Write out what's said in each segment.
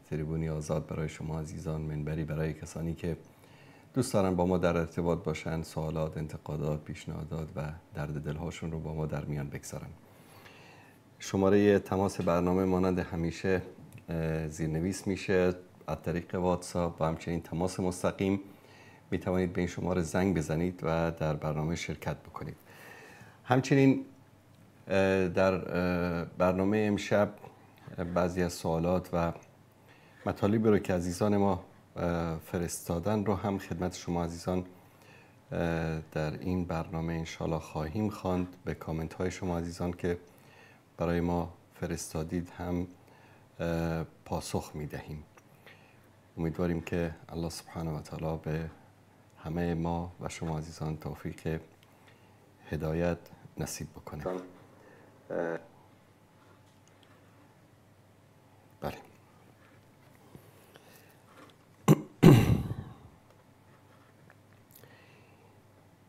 تریبونی آزاد برای شما عزیزان، منبری برای کسانی که دوست دارن با ما در ارتباط باشن، سوالات، انتقادات، پیشنهادات و درد دلهاشون رو با ما در میان بگذارن. شماره تماس برنامه مانند همیشه زیرنویس میشه از طریق واتساپ و همچنین تماس مستقیم. می توانید به این شماره زنگ بزنید و در برنامه شرکت بکنید. همچنین در برنامه امشب بعضی از سوالات و مطالبی رو که عزیزان ما فرستادن رو هم خدمت شما عزیزان در این برنامه انشالله خواهیم خواند. به کامنت های شما عزیزان که برای ما فرستادید هم پاسخ می دهیم. امیدواریم که الله سبحانه و تعالی به همه ما و شما عزیزان توفیق هدایت نصیب بکنه. بله.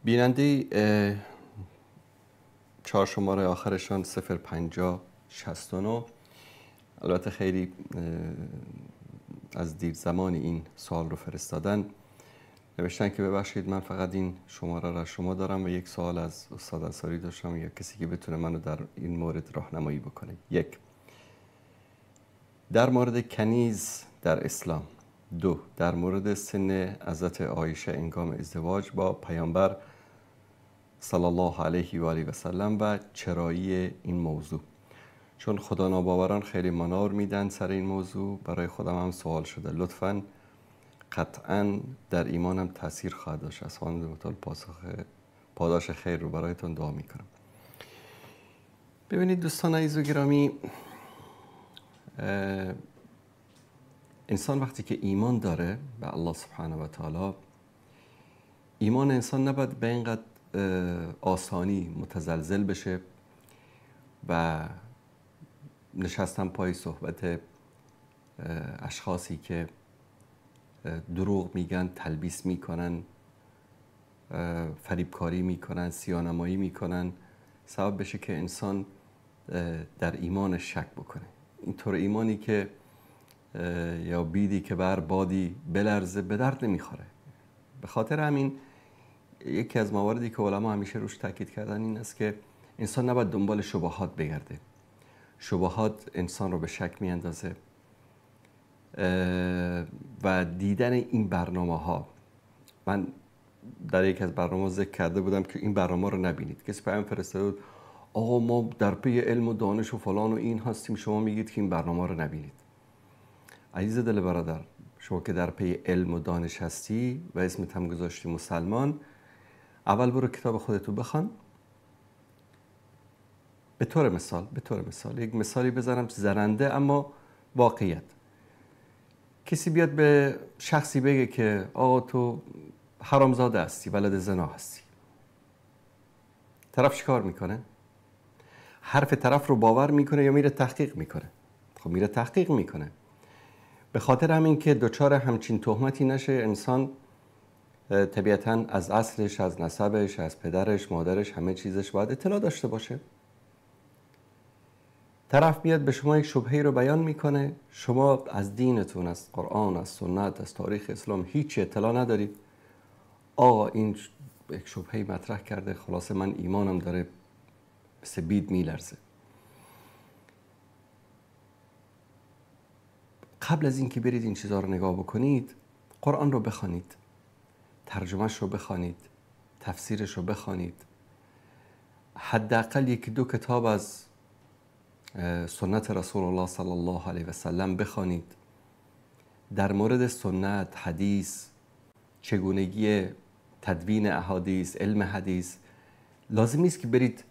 بیننده چهار شماره آخرشان 05069. البته خیلی از دیر زمان این سوال رو فرستادن. نوشتن که ببخشید من فقط این شماره را شما دارم و یک سوال از استاد انصاری داشتم یا کسی که بتونه منو در این مورد راهنمایی بکنه. یک، در مورد کنیز در اسلام. دو، در مورد سن حضرت عایشه هنگام ازدواج با پیامبر صلی الله علیه و آله و سلم و چرایی این موضوع، چون خدا ناباوران خیلی منار میدن سر این موضوع، برای خودم هم سوال شده، لطفاً قطعاً در ایمانم تاثیر خواهد داشت. از خداوند متعال پاسخ پاداش خیر رو برایتون دعا میکنم. ببینید دوستان عزیز و گرامی، انسان وقتی که ایمان داره به الله سبحانه و تعالی، ایمان انسان نباید به اینقدر آسانی متزلزل بشه و نشستن پای صحبت اشخاصی که دروغ میگن، تلبیس میکنن، فریبکاری میکنن، سیانمایی میکنن، سبب بشه که انسان در ایمان شک بکنه. اینطور ایمانی که یا بیدی که بر بادی بلرزه به درد نمیخوره. به خاطر همین یکی از مواردی که علما همیشه روش تاکید کردن این است که انسان نباید دنبال شبهات بگرده. شبهات انسان رو به شک میاندازه و دیدن این برنامه ها، من در یک از برنامه ذکر کرده بودم که این برنامه رو نبینید. کسی پیام فرستاده بود آقا ما در پی علم و دانش و فلان و این هستیم، شما میگید که این برنامه رو نبینید. عزیز دل برادر، شما که در پی علم و دانش هستی و اسمت هم گذاشتی مسلمان، اول برو کتاب خودتو بخوان. به طور مثال یک مثالی بزنم زننده اما واقعیت. کسی بیاد به شخصی بگه که آقا تو حرامزاده هستی، ولد زنا هستی، طرف چیکار میکنه؟ حرف طرف رو باور میکنه یا میره تحقیق میکنه؟ خب میره تحقیق میکنه. به خاطر همین که دچار همچین تهمتی نشه، انسان طبیعتاً از اصلش، از نسبش، از پدرش، مادرش، همه چیزش باید اطلاع داشته باشه. طرف میاد به شما یک شبهه رو بیان میکنه، شما از دینتون، از قرآن، از سنت، از تاریخ اسلام هیچ اطلاع ندارید. آقا این یک شبهه مطرح کرده، خلاصه من ایمانم داره مثل بید میلرزه. قبل از اینکه برید این چیزها رو نگاه بکنید، قرآن رو بخوانید، ترجمهش رو بخوانید، تفسیرش رو بخوانید، حداقل یکی دو کتاب از سنت رسول الله صلی الله علیه و سلم بخوانید. در مورد سنت، حدیث، چگونگی تدوین احادیث، علم حدیث، لازم نیست که برید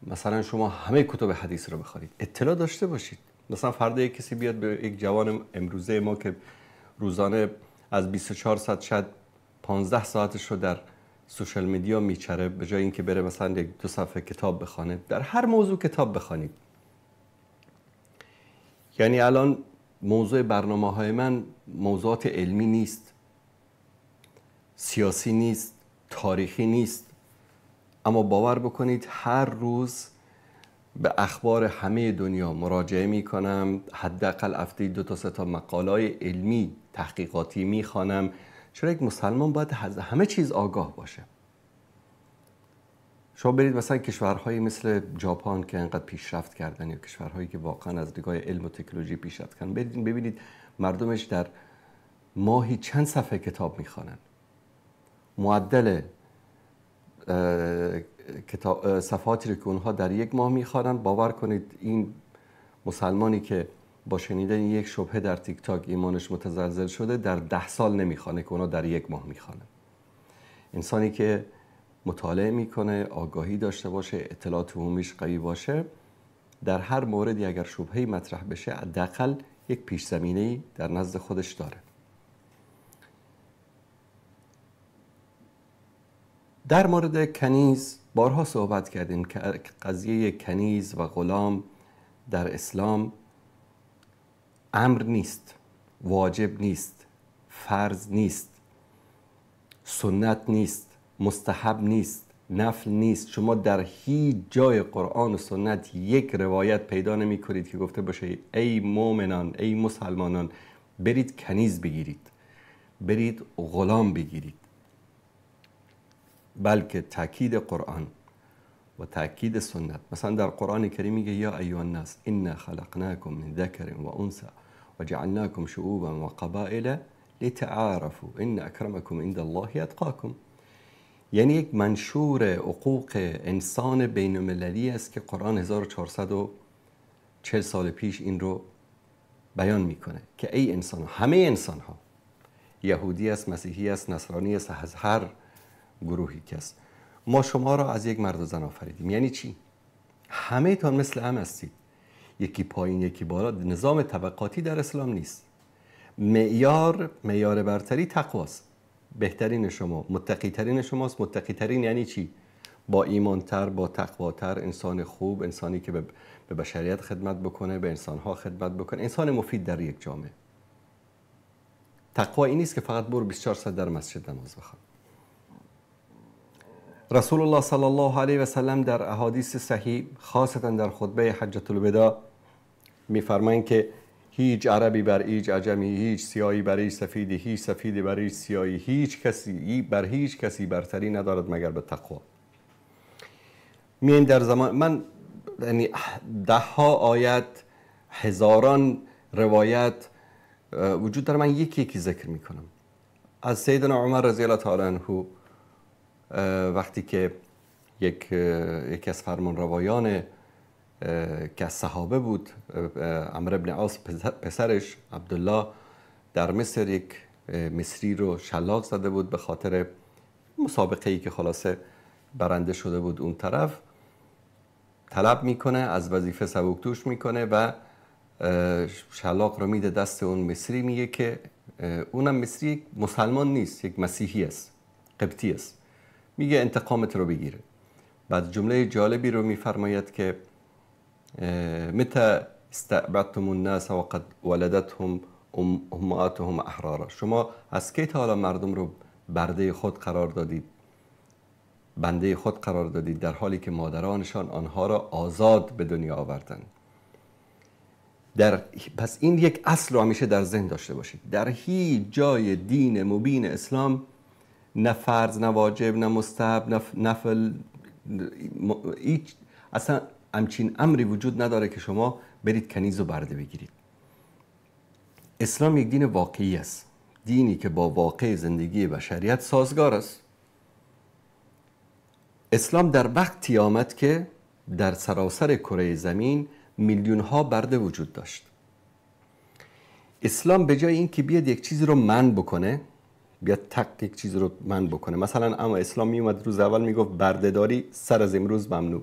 مثلا شما همه کتب حدیث رو بخوانید، اطلاع داشته باشید. مثلا فردا یک کسی بیاد به یک جوان امروزه ما که روزانه از 24 ساعت شاید 15 ساعتش رو در سوشال میدیا میچره، به جای اینکه بره مثلا یک دو صفحه کتاب بخونه، در هر موضوع کتاب بخوانید. یعنی الان موضوع برنامه های من موضوعات علمی نیست، سیاسی نیست، تاریخی نیست، اما باور بکنید هر روز به اخبار همه دنیا مراجعه میکنم، حداقل هفته 2 تا 3 تا مقالای علمی تحقیقاتی میخوانم. چرا یک مسلمان باید از همه چیز آگاه باشه. شما برید مثلا کشورهایی مثل ژاپن که انقدر پیشرفت کردن، یا کشورهایی که واقعا از نگاه علم و تکنولوژی پیشرفت کردن، برید ببینید مردمش در ماهی چند صفحه کتاب میخوانن. معدل صفحاتی رو که اونها در یک ماه میخوانن، باور کنید این مسلمانی که با شنیدن یک شبهه در تیک تاک ایمانش متزلزل شده در 10 سال نمیخوانه که اونها در یک ماه میخوانن. انسانی که مطالعه میکنه، آگاهی داشته باشه، اطلاعات عمومیش قوی باشه، در هر موردی اگر شبهه‌ای مطرح بشه حداقل یک پیش زمینه‌ای در نزد خودش داره. در مورد کنیز بارها صحبت کردیم که قضیه کنیز و غلام در اسلام امر نیست، واجب نیست، فرض نیست، سنت نیست، مستحب نیست، نفل نیست. شما در هیچ جای قرآن و سنت یک روایت پیدا نمی کنید که گفته باشه ای مؤمنان، ای مسلمانان، برید کنیز بگیرید، برید غلام بگیرید. بلکه تاکید قرآن و تاکید سنت، مثلا در قرآن کریم میگه یا ایها الناس انا خلقناکم من ذکر و انثی و جعلناکم شعوبا و قبائل لتعارفوا ان اکرمکم عند الله اتقاکم. یعنی یک منشور حقوق انسان بین المللی است که قرآن 1440 سال پیش این رو بیان میکنه که ای انسان، همه انسان ها، یهودی است، مسیحی است، نصرانی است، از هر گروهی که است، ما شما را از یک مرد و زن آفریدیم. یعنی چی؟ همه تان مثل هم هستید، یکی پایین یکی بالا. نظام طبقاتی در اسلام نیست. معیار برتری تقواست. بهترین شما متقی ترین شماست. متقی ترین یعنی چی؟ با ایمان تر، با تقواتر، انسان خوب، انسانی که به بشریت خدمت بکنه، به انسانها خدمت بکنه، انسان مفید در یک جامعه. تقوا این نیست که فقط برو 24 ساعت در مسجد نماز بخوان. رسول الله صلی الله علیه و سلم در احادیث صحیح، خاصتا در خطبه حجة الوداع، میفرمایند که هیچ عربی بر هیچ عجمی، هیچ سیاهی بر هیچ سفیدی، هیچ سفیدی بر هیچ سیاهی، هیچ کسی بر هیچ کسی برتری ندارد مگر به تقوا. میایم در زمان من، یعنی ده ها آیت، هزاران روایت وجود داره، من یکی یکی ذکر میکنم. از سیدنا عمر رضی الله تعالی عنه وقتی که یکی از فرمانروایان که از صحابه بود، عمرو بن عاص، پسرش عبدالله، در مصر یک مصری رو شلاق زده بود به خاطر مسابقه ای که خلاصه برنده شده بود. اون طرف طلب میکنه، از وظیفه سبکدوش میکنه و شلاق رو میده دست اون مصری. میگه که اونم مصری مسلمان نیست، یک مسیحی است، قبطی است. میگه انتقامت رو بگیره. بعد جمله جالبی رو میفرماید که متى استعبدتم الناس وقد ولدتهم امهاتهم احرارا. شما از کی تا حالا مردم رو برده خود قرار دادید، بنده خود قرار دادید، در حالی که مادرانشان آنها را آزاد به دنیا آوردند. پس این یک اصل رو همیشه در ذهن داشته باشید. در هیچ جای دین مبین اسلام نه فرض، نه واجب، نه مستحب، نه نفل، هیچ اصلا همچین امری وجود نداره که شما برید کنیز و برده بگیرید. اسلام یک دین واقعی است، دینی که با واقع زندگی بشریت سازگار است. اسلام در وقتی آمد که در سراسر کره زمین میلیون ها برده وجود داشت. اسلام به جای اینکه بیاد یک چیزی رو منع بکنه، بیاد تک یک چیز رو منع بکنه، مثلا اما اسلام میومد روز اول میگفت بردهداری سر از امروز ممنوع.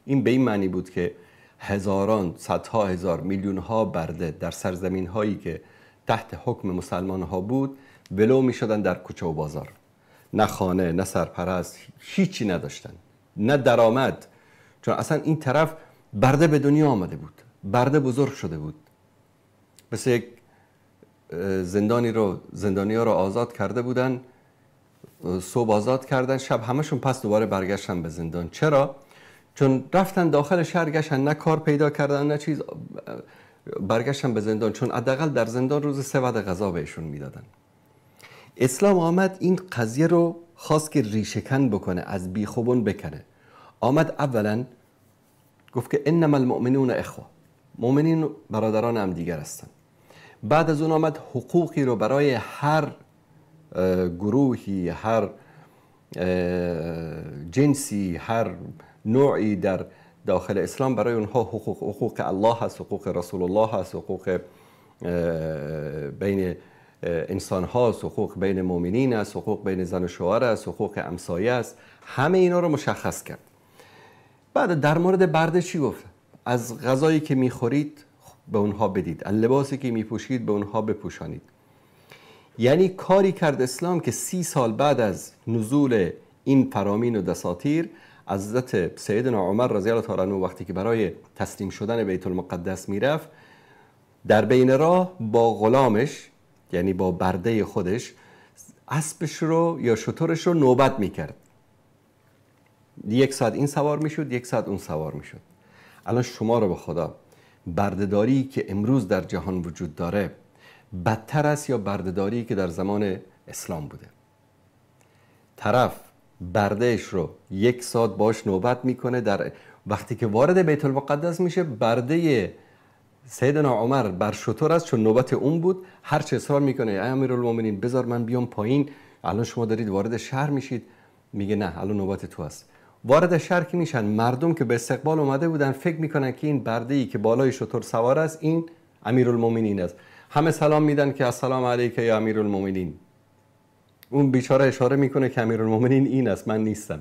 این به این معنی بود که هزاران، صدها هزار، میلیون ها برده در سرزمین هایی که تحت حکم مسلمان ها بود ولو می شدن در کوچه و بازار. نه خانه، نه سرپرست، هیچی نداشتن، نه درآمد، چون اصلا این طرف برده به دنیا آمده بود، برده بزرگ شده بود. مثل یک زندانی رو، زندانی ها رو آزاد کرده بودن، صبح آزاد کردن، شب همشون پس دوباره برگشتن به زندان. چرا؟ چون رفتن داخل شهر گشتن، نه کار پیدا کردن نه چیز، برگشتن به زندان، چون حداقل در زندان روز 3 وعده غذا بهشون میدادن. اسلام آمد این قضیه رو خواست که ریشه‌کن بکنه، از بیخوبون بکنه. آمد اولا گفت که انما المؤمنون اخوه، مؤمنین برادران هم دیگر هستند. بعد از اون آمد حقوقی رو برای هر گروهی، هر جنسی، هر نوعی در داخل اسلام برای اونها حقوق الله هست، حقوق رسول الله هست، حقوق بین انسان هاست، حقوق بین مؤمنین است، حقوق بین زن و شوهر است، حقوق همسایه است، همه اینا رو مشخص کرد. بعد در مورد برده چی گفت؟ از غذایی که میخورید به اونها بدید، از لباسی که میپوشید به اونها بپوشانید. یعنی کاری کرد اسلام که 30 سال بعد از نزول این فرامین و دساتیر، حضرت سیدنا عمر رضی الله تعالی عنه وقتی که برای تسلیم شدن بیت المقدس میرفت، در بین راه با غلامش، یعنی با برده خودش، اسبش رو یا شترش رو نوبت میکرد. 1 ساعت این سوار میشد، 1 ساعت اون سوار میشد. الان شما رو به خدا، بردهداری که امروز در جهان وجود داره بدتر است یا بردهداری که در زمان اسلام بوده؟ طرف بردهش رو 1 ساعت باش نوبت میکنه، در وقتی که وارد بیت المقدس میشه برده سیدنا عمر بر شتر است، چون نوبت اون بود، هر چه اصرار میکنه ای امیرالمومنین بذار من بیام پایین، الان شما دارید وارد شهر میشید، میگه نه الان نوبت تو است. وارد شهر که میشن، مردم که به استقبال اومده بودن فکر میکنن که این برده‌ای که بالای شتر سوار است این امیرالمومنین است. همه سلام میدن که السلام علیک یا امیرالمومنین. اون بیچاره اشاره میکنه که امیرالمومنین این است، من نیستم.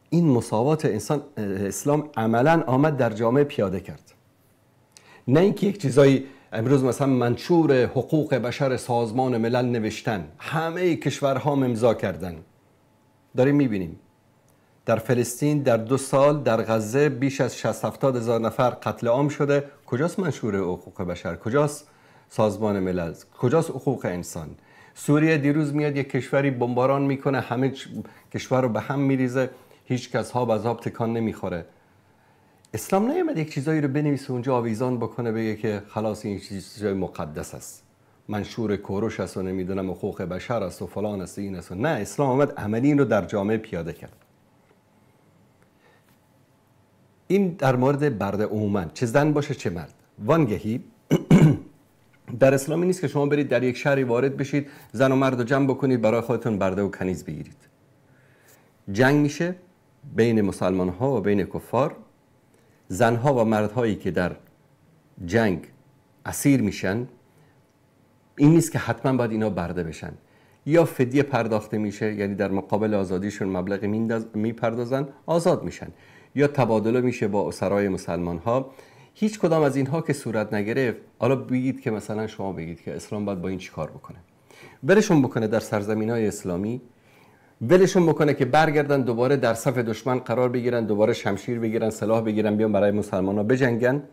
این مساوات انسان اسلام عملا آمد در جامعه پیاده کرد. نه اینکه یک چیزایی امروز مثلا منشور حقوق بشر سازمان ملل نوشتن، همه کشورها امضا کردن. داریم میبینیم در فلسطین در 2 سال، در غزه بیش از 60-70 هزار نفر قتل عام شده. کجاست منشور حقوق بشر؟ کجاست سازمان ملل؟ کجاست حقوق انسان؟ سوریه دیروز میاد یک کشوری بمباران میکنه، همه کشور رو به هم میریزه، هیچ کس ها از آب تکان نمیخوره. اسلام نیامد یک چیزایی رو بنویسه اونجا آویزان بکنه بگه که خلاص این چیزای مقدس است، منشور کوروش است و نمیدونم حقوق بشر است و فلان است این است. نه، اسلام آمد عملی این رو در جامعه پیاده کرد. این در مورد برده عموما، چه زن باشه چه مرد. وانگهی در اسلامی نیست که شما برید در یک شهری وارد بشید، زن و مرد رو جمع بکنید برای خودتون برده و کنیز بگیرید. جنگ میشه بین مسلمان ها و بین کفار. زنها و مردهایی که در جنگ اسیر میشن، این نیست که حتما باید اینا برده بشن، یا فدیه پرداخته میشه، یعنی در مقابل آزادیشون مبلغ میپردازن آزاد میشن، یا تبادله میشه با اسرای مسلمان ها. هیچ کدام از اینها که صورت نگرفت، حالا بگید که مثلا شما بگید که اسلام باید با این چیکار بکنه؟ ولشون بکنه در سرزمین های اسلامی، ولشون بکنه که برگردن دوباره در صف دشمن قرار بگیرن، دوباره شمشیر بگیرن، سلاح بگیرن، بیان برای مسلمان ها بجنگن؟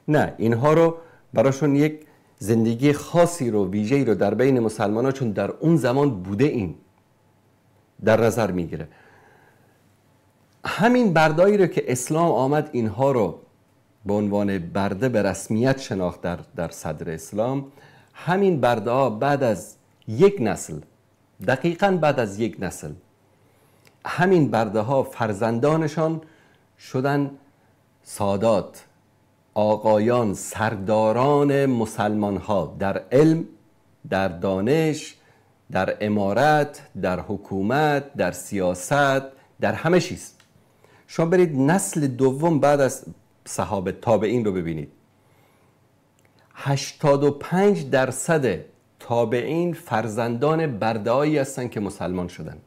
نه، اینها رو براشون یک زندگی خاصی رو، ویژه‌ای رو در بین مسلمان ها، چون در اون زمان بوده، این در نظر میگیره. همین بردایی رو که اسلام آمد اینها رو به عنوان برده به رسمیت شناخت در صدر اسلام، همین برده ها بعد از یک نسل، دقیقاً بعد از یک نسل، همین برده ها فرزندانشان شدن سادات، آقایان، سرداران مسلمان ها در علم، در دانش، در امارت، در حکومت، در سیاست، در همه چیز. شما برید نسل دوم بعد از صحابه تابعین رو ببینید، 85% تابعین فرزندان برده‌هایی هستند که مسلمان شدن.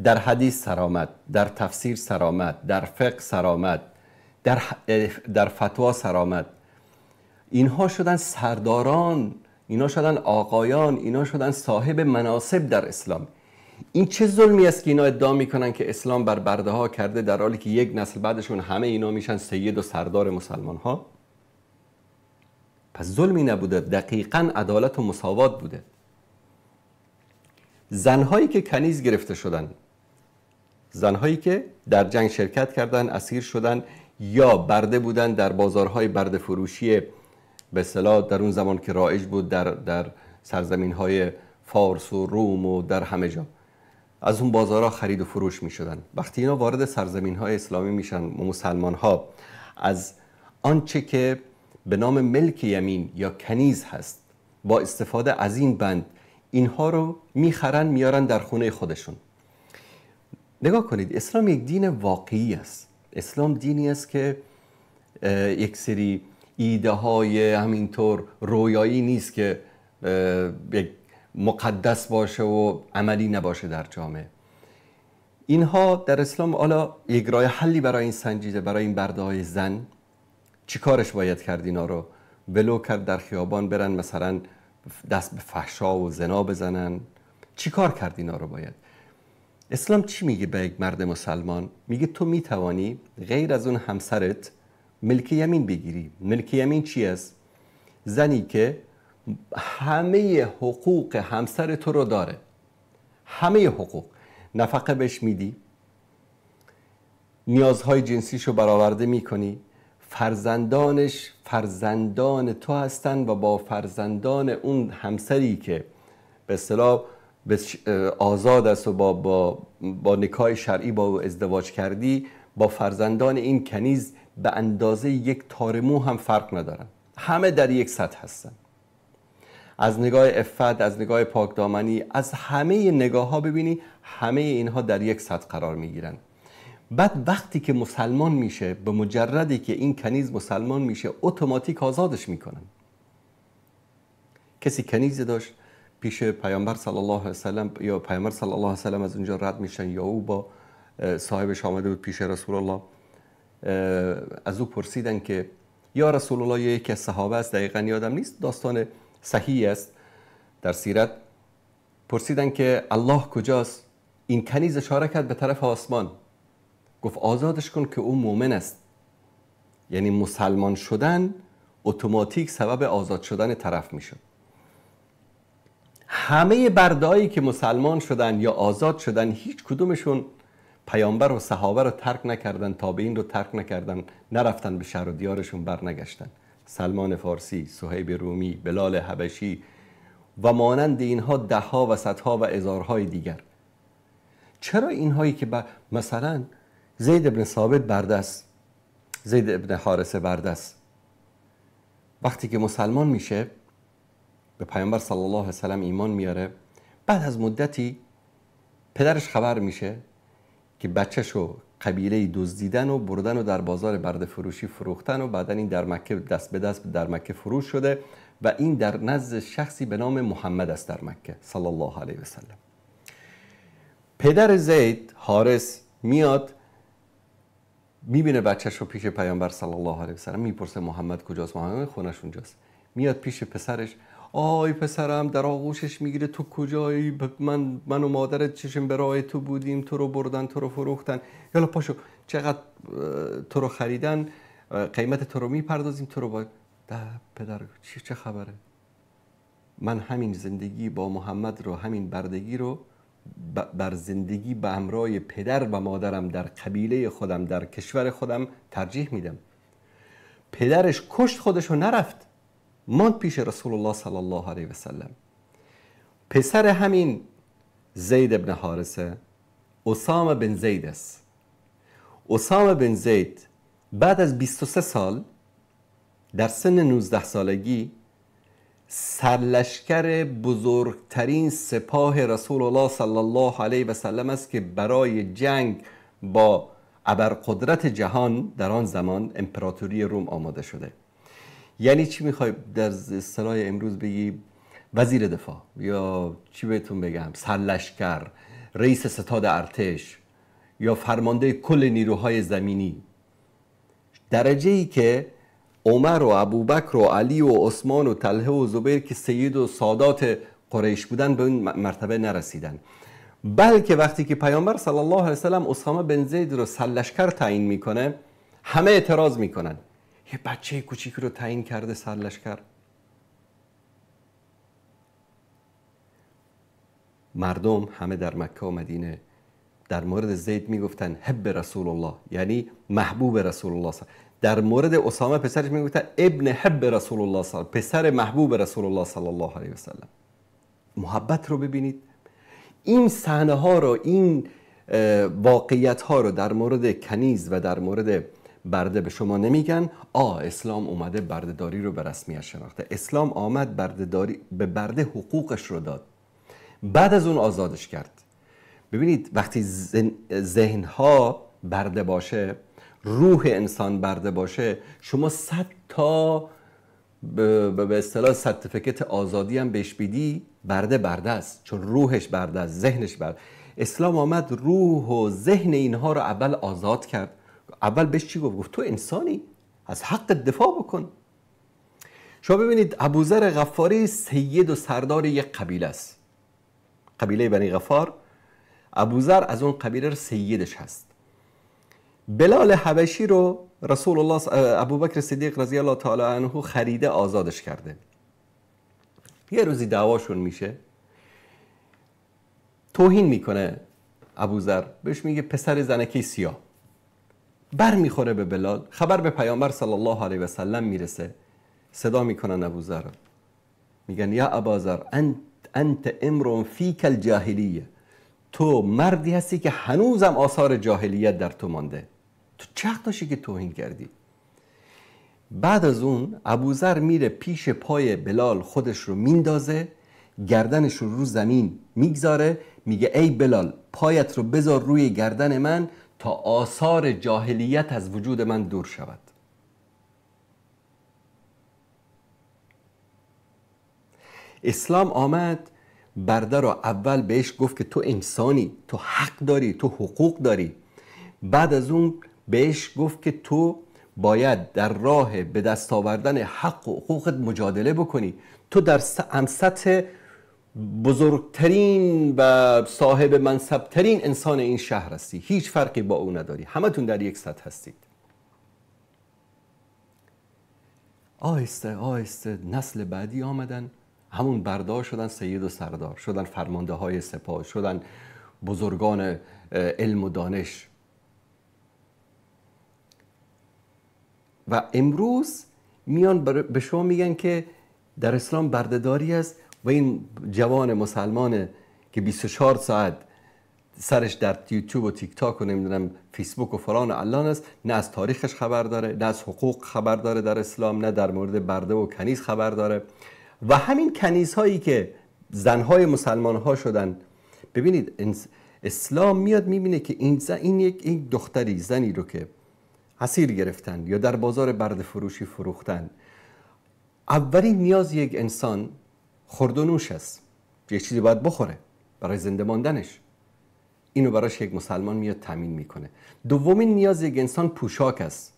در حدیث سرآمد، در تفسیر سرآمد، در فقه سرآمد، در فتوا سرآمد. اینها شدن سرداران، اینا شدن آقایان، اینا شدن صاحب مناصب در اسلام. این چه ظلمی است که اینا ادعا میکنن که اسلام بر برده ها کرده، در حالی که یک نسل بعدشون همه اینا میشن سید و سردار مسلمان ها؟ پس ظلمی نبوده، دقیقاً عدالت و مساوات بوده. زنهایی که کنیز گرفته شدن زنهایی که در جنگ شرکت کردن، اسیر شدن یا برده بودن در بازارهای برده فروشی به اصطلاح در اون زمان که رایج بود در سرزمین‌های فارس و روم و در همه جا از اون بازارها خرید و فروش می‌شدن. وقتی اینا وارد سرزمین‌های اسلامی میشن، مسلمان‌ها از آنچه که به نام ملک یمین یا کنیز هست با استفاده از این بند اینها رو میخرن، میارن در خونه خودشون. نگاه کنید، اسلام یک دین واقعی است. اسلام دینی است که یک سری ایده های همینطور رویایی نیست که یک مقدس باشه و عملی نباشه در جامعه. اینها در اسلام حالا یک راه حلی برای این سنجیده، برای این برده های زن چی کارش باید کرد؟ اینا رو ولو کرد در خیابان برن مثلا دست به فحشا و زنا بزنن؟ چی کار کرد اینا رو باید؟ اسلام چی میگه به یک مرد مسلمان؟ میگه تو میتوانی غیر از اون همسرت ملک یمین بگیری. ملک یمین چی است؟ زنی که همه حقوق همسر تو رو داره، همه حقوق، نفقه بهش میدی، نیازهای جنسیشو برآورده میکنی، فرزندانش فرزندان تو هستن و با فرزندان اون همسری که به اصطلاح آزاد است و با نکاح شرعی با او ازدواج کردی، با فرزندان این کنیز به اندازه یک تار مو هم فرق ندارن، همه در یک سطح هستن. از نگاه عفت، از نگاه پاکدامنی، از همه نگاه ها ببینی همه اینها در یک سطح قرار میگیرن. بعد وقتی که مسلمان میشه، به مجردی که این کنیز مسلمان میشه، اتوماتیک آزادش میکنن. کسی کنیز داشت پیش پیامبر صلی الله علیه وسلم یا پیامبر صلی الله علیه وسلم از اونجا رد میشن یا او با صاحبش آمده بود پیش رسول الله، از او پرسیدن که یا رسول الله، یکی از صحابه است، دقیقا یادم نیست، داستان صحیح است در سیرت، پرسیدن که الله کجاست؟ این کنیز اشاره کرد به طرف آسمان، گفت آزادش کن که او مؤمن است. یعنی مسلمان شدن اتوماتیک سبب آزاد شدن طرف میشد. همه بردهایی که مسلمان شدن یا آزاد شدن هیچ کدومشون پیامبر و صحابه رو ترک نکردن، تابعین رو ترک نکردن، نرفتن به شهر و دیارشون بر نگشتن. سلمان فارسی، صهیب رومی، بلال حبشی و مانند اینها ده ها و صدها و هزارهای دیگر. چرا اینهایی که مثلا زید ابن ثابت برده است، زید ابن حارثه برده است، وقتی که مسلمان میشه به پیامبر صلی الله علیه وسلم ایمان میاره، بعد از مدتی پدرش خبر میشه که بچه‌شو قبیله دزدیدن و بردن و در بازار برده فروشی فروختن و بعدن این در مکه دست به دست در مکه فروش شده و این در نزد شخصی به نام محمد است در مکه صلی الله علیه وسلم. پدر زید حارث میاد میبینه بچه‌ش رو پیش پیامبر صلی الله علیه وسلم، میپرسه محمد کجاست؟ محمد خونش اونجاست. میاد پیش پسرش، آی پسرم، در آغوشش میگیره، تو کجایی؟ من و مادرت چشم به راه تو بودیم، تو رو بردن، تو رو فروختن، یالا پاشو، چقدر تو رو خریدن، قیمت تو رو میپردازیم، تو رو باید. پدر چه خبره؟ من همین زندگی با محمد رو، همین بردگی رو بر زندگی به همراه پدر و مادرم در قبیله خودم، در کشور خودم ترجیح میدم. پدرش کشت خودش رو، نرفت، ماند پیش رسول الله صلی الله علیه و سلم. پسر همین زید ابن حارثه اسامه بن زید است. اسامه بن زید بعد از 23 سال در سن 19 سالگی سرلشکر بزرگترین سپاه رسول الله صلی الله علیه و سلم است که برای جنگ با ابرقدرت جهان در آن زمان امپراتوری روم آماده شده. یعنی چی میخوای در اصطلاح امروز بگی؟ وزیر دفاع یا چی بهتون بگم، سرلشکر، رئیس ستاد ارتش یا فرمانده کل نیروهای زمینی. درجه ای که عمر و ابوبکر و علی و عثمان و طلحه و زبیر که سید و سادات قریش بودن به اون مرتبه نرسیدن، بلکه وقتی که پیامبر صلی الله علیه وسلم اسامه بن زید رو سرلشکر تعیین میکنه، همه اعتراض میکنن، یه بچه کوچیک رو تعیین کرده سرلشکر. مردم همه در مکه و مدینه در مورد زید میگفتن حب رسول الله، یعنی محبوب رسول الله. در مورد اسامه پسرش میگفتن ابن حب رسول الله صلی، پسر محبوب رسول الله صلی الله علیه و سلم. محبت رو ببینید. این صحنه ها رو، این واقعیت ها رو در مورد کنیز و در مورد برده به شما نمیگن. اسلام اومده بردهداری رو به رسمیت شناخته. اسلام آمد بردهداری به برده حقوقش رو داد، بعد از اون آزادش کرد. ببینید وقتی ذهن ها برده باشه، روح انسان برده باشه، شما 100 تا به اصطلاح certificate آزادی هم بهش بدی، برده برده است، چون روحش برده است، ذهنش برده. اسلام آمد روح و ذهن اینها رو اول آزاد کرد. اول بهش چی گفت؟ گفت تو انسانی، از حق دفاع بکن. شما ببینید ابوذر غفاری سید و سردار یک قبیله است، قبیله بنی غفار. ابوذر از اون قبیله رو سیدش هست. بلال حبشی رو رسول الله ابوبکر صدیق رضی الله تعالی عنه خریده، آزادش کرده. یه روزی دعواشون میشه، توهین میکنه ابوذر، بهش میگه پسر زنکی سیاه. بر میخوره به بلال. خبر به پیامبر صلی الله علیه و سلم میرسه، صدا میکنن ابوذر، میگن یا اباذر انت امر فیک الجاهلیه، تو مردی هستی که هنوزم آثار جاهلیت در تو مانده، تو چه حق داشتی که توهین کردی؟ بعد از اون ابوذر میره پیش پای بلال، خودش رو میندازه، گردنش رو رو زمین میگذاره، میگه ای بلال پایت رو بذار روی گردن من تا آثار جاهلیت از وجود من دور شود. اسلام آمد برده رو اول بهش گفت که تو انسانی، تو حق داری، تو حقوق داری. بعد از اون بهش گفت که تو باید در راه به دست آوردن حق و حقوقت مجادله بکنی. تو در سطح بزرگترین و صاحب منصبترین انسان این شهر هستی، هیچ فرقی با او نداری، همتون در یک سطح هستید. آهسته آهسته نسل بعدی آمدن، همون بردار شدن، سید و سردار شدن، فرمانده های سپاه شدن، بزرگان علم و دانش. و امروز میان به شما میگن که در اسلام بردهداری است و این جوان مسلمانه که 24 ساعت سرش در یوتیوب و تیک تاک و نمیدونم فیسبوک و فلان و علان است، نه از تاریخش خبر داره، نه از حقوق خبر داره در اسلام، نه در مورد برده و کنیز خبر داره. و همین کنیز هایی که زنهای مسلمان ها شدن، ببینید اسلام میاد میبینه که این دختری زنی رو که اسیر گرفتن یا در بازار برده فروشی فروختن، اولین نیاز یک انسان خورد و نوش است، یک چیزی باید بخوره برای زنده ماندنش، اینو براش یک مسلمان میاد تامین میکنه. دومین نیاز یک انسان پوشاک است،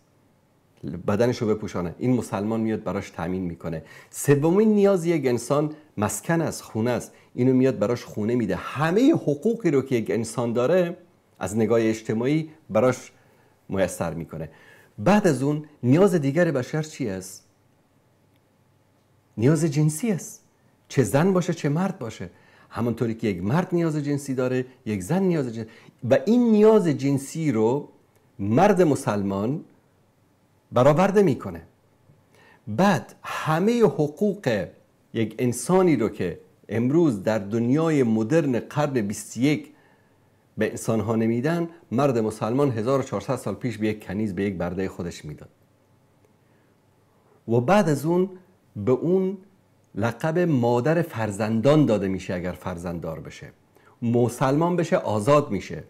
بدنش رو بپوشانه، این مسلمان میاد براش تامین میکنه. سومین نیاز یک انسان مسکن است، خونه است، اینو میاد براش خونه میده. همه حقوقی رو که یک انسان داره از نگاه اجتماعی براش میسر میکنه. بعد از اون نیاز دیگر بشر چی است؟ نیاز جنسی است، چه زن باشه چه مرد باشه. همونطوری که یک مرد نیاز جنسی داره، یک زن نیاز جنسی، و این نیاز جنسی رو مرد مسلمان برآورده میکنه. بعد همه حقوق یک انسانی رو که امروز در دنیای مدرن قرن 21 به انسان ها نمیدن، مرد مسلمان 1400 سال پیش به یک کنیز، به یک برده خودش میداد. و بعد از اون به اون لقب مادر فرزندان داده میشه اگر فرزنددار بشه، مسلمان بشه آزاد میشه.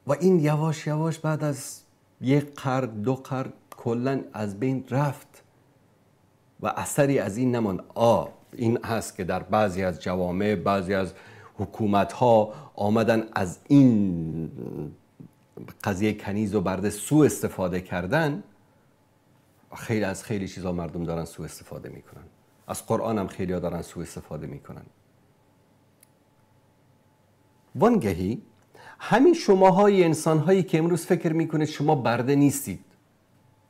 و این یواش یواش بعد از یک قرن دو قرن کلا از بین رفت و اثری از این نماند. این هست که در بعضی از جوامع، بعضی از حکومت ها آمدن از این قضیه کنیز و برده سوء استفاده کردن. خیلی از خیلی چیزا مردم دارن سوء استفاده میکنن، از قرآن هم خیلی ها دارن سوء استفاده میکنن. وانگهی همین شماهای انسانهایی که امروز فکر میکنید شما برده نیستید،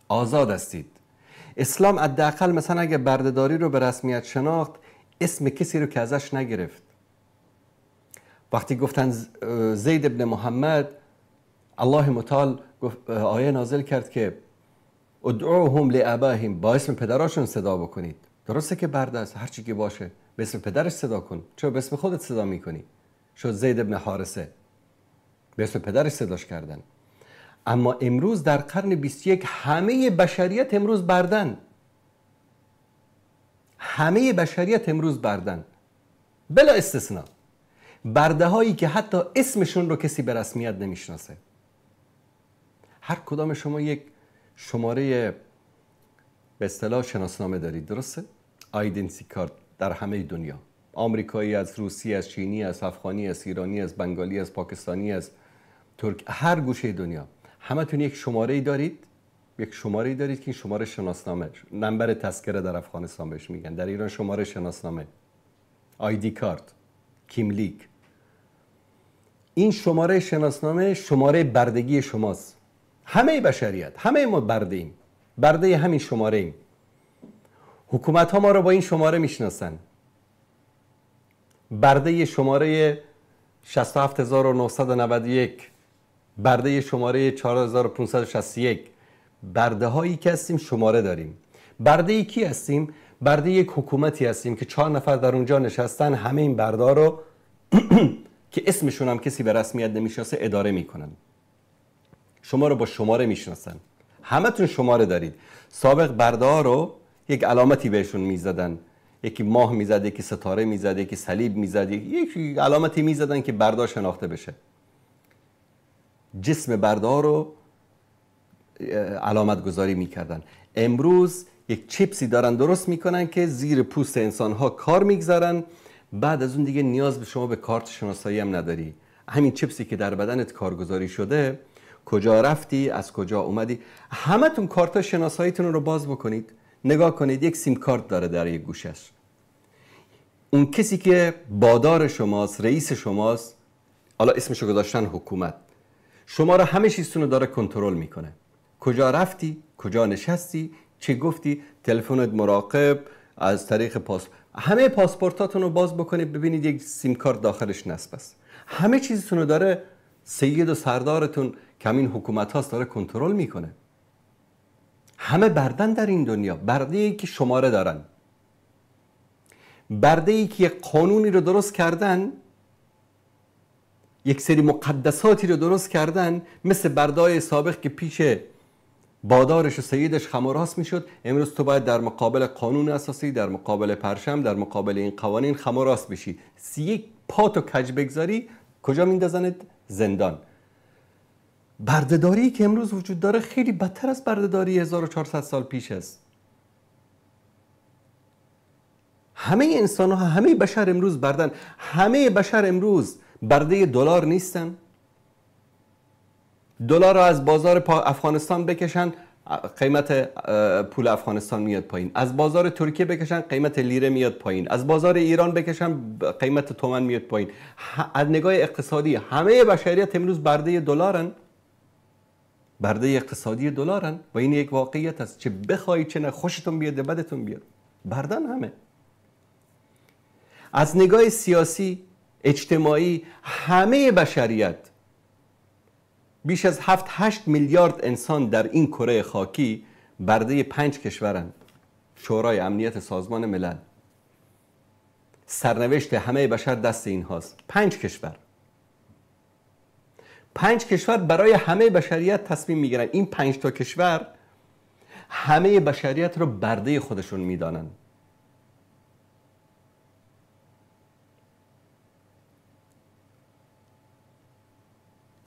آزاد هستید، اسلام حداقل مثلا اگه بردهداری رو به رسمیت شناخت، اسم کسی رو که ازش نگرفت وقتی گفتن زید ابن محمد، الله متعال گفت، آیه نازل کرد که ادعوهم لآبائهم، با اسم پدراشون صدا بکنید. درسته که برده است، هر چی که باشه به اسم پدرش صدا کن، چرا به اسم خودت صدا میکنی؟ شد زید ابن حارثه، به اسم پدرش صداش کردن. اما امروز در قرن 21 همه بشریت امروز بردن، همه بشریت امروز بردن بلا استثناء. برده هایی که حتی اسمشون رو کسی به رسمیت نمیشناسه. هر کدام شما یک شماره به اصطلاح شناسنامه دارید، درسته؟ آیدنتی کارت در همه دنیا، آمریکایی از، روسی از، چینی از، افغانی از، ایرانی از، بنگالی از، پاکستانی از، ترک، هر گوشه دنیا همتون یک شماره دارید، یک شماره دارید که این شماره شناسنامه، نمبر تذکره در افغانستان بهش میگن، در ایران شماره شناسنامه، آیدی کارت، کیملیک. این شماره شناسنامه شماره بردگی شماست. همه بشریت، همه ما برده ایم، برده همین شماره ایم. حکومت ها ما رو با این شماره میشناسن. برده شماره 67991، برده شماره 4561. برده هایی که هستیم شماره داریم. برده کی هستیم؟ برده یک حکومتی هستیم که 4 نفر در اونجا نشستن، همه این برده رو که اسمشون هم کسی به رسمیت نمیشناسه اداره میکنن. شما رو با شماره میشناسن، همتون شماره دارید. سابق برده ها رو یک علامتی بهشون میزدن، یکی ماه میزد، یکی ستاره میزد، یکی صلیب میزد، یکی علامتی میزدن که برده شناخته بشه. جسم برده ها رو علامت گذاری میکردن. امروز یک چیپسی دارن درست میکنن که زیر پوست انسان ها کار میگذارن. بعد از اون دیگه نیاز به شما به کارت شناسایی هم نداری. همین چیپسی که در بدنت کارگذاری شده، کجا رفتی، از کجا اومدی، همتون کارت شناساییتون رو باز بکنید، نگاه کنید، یک سیم کارت داره در یک گوشش. اون کسی که بادار شماست، رئیس شماست، حالا اسمشو گذاشتن حکومت، شما رو همه چیزتون رو داره کنترل میکنه. کجا رفتی، کجا نشستی، چه گفتی، تلفنت مراقب، از طریق پاس، همه پاسپورتاتون رو باز بکنید ببینید یک سیم کارت داخلش نصب است. همه چیزتون رو داره سید و سردارتون که همین حکومت هاست داره کنترل میکنه. همه بردن در این دنیا، برده ای که شماره دارن، برده ای که یک قانونی رو درست کردن، یک سری مقدساتی رو درست کردن، مثل بردای سابق که پیش بادارش و سیدش خم و راست میشد. امروز تو باید در مقابل قانون اساسی، در مقابل پرچم، در مقابل این قوانین خم و راست بشی. یک پاتو کج بگذاری کجا میندازنت؟ زندان. بردهداری که امروز وجود داره خیلی بدتر از بردهداری 1400 سال پیش است. همه انسان ها، همه بشر امروز بردن. همه بشر امروز برده دلار نیستن. دلار را از بازار افغانستان بکشن، قیمت پول افغانستان میاد پایین. از بازار ترکیه بکشن، قیمت لیره میاد پایین. از بازار ایران بکشن، قیمت تومن میاد پایین. از نگاه اقتصادی همه بشریت امروز برده دلارن، برده اقتصادی دلارن و این یک واقعیت است، چه بخوای چه نه، خوشتون بیاد بدتون بیاد، بردن همه. از نگاه سیاسی اجتماعی همه بشریت، بیش از 7-8 میلیارد انسان در این کره خاکی برده 5 کشورند. شورای امنیت سازمان ملل، سرنوشت همه بشر دست اینهاست. 5 کشور، 5 کشور برای همه بشریت تصمیم میگیرن. این 5 تا کشور همه بشریت رو برده خودشون میدانن.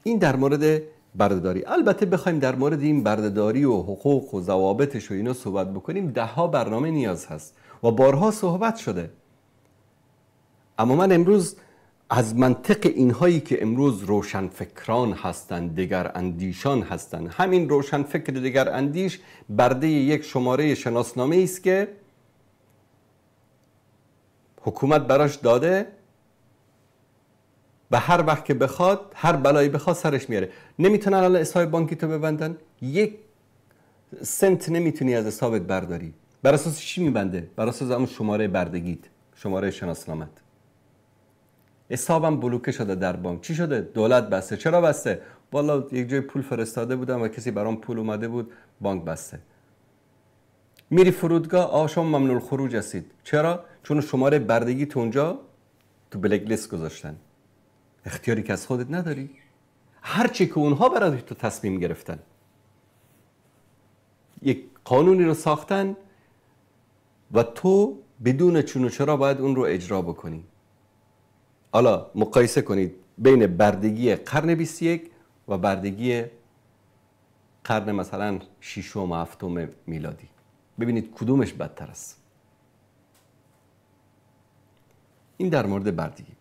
این در مورد بردهداری. البته بخوایم در مورد این بردهداری و حقوق و ضوابطش و اینا صحبت بکنیم، ده ها برنامه نیاز هست و بارها صحبت شده. اما من امروز از منطق اینهایی که امروز روشنفکران هستند، دیگر اندیشان هستند، همین روشنفکر دیگر اندیش برده یک شماره شناسنامه است که حکومت براش داده و هر وقت که بخواد، هر بلایی بخواد سرش میاره. نمیتونن الان حساب بانکی تو ببندن، 1 سنت نمیتونی از حسابت برداری. بر اساس چی میبنده؟ بر اساس همون شماره بردگیت، شماره شناسنامت. حسابم بلوکه شده در بانک. چی شده؟ دولت بسته. چرا بسته؟ والا یک جای پول فرستاده بودم و کسی برام پول اومده بود، بانک بسته. میری فرودگاه، آ شما ممنوع الخروج هستید. چرا؟ چون شماره بردگی تو اونجا تو بلک لیست گذاشتن. اختیاری که از خودت نداری. هرچی که اونها برای تو تصمیم گرفتن، یک قانونی رو ساختن و تو بدون چون و چرا باید اون رو اجرا بکنی. حالا مقایسه کنید بین بردگی قرن 21 و بردگی قرن مثلا 6 و 7 میلادی، ببینید کدومش بدتر است. این در مورد بردگی.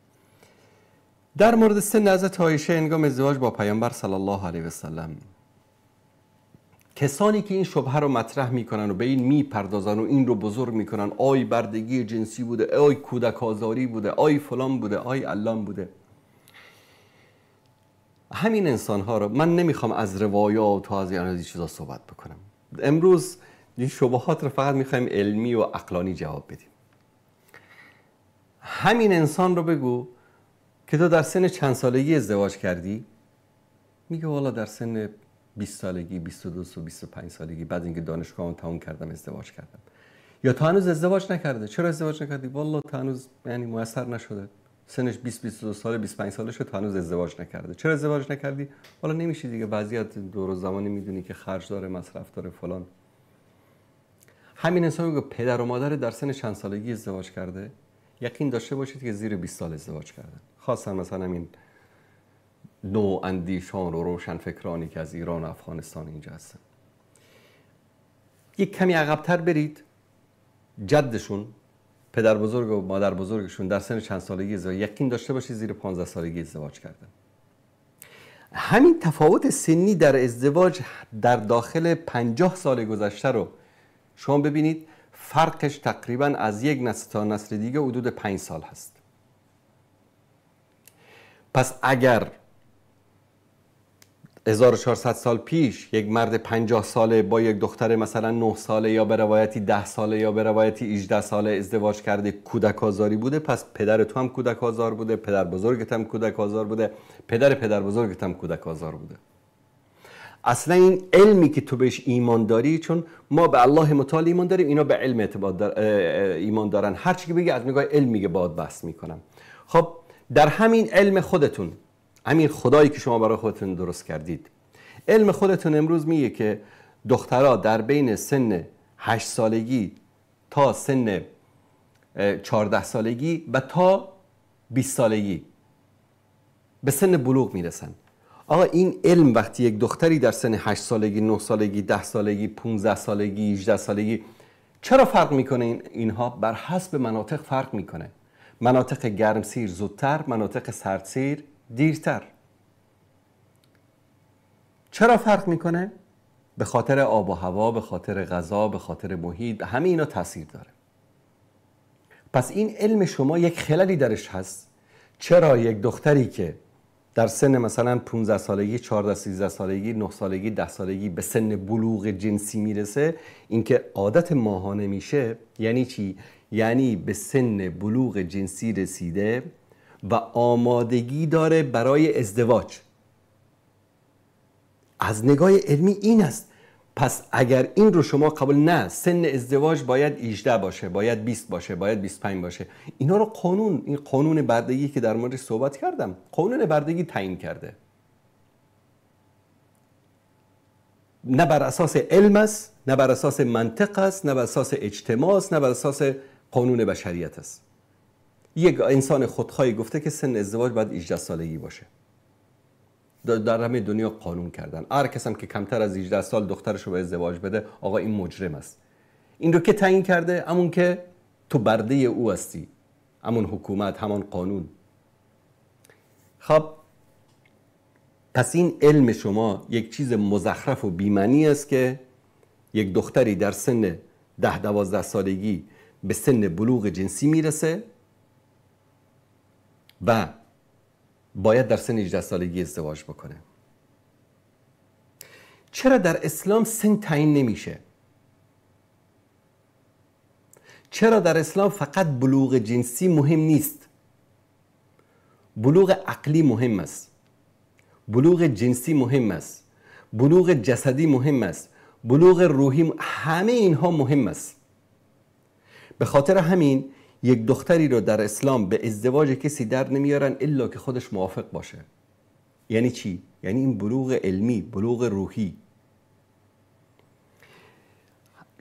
در مورد سن حضرت عایشه هنگام ازدواج با پیامبر صلی الله علیه و سلم، کسانی که این شبهه رو مطرح میکنن و به این میپردازن و این رو بزرگ میکنن، آی بردگی جنسی بوده، آی کودک آزاری بوده، آی فلان بوده، آی علان بوده، همین انسان ها رو من نمیخوام از روایات و از این چیزا صحبت بکنم. امروز این شبهات رو فقط میخوایم علمی و عقلانی جواب بدیم. همین انسان رو بگو که تو در سن چند سالگی ازدواج کردی؟ میگه والا در سن 20 سالگی، 22 و 25 سالگی، بعد اینکه دانشگاهو تموم کردم ازدواج کردم. یا تا هنوز ازدواج نکرده. چرا ازدواج نکردی؟ والا تا هنوز یعنی میسر نشده. سنش 20 22 ساله، 25 ساله شد، تا هنوز ازدواج نکرده. چرا ازدواج نکردی؟ والا نمیشه دیگه، وضعیت دور زمانی میدونی که خرج داره، مصرف داره، فلان. همین انسان میگه پدر و مادر در سن چند سالگی ازدواج کرده؟ یقین داشته باشید که زیر 20 سال ازدواج کردن. خاصا مثلا همین نو اندیشان و روشن فکرانی که از ایران و افغانستان اینجا هستن. یک کمی عقب‌تر برید، جدشون، پدر بزرگ و مادر بزرگشون در سن چند سالگی ازدواج، یقین داشته باشید زیر 15 سالگی ازدواج کردن. همین تفاوت سنی در ازدواج در داخل 50 سال گذشته رو شما ببینید، فرقش تقریبا از یک نسل تا نسل دیگه حدود 5 سال هست. پس اگر 1400 سال پیش یک مرد 50 ساله با یک دختر مثلا 9 ساله یا به روایتی 10 ساله یا به روایتی 18 ساله ازدواج کرده، کودک آزاری بوده، پس پدر تو هم کودک آزار بوده، پدر بزرگت هم کودک آزار بوده، پدر پدر بزرگت هم کودک آزار بوده. اصلا این علمی که تو بهش ایمان داری، چون ما به الله متعال ایمان داریم، اینا به علم اعتماد ایمان دارن، هر چی که بگی از نگاه علم میگه باهات بحث میکنم. خب در همین علم خودتون، همین خدایی که شما برای خودتون درست کردید، علم خودتون امروز میگه که دخترها در بین سن 8 سالگی تا سن 14 سالگی و تا 20 سالگی به سن بلوغ میرسن. آقا این علم وقتی یک دختری در سن 8 سالگی، 9 سالگی، 10 سالگی، 15 سالگی، 18 سالگی، چرا فرق میکنه؟ اینها بر حسب مناطق فرق میکنه. مناطق گرمسیر زودتر، مناطق سردسیر دیرتر. چرا فرق میکنه؟ به خاطر آب و هوا، به خاطر غذا، به خاطر محیط، همه اینا تاثیر داره. پس این علم شما یک خللی درش هست. چرا یک دختری که در سن مثلا 15 سالگی، 14 13 سالگی، 9 سالگی، 10 سالگی به سن بلوغ جنسی میرسه، اینکه عادت ماهانه میشه، یعنی چی؟ یعنی به سن بلوغ جنسی رسیده و آمادگی داره برای ازدواج. از نگاه علمی این است. پس اگر این رو شما قبول نه، سن ازدواج باید 18 باشه، باید 20 باشه، باید 25 باشه، اینا رو قانون، این قانون بردگی که در موردش صحبت کردم، قانون بردگی تعیین کرده. نه بر اساس علم است، نه بر اساس منطق است، نه بر اساس اجتماع است، نه بر اساس قانون بشریت است. یک انسان خودخواهی گفته که سن ازدواج باید 18 سالگی باشه. در همه دنیا قانون کردن. هر کس هم که کمتر از 18 سال دخترش رو به ازدواج بده، آقا این مجرم است. این رو که تعیین کرده؟ همون که تو برده او هستی، همون حکومت، همان قانون. خب پس این علم شما یک چیز مزخرف و بی‌معنی است که یک دختری در سن 10 12 سالگی به سن بلوغ جنسی میرسه و باید در سن 18 سالگی ازدواج بکنه. چرا در اسلام سن تعیین نمیشه؟ چرا در اسلام فقط بلوغ جنسی مهم نیست؟ بلوغ عقلی مهم است، بلوغ جنسی مهم است، بلوغ جسدی مهم است، بلوغ روحی، همه اینها مهم است. به خاطر همین یک دختری رو در اسلام به ازدواج کسی در نمیارن الا که خودش موافق باشه. یعنی چی؟ یعنی این بلوغ علمی، بلوغ روحی.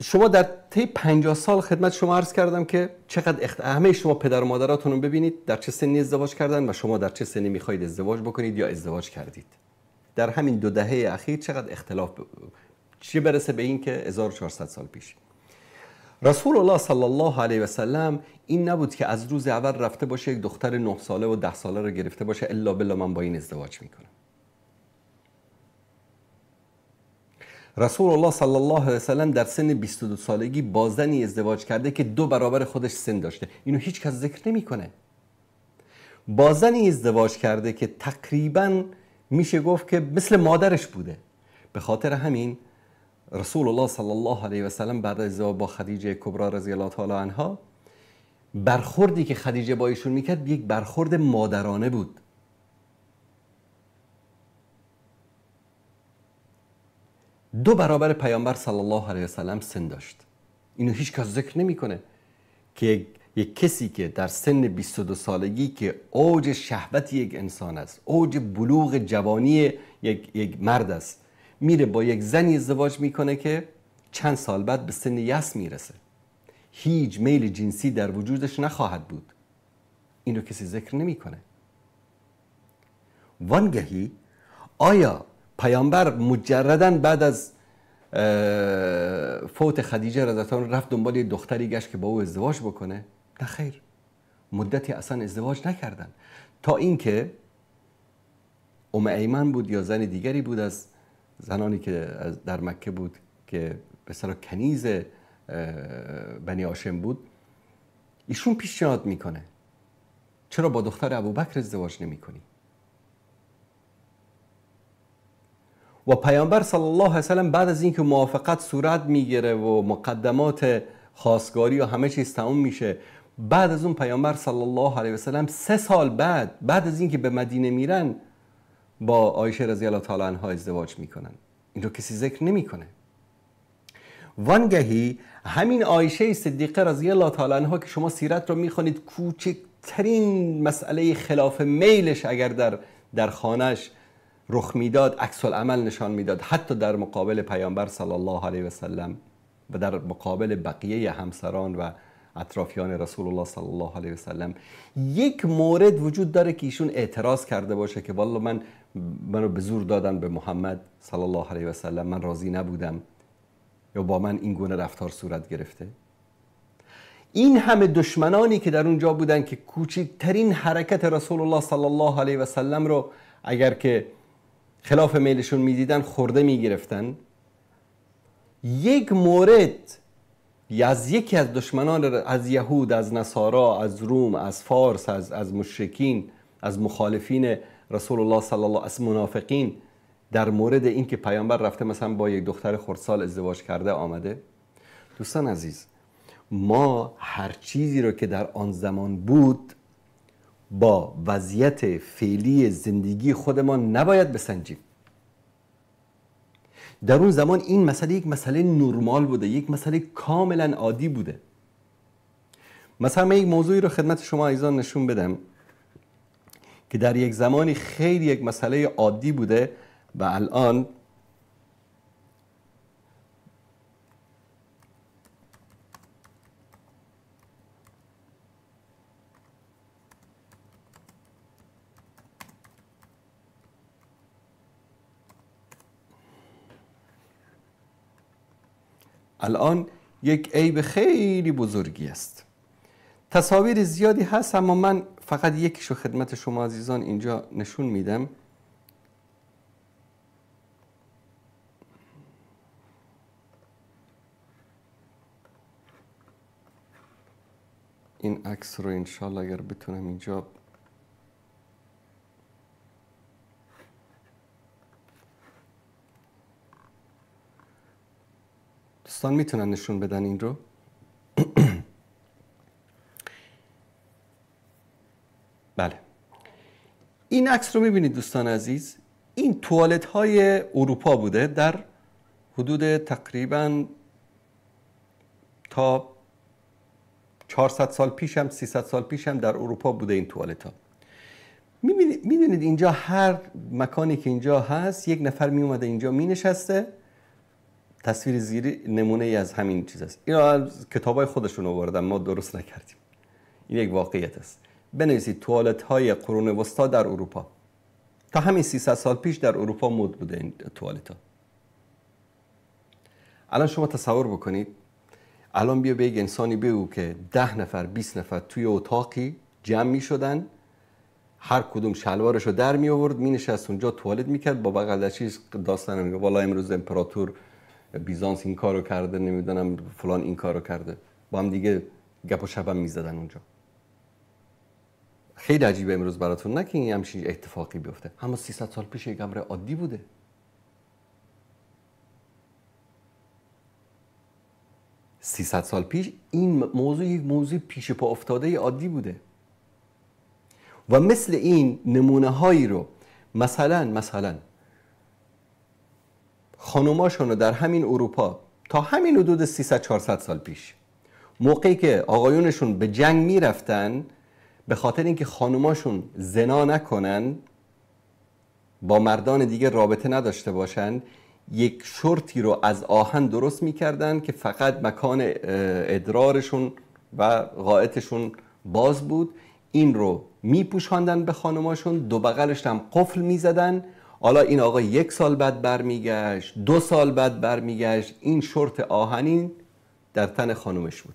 شما در طی 50 سال خدمت شما عرض کردم که چقدر همه شما پدر و مادراتون رو ببینید در چه سنی ازدواج کردن و شما در چه سنی میخواهید ازدواج بکنید یا ازدواج کردید. در همین 2 دهه اخیر چقدر اختلاف چه برسه به این که 1400 سال پیش. رسول الله صلی الله علیه و سلم این نبود که از روز اول رفته باشه یک دختر 9 ساله و 10 ساله رو گرفته باشه الا بالله من با این ازدواج میکنم. رسول الله صلی الله علیه و سلم در سن 22 سالگی با زنی ازدواج کرده که 2 برابر خودش سن داشته. اینو هیچ کس ذکر نمیکنه. با زنی ازدواج کرده که تقریبا میشه گفت که مثل مادرش بوده. به خاطر همین رسول الله صلی الله علیه و سلم بعد از ازدواج با خدیجه کبرا رضی الله تعالی عنها، برخوردی که خدیجه با ایشون میکرد یک برخورد مادرانه بود. دو برابر پیامبر صلی الله علیه و سلم سن داشت. اینو هیچ کس ذکر نمیکنه که یک کسی که در سن 22 سالگی که اوج شهوت یک انسان است، اوج بلوغ جوانی یک مرد است، میره با یک زنی ازدواج میکنه که چند سال بعد به سن یأس میرسه، هیچ میل جنسی در وجودش نخواهد بود. اینو کسی ذکر نمیکنه. وانگهی آیا پیامبر مجرداً بعد از فوت خدیجه رضی الله عنها رفت دنبال یه دختری گشت که با او ازدواج بکنه؟ نه خیر، مدتی اصلا ازدواج نکردن تا اینکه ام ایمن بود یا زن دیگری بود از زنانی که در مکه بود که به اصطلاح کنیز بنی هاشم بود، ایشون پیشنهاد میکنه چرا با دختر ابوبکر ازدواج نمیکنی؟ و پیامبر صلی الله علیه و سلم بعد از اینکه موافقت صورت میگیره و مقدمات خواستگاری و همه چیز تموم میشه، بعد از اون پیامبر صلی الله علیه و سلم 3 سال بعد از اینکه به مدینه میرن با عایشه رضی الله تعالی عنها ازدواج میکنن. این رو کسی ذکر نمیکنه. وانگهی همین عایشه صدیقه رضی الله تعالی عنها که شما سیرت رو میخوانید، کوچکترین مسئله خلاف میلش اگر در خانهش رخ میداد عکس العمل نشان میداد، حتی در مقابل پیامبر صلی الله علیه و سلم و در مقابل بقیه همسران و اطرافیان رسول الله صلی الله علیه و سلم. یک مورد وجود داره که ایشون اعتراض کرده باشه که والله منو به زور دادن به محمد صلی الله علیه و سلم، من راضی نبودم یا با من این گونه رفتار صورت گرفته. این همه دشمنانی که در اونجا بودن که کوچکترین حرکت رسول الله صلی الله علیه و سلم رو اگر که خلاف میلشون میدیدن خورده میگرفتن، یک مورد از یکی از دشمنان، از یهود، از نصارا، از روم، از فارس، از مشرکین، از مخالفین رسول الله صلی الله، از منافقین، در مورد اینکه پیامبر رفته مثلا با یک دختر خردسال ازدواج کرده آمده. دوستان عزیز، ما هر چیزی رو که در آن زمان بود با وضعیت فعلی زندگی خودمان نباید بسنجیم. در اون زمان این مسئله یک مسئله نرمال بوده، یک مسئله کاملا عادی بوده. مثلا من یک موضوعی رو خدمت شما عزیزان نشون بدم که در یک زمانی خیلی یک مسئله عادی بوده و الان یک عیب خیلی بزرگی است. تصاویر زیادی هست اما من فقط یکیشو خدمت شما عزیزان اینجا نشون میدم. این عکس رو انشالله اگر بتونم اینجا دوستان میتونن نشون بدن این رو. بله، این عکس رو میبینید دوستان عزیز، این توالت های اروپا بوده در حدود تقریبا تا 400 سال پیش هم 300 سال پیش هم در اروپا بوده این توالت ها. میدونید اینجا هر مکانی که اینجا هست یک نفر میومده اینجا مینشسته. تصویر زیری نمونه ای از همین چیز است. اینا کتابای خودشون آوردن، ما درست نکردیم. این یک واقعیت است. بنویسید توالت های قرون وسطا در اروپا. تا همین 300 سال پیش در اروپا مد بوده این توالت ها. الان شما تصور بکنید، الان بیا به یک انسانی بگو که 10 نفر 20 نفر توی اتاقی جمع می شدن، هر کدوم شلوارشو در می آورد، می نشست اونجا توالت میکرد، با بغل چیز داستان میگه والا امروز امپراتور بیزانس این کارو کرده، نمیدونم فلان این کارو کرده، با هم دیگه گپ و شبم میزدن اونجا. خیلی عجیبه امروز براتون نه که این همچین اتفاقی بیفته، اما 300 سال پیش یک امر عادی بوده. 300 سال پیش این موضوع یک موضوع پیش پا افتاده عادی بوده. و مثل این نمونه هایی رو مثلا خانوماشون رو در همین اروپا تا همین حدود 300 400 سال پیش، موقعی که آقایونشون به جنگ میرفتن، به خاطر اینکه خانوماشون زنا نکنن، با مردان دیگه رابطه نداشته باشن، یک شورتی رو از آهن درست میکردن که فقط مکان ادرارشون و غائطشون باز بود. این رو میپوشاندن به خانوماشون، دو بغلش هم قفل میزدن. حالا این آقا 1 سال بعد برمیگشت، 2 سال بعد برمیگشت، این شورت آهنین در تن خانومش بود.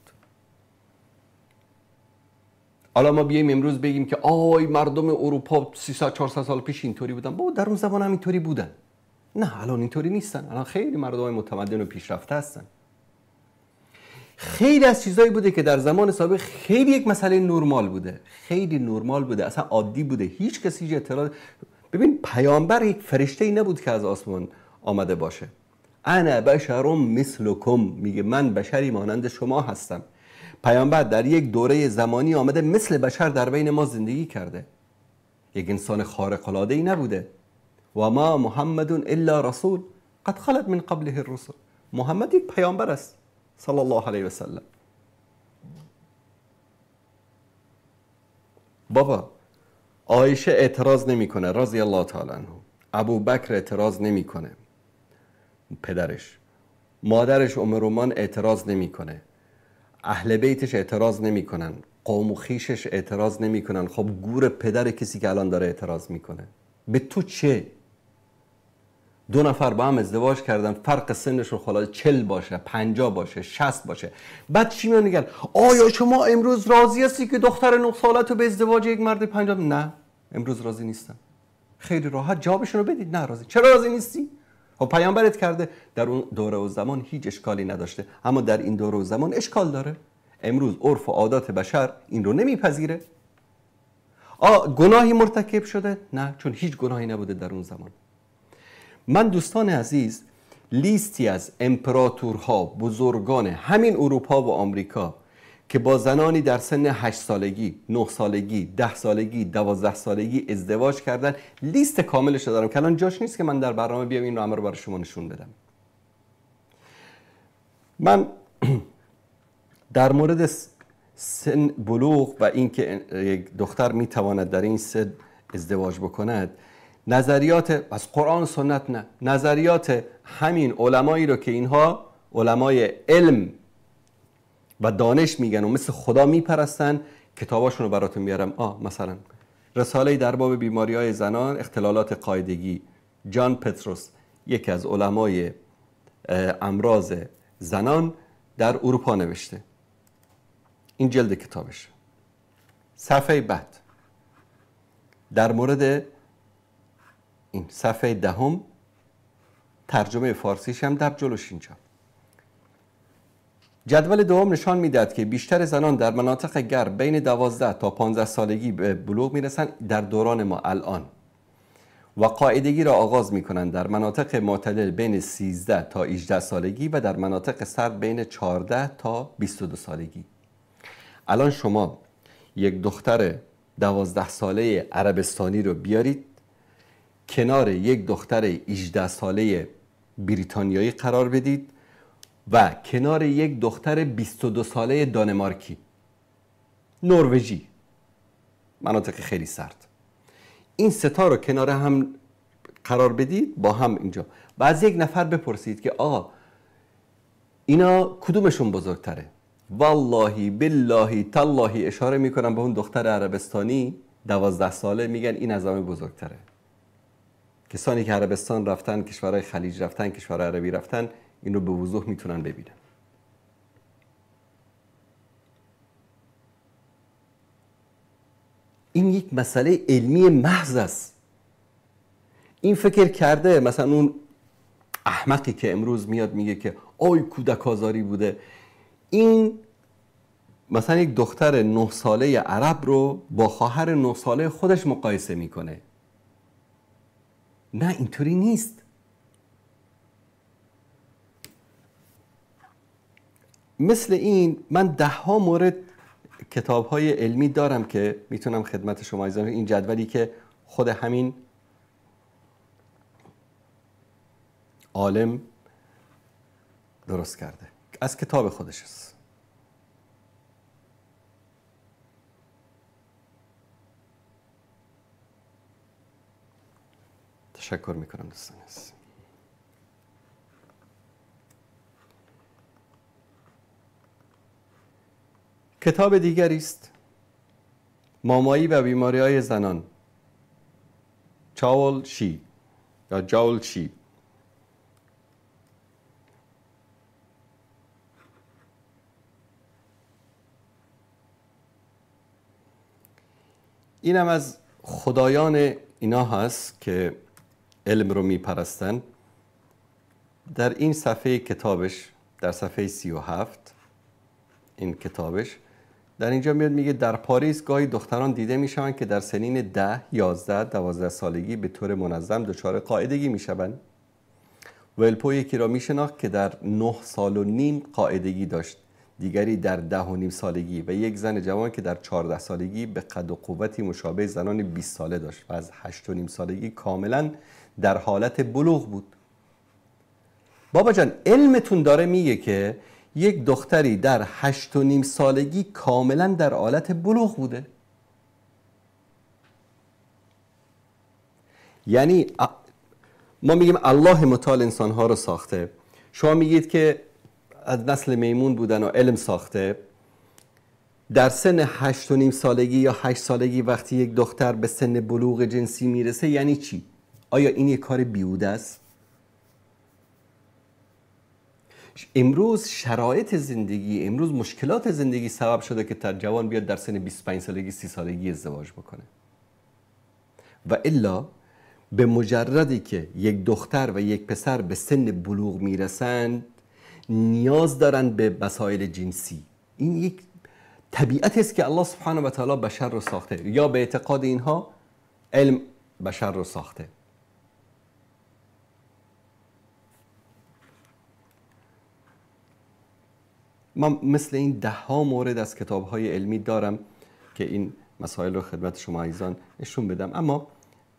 حالا ما بیایم امروز بگیم که آی مردم اروپا 300 400 سال پیش اینطوری بودن، بابا در اون زمان هم اینطوری بودن. نه الان اینطوری نیستن، الان خیلی مردم متمدن و پیشرفته هستن. خیلی از چیزایی بوده که در زمان سابق خیلی یک مسئله نرمال بوده، خیلی نرمال بوده، اصلا عادی بوده، هیچ کسی هیچ اعتراض. ببین پیامبر یک فرشته ای نبود که از آسمان آمده باشه. انا بشر مثلکم، میگه من بشری مانند شما هستم. پیامبر در یک دوره زمانی آمده مثل بشر در بین ما زندگی کرده، یک انسان خارق العاده ای نبوده. و ما محمد الا رسول قد خلت من قبله الرسل. محمد یک پیامبر است صلی الله علیه و سلم. بابا عایشه اعتراض نمیکنه رضی الله تعالی عنه، ابو بکر اعتراض نمیکنه پدرش، مادرش ام رومان اعتراض نمیکنه، اهل بیتش اعتراض نمیکنن، قوم و خیشش اعتراض نمیکنن. خب گور پدر کسی که الان داره اعتراض میکنه، به تو چه؟ 2 نفر با هم ازدواج کردن، فرق سنشون خلاص 40 باشه، 50 باشه، 60 باشه، بعد چی میان میگن آیا شما امروز راضی هستی که دختر 9 سالتو به ازدواج یک مرد 50؟ نه امروز راضی نیستم. خیلی راحت جوابشون رو بدید، نه راضی. چرا راضی نیستی؟ خب پیامبرت کرده. در اون دوره و زمان هیچ اشکالی نداشته، اما در این دوره و زمان اشکال داره. امروز عرف و عادات بشر این رو نمیپذیره. گناهی مرتکب شده؟ نه، چون هیچ گناهی نبوده در اون زمان. من دوستان عزیز لیستی از امپراتورها، بزرگان همین اروپا و آمریکا که با زنانی در سن 8 سالگی، 9 سالگی، 10 سالگی، 12 سالگی ازدواج کردن، لیست کاملش رو دارم که الان جاش نیست که من در برنامه بیام این رو همه رو برای شما نشون بدم. من در مورد سن بلوغ و اینکه یک دختر میتواند در این سن ازدواج بکند، نظریات از قرآن و سنت نه، نظریات همین علمایی رو که اینها علمای علم و دانش میگن و مثل خدا میپرستن، کتاباشون رو براتون میارم. مثلا رساله در باب بیماری های زنان، اختلالات قاعدگی، جان پتروس، یکی از علمای امراض زنان در اروپا نوشته. این جلد کتابش، صفحه بعد در مورد این صفحه 10، ترجمه فارسیش هم در جلوش اینجا. جدول دوم نشان میدهد که بیشتر زنان در مناطق گرم بین 12 تا 15 سالگی به بلوغ میرسند در دوران ما الان، و قاعدگی را آغاز میکنند در مناطق معتدل بین 13 تا 18 سالگی و در مناطق سرد بین 14 تا 22 سالگی. الان شما یک دختر 12 ساله عربستانی رو بیارید کنار یک دختر 18 ساله بریتانیایی قرار بدید و کنار یک دختر 22 ساله دانمارکی، نروژی، مناطق خیلی سرد، این ستا رو کنار هم قرار بدید با هم اینجا و از یک نفر بپرسید که آقا اینا کدومشون بزرگتره؟ والله بالله تالله اشاره میکنم به اون دختر عربستانی 12 ساله، میگن این از همه بزرگتره. کسانی که عربستان رفتن، کشورهای خلیج رفتن، کشورهای عربی رفتن، این رو به وضوح میتونن ببینن. این یک مسئله علمی محض است. این فکر کرده مثلا اون احمقی که امروز میاد میگه که آی کودک آزاری بوده، این مثلا یک دختر 9 ساله عرب رو با خواهر 9 ساله خودش مقایسه میکنه. نه، اینطوری نیست. مثل این من ده ها مورد کتاب های علمی دارم که میتونم خدمت شما عزیزان، این جدولی که خود همین عالم درست کرده از کتاب خودش است. تشکر میکنم دوستان عزیز. کتاب دیگری است، مامایی و بیماری های زنان، چاول شی یا جاول شی. اینم از خدایان اینا هست که علم رو میپرستن. در این صفحه کتابش، در صفحه 37 این کتابش، در اینجا میاد میگه در پاریس گاهی دختران دیده میشوند که در سنین 10، 11، 12 سالگی به طور منظم دچار قاعدگی میشوند. ولپو یکی را میشناخت که در 9 سال و نیم قاعدگی داشت، دیگری در 10.5 سالگی و یک زن جوان که در 14 سالگی به قد و قوتی مشابه زنان 20 ساله داشت و از 8.5 سالگی کاملا در حالت بلوغ بود. بابا جان، علمتون داره میگه که یک دختری در 8.5 سالگی کاملا در حالت بلوغ بوده. یعنی ما میگیم الله متعال انسانها رو ساخته، شما میگید که از نسل میمون بودن و علم ساخته. در سن 8.5 سالگی یا 8 سالگی وقتی یک دختر به سن بلوغ جنسی میرسه یعنی چی؟ آیا این یک کار بیهوده است؟ امروز شرایط زندگی، امروز مشکلات زندگی سبب شده که تا جوان بیاد در سن 25 سالگی 30 سالگی ازدواج بکنه. و الا به مجردی که یک دختر و یک پسر به سن بلوغ میرسند نیاز دارن به مسائل جنسی. این یک طبیعت است که الله سبحانه و تعالی بشر رو ساخته، یا به اعتقاد اینها علم بشر رو ساخته. من مثل این ده ها مورد از کتاب های علمی دارم که این مسائل رو خدمت شما عزیزان نشون بدم، اما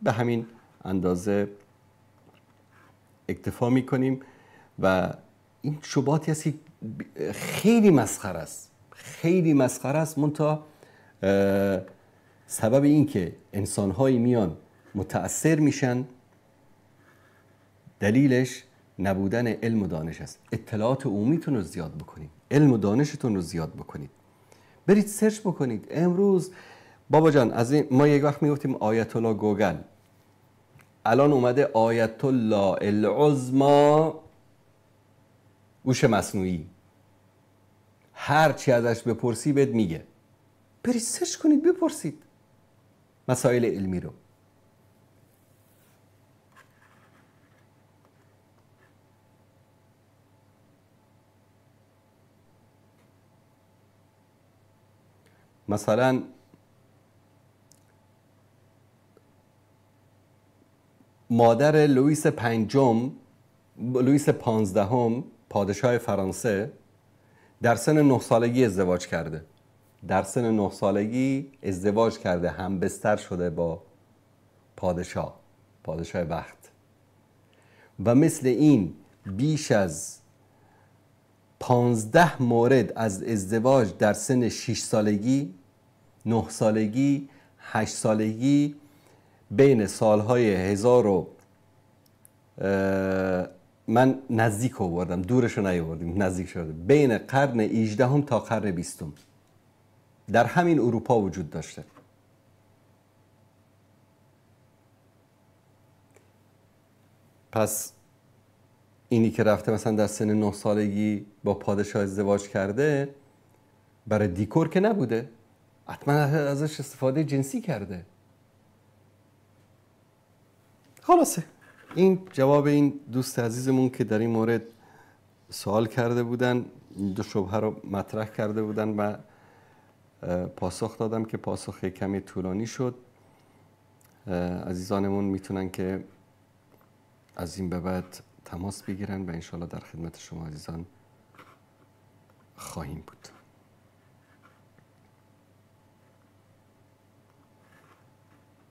به همین اندازه اکتفا میکنیم. و این شباتی است که خیلی مسخره است، خیلی مسخره است. منتها سبب این که انسان‌هایی میان متأثر میشن دلیلش نبودن علم و دانش است. اطلاعات عمومیتون رو زیاد بکنید، علم و دانشتون رو زیاد بکنید، برید search بکنید. امروز بابا جان از این ما یک وقت میگفتیم آیت الله گوگل، الان اومده آیت الله العظما هوش مصنوعی، هر چی ازش بپرسی بهت میگه. برید search کنید، بپرسید مسائل علمی رو. مثلا مادر لوئیس پنجم، لوئیس 15 پادشاه فرانسه، در سن 9 سالگی ازدواج کرده. در سن 9 سالگی ازدواج کرده، هم بستر شده با پادشاه، پادشاه وقت. و مثل این بیش از 15 مورد از ازدواج در سن 6 سالگی، 9 سالگی، 8 سالگی بین سالهای 1000 و من نزدیک آوردم، دورش رو نیاوردیم، نزدیک شده، بین قرن 18 تا قرن 20 در همین اروپا وجود داشته. پس اینی که رفته مثلا در سن 9 سالگی با پادشاه ازدواج کرده، برای دیکور که نبوده، حتما ازش استفاده جنسی کرده. خلاصه این جواب این دوست عزیزمون که در این مورد سوال کرده بودن، دو شبهه رو مطرح کرده بودن و پاسخ دادم که پاسخ کمی طولانی شد. عزیزانمون میتونن که از این به بعد تماس بگیرن و انشالله در خدمت شما عزیزان خواهیم بود.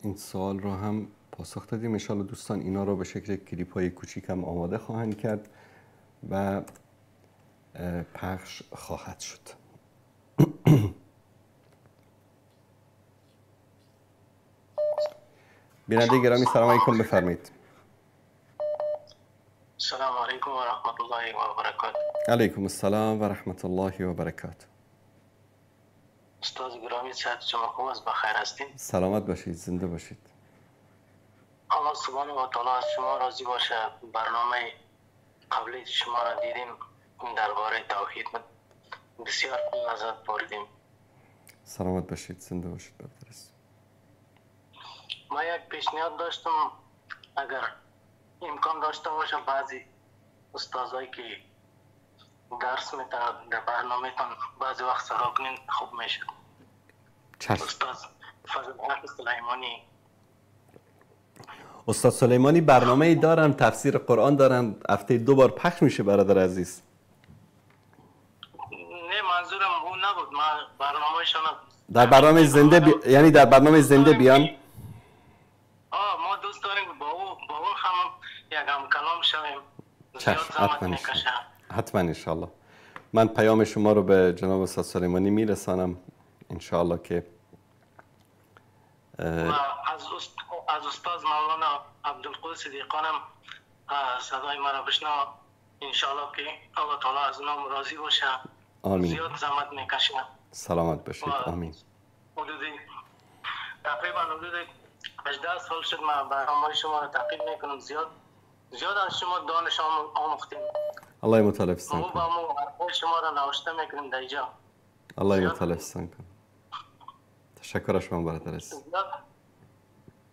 این سوال رو هم پاسخ دادیم. انشالله دوستان اینا رو به شکل کلیپ های کوچیک هم آماده خواهند کرد و پخش خواهد شد. بیننده گرامی سلام علیکم، بفرمایید. السلام علیکم و رحمت الله و برکاته. علیکم السلام و رحمت الله و برکاته. استاد گرامی، صحت شما خوب است؟ بخیر هستین؟ سلامت باشید، زنده باشید. الله سبحانه و تعالی از شما راضی باشه. برنامه قبلی شما را دیدیم درباره توحید، بسیار لذت بردیم. سلامت باشید، زنده باشید برادر. ما یک پیشنهاد داشتم، اگر امکان داشته باشه بعضی استادایی که درس میتن در برنامه تان بعضی وقت صدا کنین خوب میشه. چشم. استاد فضل حق سلیمانی. استاد سلیمانی برنامه دارن، تفسیر قرآن دارن، هفته 2 بار پخش میشه برادر عزیز. نه منظورم اون نبود، من برنامه‌شون در برنامه زنده یعنی در برنامه زنده بیان. ما دوست داریم با او هم یک هم کلام شویم. چشم، حتما انشالله. من پیام شما رو به جناب استاد سلیمانی میرسانم انشالله که از استاد مولانا عبدالقدوس دیقانم صدای مرا بشنو انشالله که الله تعالی از نام راضی باشه. آمین. زیاد زحمت میکشه. سلامت باشید. آمین. تقریبا حدود 18 سال شد من برنامه شما رو تعقیب میکنم. زیاد از شما دانش آموختیم. الله متعال افسان کنه. ما شما رو نوشته میکنیم در اینجا. الله متعال افسان کنه. تشکر از شما برادر عزیز.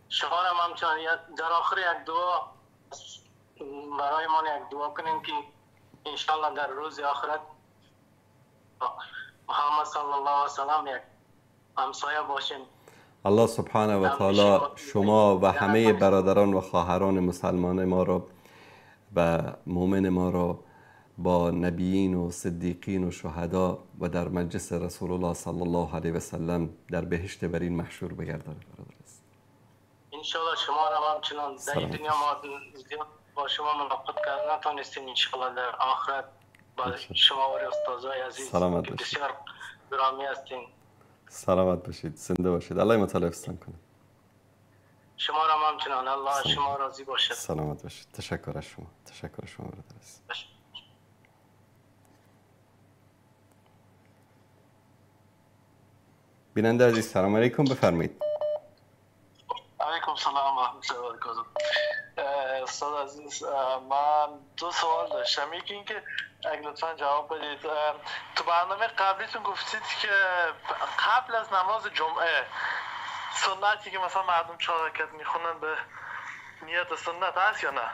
شما را همچنان در آخر یک دعا برای ما یک دعا کنیم که انشالله در روز آخرت محمد صلی الله علیه و سلم یک همسایه باشیم. الله سبحانه و تعالی شما و همه برادران و خواهران مسلمان ما را و مؤمن ما را با نبیین و صدیقین و شهدا و در مجلس رسول الله صلی الله علیه و سلم در بهشت برین محشور بگرداند. انشالله شما را همچنان در دنیا ما زیاد با شما ملاقات کرد نتونستیم، انشالله در آخرت با شما و استادای عزیز بسیار گرامی هستین. سلامت باشید، زنده باشید. الله متعال افسان کنه. شما را همچنان الله شما راضی باشه. سلامت باشید. تشکر از شما. تشکر از شما برادر عزیز. بیننده عزیز سلام علیکم، بفرمایید. علیکم سلام و رحمت الله و برکاته. استاد عزیز من دو سوال داشتم. یکی اینکه اگه لطفا جواب بدید، تو برنامه قبلیتون گفتید که قبل از نماز جمعه سنتی که مثلا مردم 4 رکعت میخونن به نیت سنت هست یا نه؟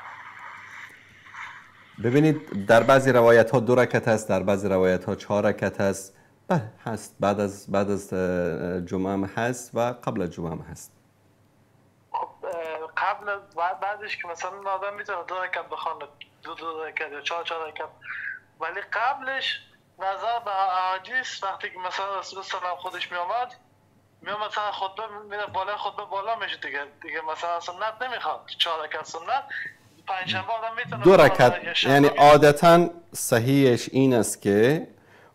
ببینید در بعضی روایت ها 2 رکعت هست، در بعضی روایت ها 4 رکعت هست. بله هست، بعد از جمعه هم هست و قبل از جمعه هم هست. قبل از بعدش که مثلا آدم میتونه 2 رکعت بخونه، 2 رکعت یا 4 رکعت، ولی قبلش نظر به احادیث وقتی که مثلا رسول سلام خودش میامد سر خطبه میره بالا، خطبه بالا میشه دیگه مثلا سنت نمیخواد 4 رکعت سنت، پنجشنبه آدم میتونه 2 رکعت. یعنی عادتا صحیحش این است که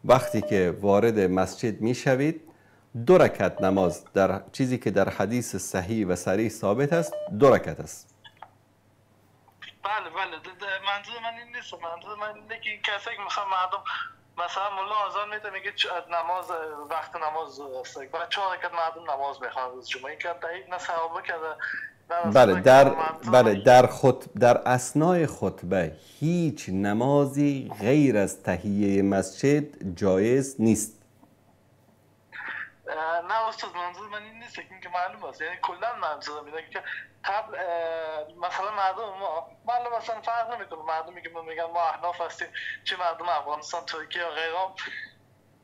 وقتی که وارد مسجد میشوید 2 رکعت نماز، در چیزی که در حدیث صحیح و صریح ثابت است 2 رکعت است. بله بله، منظور من این نیست. منظور من اینه که کسایی که مثلا مردم مثلا ملا آذان میده میگه نماز وقت نماز است، بعد 4 رکعت مردم نماز میخوان روز جمعه، این که دقیق نه صحابه کرده. بله در در اثنای خطبه هیچ نمازی غیر از تحیه مسجد جایز نیست. نه استاد، منظور من این نیست که معلوم است، یعنی کلا منظورم اینه که قبل مثلا مردم ما معلوم مثلا فرق نمیکنه، مردمی که میگن ما احناف هستیم، چه مردم افغانستان، ترکیه یا غیره،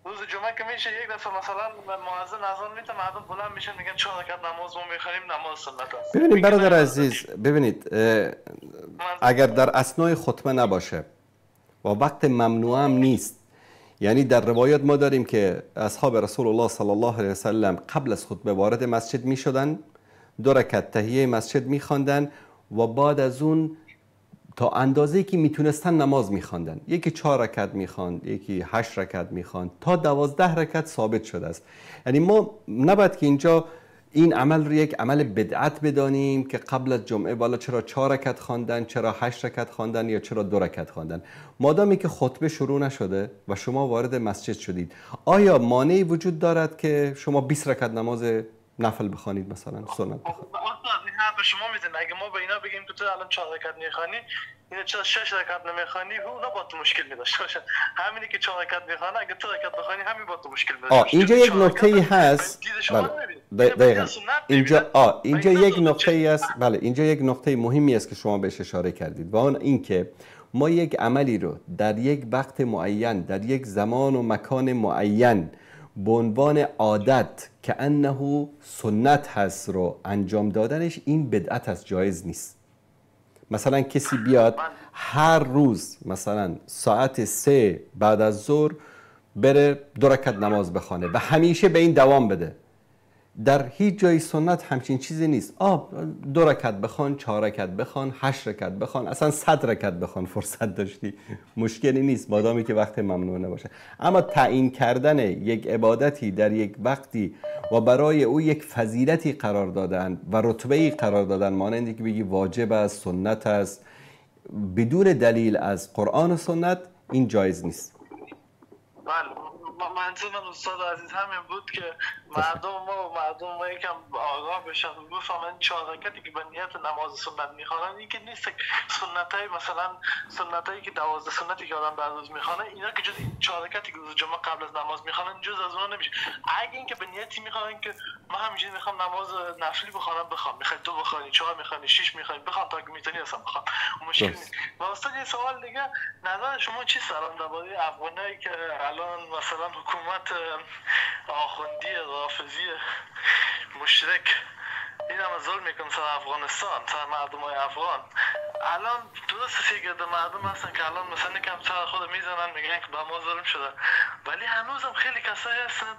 روز جمعه که میشه یک دفعه مثلا مؤذن اذان میده، مردم بلند میشن میگن 4 رکعت نماز ما میخوانیم، نماز سنت است. ببینید برادر عزیز، ببینید اگر در اثنای خطبه نباشه و وقت ممنوع هم نیست، یعنی در روایات ما داریم که اصحاب رسول الله صلی الله علیه وسلم قبل از خطبه وارد مسجد میشدن، 2 رکعت تحیه مسجد میخواندن و بعد از اون تا اندازه‌ای که میتونستن نماز میخواندن. یکی 4 رکعت میخواند، یکی 8 رکعت میخواند، تا 12 رکعت ثابت شده است. یعنی ما نباید که اینجا این عمل رو یک عمل بدعت بدانیم که قبل از جمعه بالا چرا 4 رکعت خواندن، چرا 8 رکعت خواندن یا چرا 2 رکعت خواندن. مادامی که خطبه شروع نشده و شما وارد مسجد شدید، آیا مانعی وجود دارد که شما 20 رکعت نماز نفل بخوانید مثلا سنت بخوانید؟ این حرف شما میزنید. اگه ما به اینا بگیم که تو الان 4 رکعت میخوانی، اینا چرا 6 رکعت نمیخوانی، اونا با تو مشکل میداشته باشن. همینی که 4 رکعت میخوانه اگه 2 رکعت بخوانی همین با تو مشکل میداشته. اینجا یک نکته هست. بله دقیقاً. اینجا اینجا یک نکته است. بله اینجا یک نکته مهمی است که شما بهش اشاره کردید و آن این که ما یک عملی رو در یک وقت معین، در یک زمان و مکان معین به عنوان عادت که انه سنت هست رو انجام دادنش، این بدعت است، جایز نیست. مثلا کسی بیاد هر روز مثلا ساعت 3 بعد از ظهر بره 2 رکعت نماز بخوانه و همیشه به این دوام بده، در هیچ جای سنت همچین چیزی نیست. 2 رکعت بخوان، 4 رکعت بخوان، 8 رکعت بخوان، اصلا 100 رکعت بخوان، فرصت داشتی مشکلی نیست مادامی که وقت ممنوع نباشه. اما تعیین کردن یک عبادتی در یک وقتی و برای او یک فضیلتی قرار دادن و رتبه‌ای قرار دادن، مانند که بگی واجب است، سنت است، بدون دلیل از قرآن و سنت، این جایز نیست. بله منظور من استاد عزیز همین بود که مردم ما یکم آگاه بشن و بفهمن 4 رکعتی که به نیت نماز سنت میخوانن این که نیست سنتای مثلا سنتایی که 12 سنتی که آدم در روز میخوانه، اینا که جز 4 رکعتی که روز جمعه قبل از نماز میخوانن جز از اونها نمیشه. اگه اینکه به نیتی میخوانن که من همینجوری میخوام نماز نفلی بخوانم، بخوام، میخوای 2 بخوانی، 4 میخوانی، 6 میخوانی، بخوان تا که میتونی اصلا بخوان، مشکل نیست. و استاد یه سوال دیگه، نظر شما چی الان درباره افغانایی که الان مثلا حکومت آخوندی رافضی مشرک این هم ظلم میکنه سر افغانستان، سر مردم های افغان؟ الان درست سه مردم هستن که الان مثلا یکم سر خود میزنن میگن که به ما ظلم شده، ولی هنوزم خیلی کسایی هستن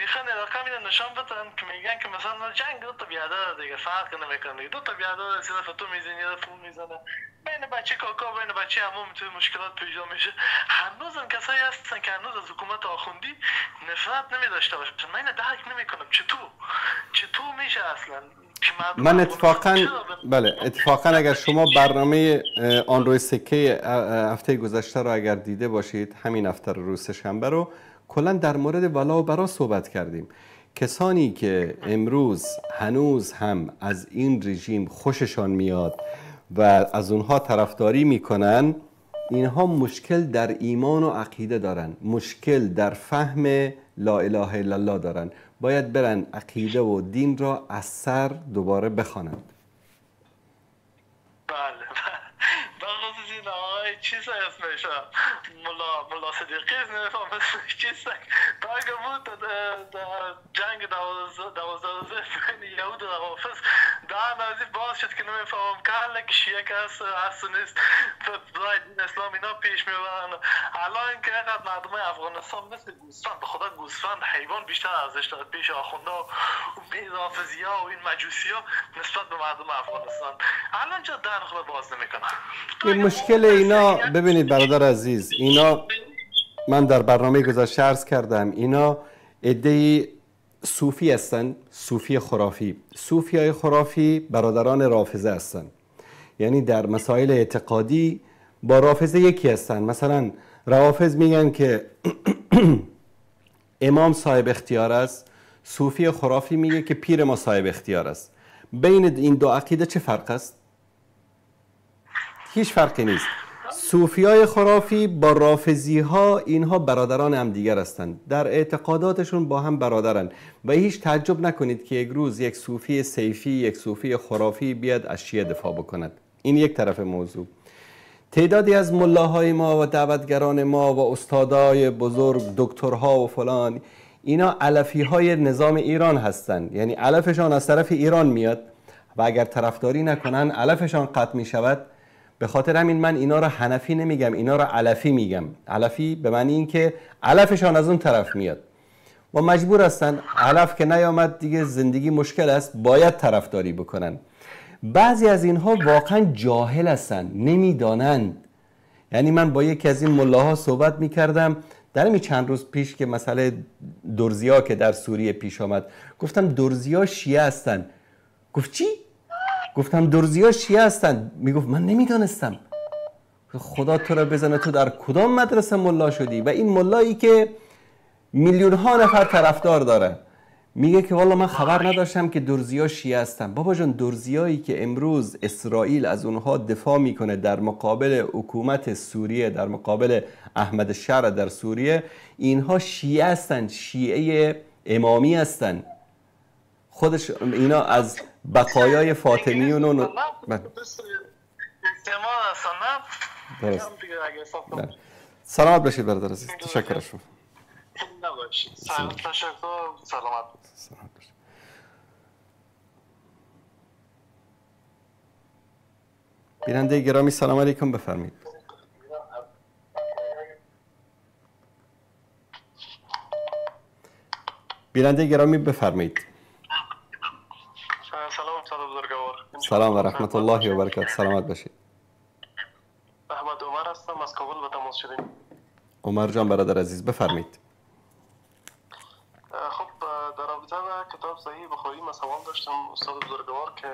میخوان علاقه میدن نشان بدن که میگن که مثلا جنگ 2 تا بیادر دیگه فرق نمیکنه دیگه، 2 تا بیادر یه دفعه تو میزنی یه دفعه اون میزنه، بین بچه کاکا بین بچه عمو میتونه مشکلات پیدا میشه. هنوزم کسایی هستن که هنوز از حکومت آخوندی نفرت نمیداشته باشن. من اینو درک نمیکنم چطور میشه اصلا. من اتفاقا بله اتفاقا اگر شما برنامه آن روی سکه هفته گذشته رو اگر دیده باشید، همین هفته رو روز سه‌شنبه رو کلا در مورد ولا و برا صحبت کردیم. کسانی که امروز هنوز هم از این رژیم خوششان میاد و از اونها طرفداری میکنن، اینها مشکل در ایمان و عقیده دارن، مشکل در فهم لا اله الا الله دارن. باید برن عقیده و دین را از سر دوباره بخوانند. بله بخصوص این آقای چیز اسمش ملا صدیقی نمیفهم اسمش چیست، تا اگه بود در جنگ 12 روزه بین یهود و روافض 10 دهن از باز شد که نمیفهمم که که شیعه که هست و نیست، دین اسلام اینا پیش میبرن. الان که اینقدر مردم افغانستان مثل گوسفند، به خدا گوسفند حیوان بیشتر ارزش داره پیش آخونده و این رافضی ها و این مجوسی ها نسبت به مردم افغانستان. الان چرا دهن خدا باز نمیکنن؟ این مشکل اینا، ببینید برادر عزیز، اینا من در برنامه گذشته عرض کردم، اینا عده‌ای صوفی هستند، صوفی خرافی. صوفی های خرافی برادران رافضه هستند، یعنی در مسائل اعتقادی با رافضه یکی هستند. مثلا روافض میگن که امام صاحب اختیار است، صوفی خرافی میگه که پیر ما صاحب اختیار است. بین این دو عقیده چه فرق است؟ هیچ فرقی نیست. صوفی های خرافی با رافضی ها اینها برادران هم دیگر هستند، در اعتقاداتشون با هم برادرن و هیچ تعجب نکنید که یک روز یک صوفی سیفی، یک صوفی خرافی بیاد از شیعه دفاع بکند. این یک طرف موضوع. تعدادی از ملاهای ما و دعوتگران ما و استادای بزرگ، دکترها و فلان، اینا علفی های نظام ایران هستند، یعنی علفشان از طرف ایران میاد و اگر طرفداری نکنن علفشان قطع می شود. به خاطر همین من اینا رو حنفی نمیگم، اینا رو علفی میگم. علفی به معنی این که علفشان از اون طرف میاد و مجبور هستن، علف که نیامد دیگه زندگی مشکل است، باید طرفداری بکنن. بعضی از اینها واقعا جاهل هستن، نمیدانند. یعنی من با یکی از این ملاها صحبت میکردم در این چند روز پیش که مسئله درزیا که در سوریه پیش آمد، گفتم درزیا شیعه هستن. گفت چی؟ گفتم درزیا شیعه هستند. میگفت من نمیدانستم. خدا تو را بزنه، تو در کدام مدرسه ملا شدی؟ و این ملایی که میلیون ها نفر طرفدار داره میگه که والله من خبر نداشتم که درزیا شیعه هستن. بابا جان، درزیایی که امروز اسرائیل از اونها دفاع میکنه در مقابل حکومت سوریه، در مقابل احمد شرع در سوریه، اینها شیعه هستند، شیعه امامی هستند. خودش اینا از بقایای فاطمیون و درست. سلامت باشید برادر عزیز، تشکر از شما. سلامت. سلامت باشید. بیننده گرامی سلام علیکم، بفرمایید. بیننده گرامی بفرمایید. سلام و رحمت الله و برکاته. سلامت باشید. احمد عمر هستم، از کابل به تماس شدیم. عمر جان برادر عزیز بفرمایید. خب در رابطه با کتاب صحیح بخاری من سوال داشتم استاد بزرگوار که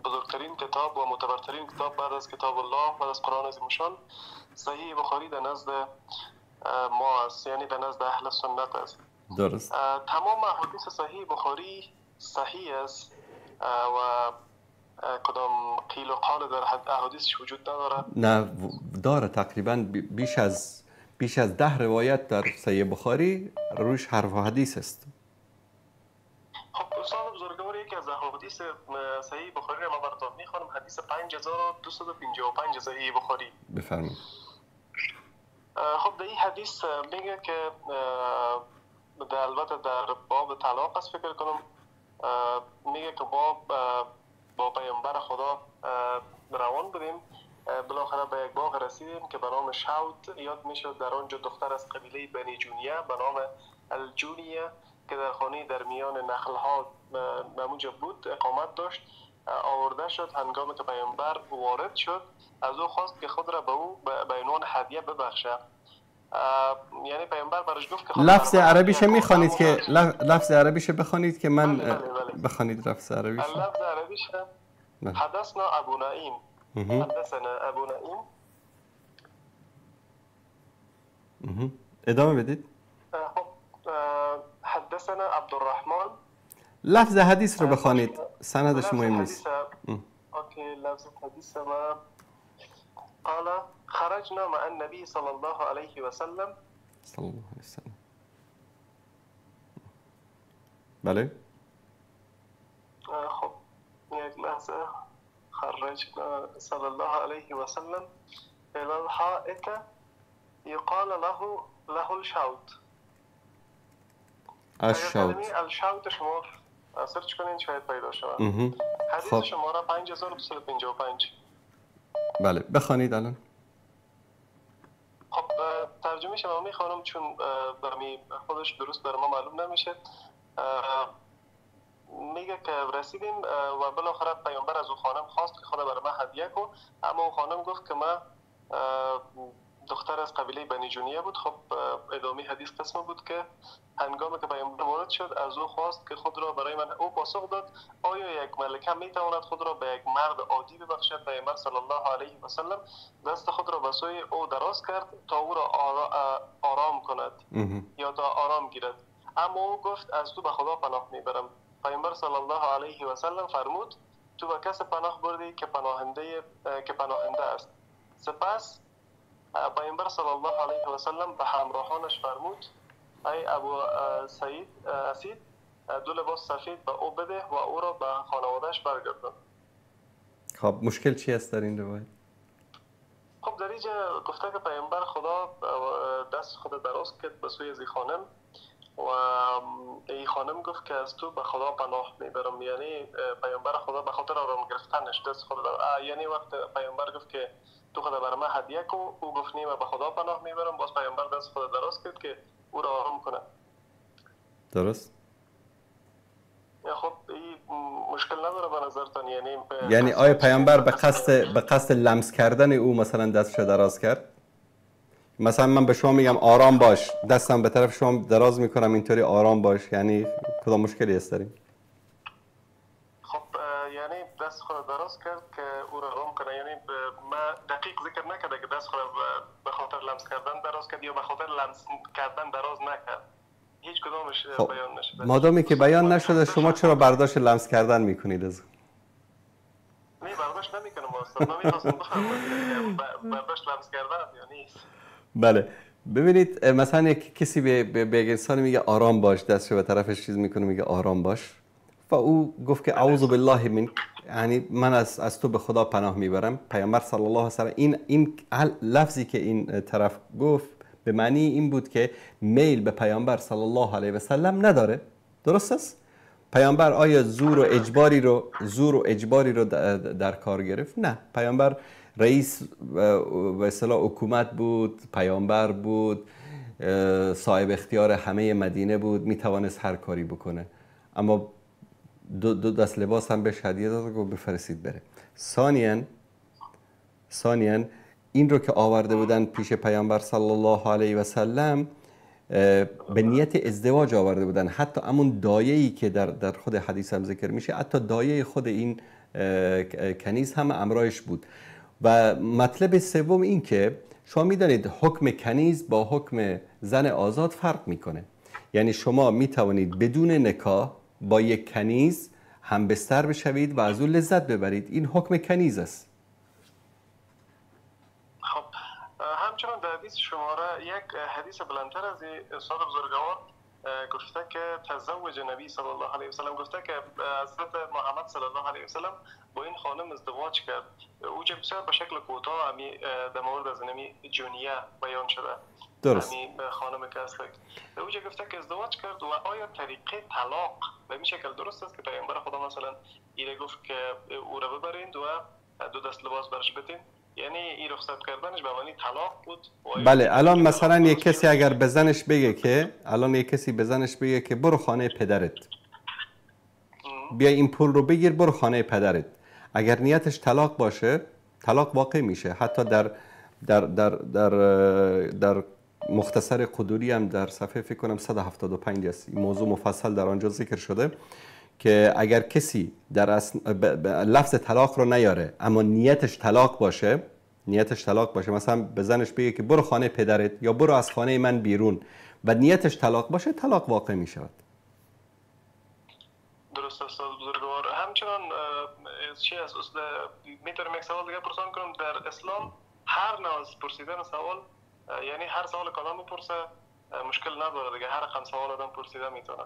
بزرگترین کتاب و معتبرترین کتاب بعد از کتاب الله، بعد از قرآن عظیم الشان، صحیح بخاری در نزد ما است، یعنی در نزد اهل سنت است. درست. تمام احادیث صحیح بخاری صحیح است و کدام قیل و قال در احادیثش وجود نداره؟ نه داره، تقریبا بیش از 10 روایت در صحیح بخاری روش حرف و حدیث است. خب استاد بزرگوار، یکی از احادیث صحیح بخاری را من براتون میخوانم، حدیث 5255 صحیح بخاری. بفرمایید. خب در این حدیث میگه که در البته در باب طلاق است فکر کنم، میگه که با پیامبر خدا روان بودیم، بالاخره به یک باغ رسیدیم که به نام شوت یاد میشد. در آنجا دختر از قبیله بنی جونیه به نام الجونیه که در خانه در میان نخلها نموجه بود اقامت داشت، آورده شد. هنگامی که پیامبر وارد شد از او خواست که خود را به او به عنوان هدیه ببخشه. یعنی پیامبر برش گفت که لفظ عربیش میخوانید که لفظ عربیش بخوانید که من بله بله. بخوانید لفظ عربیش. لفظ عربیش حدثنا ابو نعیم. حدثنا ابو نعیم. ادامه بدید. خب حدثنا عبدالرحمن. لفظ حدیث رو بخوانید، سندش مهم نیست. اوکی، لفظ حدیث ما قال خرجنا مع النبي صلى الله عليه وسلم. صلى الله عليه وسلم. بله. خب یک لحظه. خرجنا صلى الله عليه وسلم إلى الحائط يقال له الشوط. الشوط. الشوط شما search کنین شاید پیدا شود. حدیث شماره 5255. بله بخوانید الان. خب ترجمه شما میخوانم چون برمی خودش درست بر ما معلوم نمیشه. میگه که رسیدیم و بالاخره پیامبر از او خانم خواست که خدا بر من هدیه کن، اما او خانم گفت که من دختر از قبیله بنی جونیه بود. خب ادامه حدیث قسم بود که هنگامی که پیامبر وارد شد از او خواست که خود را برای من، او پاسخ داد آیا یک ملکه میتواند خود را به یک مرد عادی ببخشد؟ پیامبر صلی الله علیه و سلم دست خود را به سوی او دراز کرد تا او را آرام کند یا تا آرام گیرد، اما او گفت از تو به خدا پناه میبرم. پیامبر صلی الله علیه و سلم فرمود تو به کس پناه بردی که پناهنده است. سپس پیامبر صلی الله علیه و سلم به همراهانش فرمود ای ابو سعید اسید دو لباس سفید به او بده و او را به خانواده‌اش برگردان. خب مشکل چی است در این روایت؟ خب در اینجا گفته که پیامبر خدا دست خود دراز کرد به سوی زی خانم و ای خانم گفت که از تو به خدا پناه میبرم، یعنی پیامبر خدا به خاطر آرام گرفتنش دست خود یعنی وقت پیامبر گفت که تو خدا بر من هدیه کو، او گفت نه به خدا پناه میبرم، باز پیامبر دست خود دراز کرد که او را آرام کنه. درست؟ خب این مشکل نداره به نظرتان؟ یعنی آیا پیامبر به قصد لمس کردن او مثلا دستش دراز کرد؟ مثلا من به شما میگم آرام باش، دستم به طرف شما دراز میکنم اینطوری آرام باش، یعنی کدام مشکلی است داریم؟ خب یعنی دست خود دراز کرد که او را آرام کنه، یعنی ما دقیق ذکر نکرده که دست خود به خاطر لمس کردن دراز کرد یا به خاطر لمس کردن دراز نکرد، هیچ کدامش خب بیان نشده. مادامی که بیان نشده شما چرا برداشت لمس کردن میکنید از؟ نه برداشت نمیکنم استاد، من میخواستم بفهمم برداشت لمس کردن یا نیست. بله ببینید مثلا یک کسی به انسان میگه آرام باش، دستش به طرفش چیز میکنه میگه آرام باش، و او گفت که اعوذ بالله من، یعنی من از تو به خدا پناه میبرم. پیامبر صلی الله علیه و سلم این لفظی که این طرف گفت به معنی این بود که میل به پیامبر صلی الله علیه و سلم نداره. درست است؟ پیامبر آیا زور و اجباری رو در کار گرفت؟ نه، پیامبر رئیس به اصطلاح حکومت بود، پیامبر بود، صاحب اختیار همه مدینه بود، میتوانست هر کاری بکنه، اما دو دست لباس هم بهش هدیه داد و بفرستید بره. ثانیاً این رو که آورده بودن پیش پیامبر صلی الله علیه و سلم به نیت ازدواج آورده بودن. حتی همون دایه‌ای که در خود حدیث هم ذکر میشه، حتی دایه خود این کنیز هم امرایش بود. و مطلب سوم این که شما میدانید حکم کنیز با حکم زن آزاد فرق میکنه. یعنی شما میتوانید بدون نکاح با یک کنیز هم بستر بشوید و از او لذت ببرید. این حکم کنیز است. خب همچنان در حدیث شماره یک حدیث بلندتر از استاد بزرگوار گفته که تزوج نبی صلی الله علیه و سلم، گفته که حضرت محمد صلی الله علیه و سلم با این خانم ازدواج کرد. او چه بسیار به شکل کوتاه همی در مورد از نمی جونیه بیان شده. درست. همی خانم که است او چه گفته که ازدواج کرد و آیا طریقه طلاق به این شکل درست است که پیامبر خدا مثلا ایره گفت که او را ببرید و دو دست لباس برش بدین، یعنی این رخصت کردنش به معنی طلاق بود؟ بله. الان مثلا یک کسی اگر به زنش بگه که الان یک کسی به زنش بگه که برو خانه پدرت، بیا این پول رو بگیر برو خانه پدرت، اگر نیتش طلاق باشه طلاق واقع میشه. حتی در در در در در مختصر قدوری هم در صفحه فکر کنم 175 است، این موضوع مفصل در آنجا ذکر شده که اگر کسی در لفظ طلاق رو نیاره اما نیتش طلاق باشه، نیتش طلاق باشه، مثلا به زنش بگه که برو خانه پدرت یا برو از خانه من بیرون و نیتش طلاق باشه، طلاق واقع می شود. درست است بزرگوار. همچنان چی است میتونم یک سوال دیگه پرسان کنم؟ در اسلام هر نوع از پرسیدن سوال، یعنی هر سوال که آدم بپرسه مشکل نداره دیگه، هر رقم سوال آدم پرسیده میتونه؟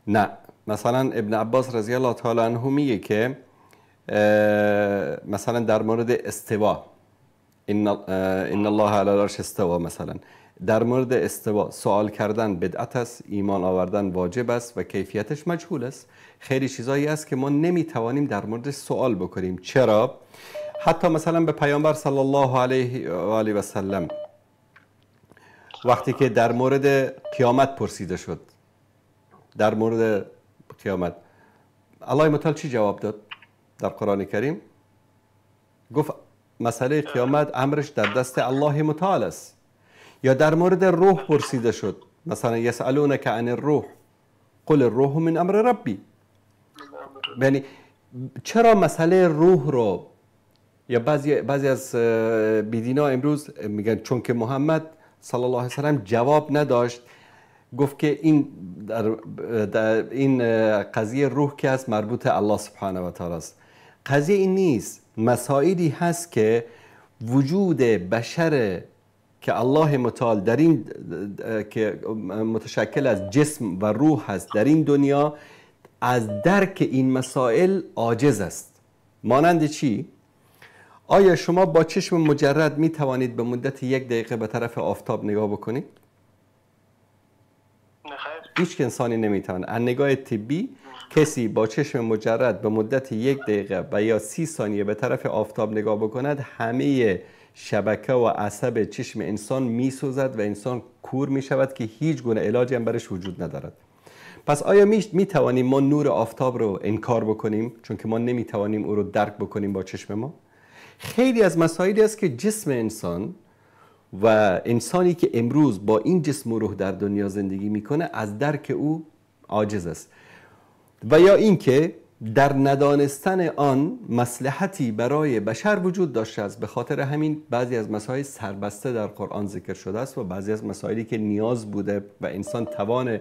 نه، مثلا ابن عباس رضی الله تعالی عنه میگه که مثلا در مورد استوا، ان الله علی العرش استوا، مثلا در مورد استوا سوال کردن بدعت است، ایمان آوردن واجب است و کیفیتش مجهول است. خیلی چیزایی است که ما نمیتوانیم در موردش سوال بکنیم. چرا؟ حتی مثلا به پیامبر صلی الله علیه و آله و سلم وقتی که در مورد قیامت پرسیده شد، در مورد قیامت الله متعال چی جواب داد در قرآن کریم؟ گفت مسئله قیامت امرش در دست الله متعال است. یا در مورد روح پرسیده شد، مثلا یسألونک عن الروح قل الروح من امر ربی. یعنی چرا مسئله روح رو یا بعضی از بیدینا امروز میگن چون که محمد صلی الله علیه وسلم جواب نداشت، گفت که این در این قضیه روح که است مربوط الله سبحانه و تعالی است. قضیه این نیست. مسائلی هست که وجود بشر که الله متعال در این که متشکل از جسم و روح هست در این دنیا، از درک این مسائل عاجز است. مانند چی؟ آیا شما با چشم مجرد می توانید به مدت 1 دقیقه به طرف آفتاب نگاه بکنید؟ هیچ انسانی نمیتواند. از نگاه طبی کسی با چشم مجرد به مدت 1 دقیقه و یا 30 ثانیه به طرف آفتاب نگاه بکند، همه شبکه و عصب چشم انسان میسوزد و انسان کور میشود که هیچ گونه علاجی هم برش وجود ندارد. پس آیا میتوانیم ما نور آفتاب رو انکار بکنیم چون که ما نمیتوانیم او رو درک بکنیم با چشم ما؟ خیلی از مسائلی است که جسم انسان و انسانی که امروز با این جسم و روح در دنیا زندگی میکنه از درک او عاجز است، و یا اینکه در ندانستن آن مصلحتی برای بشر وجود داشته است. به خاطر همین بعضی از مسائل سربسته در قرآن ذکر شده است و بعضی از مسائلی که نیاز بوده و انسان توان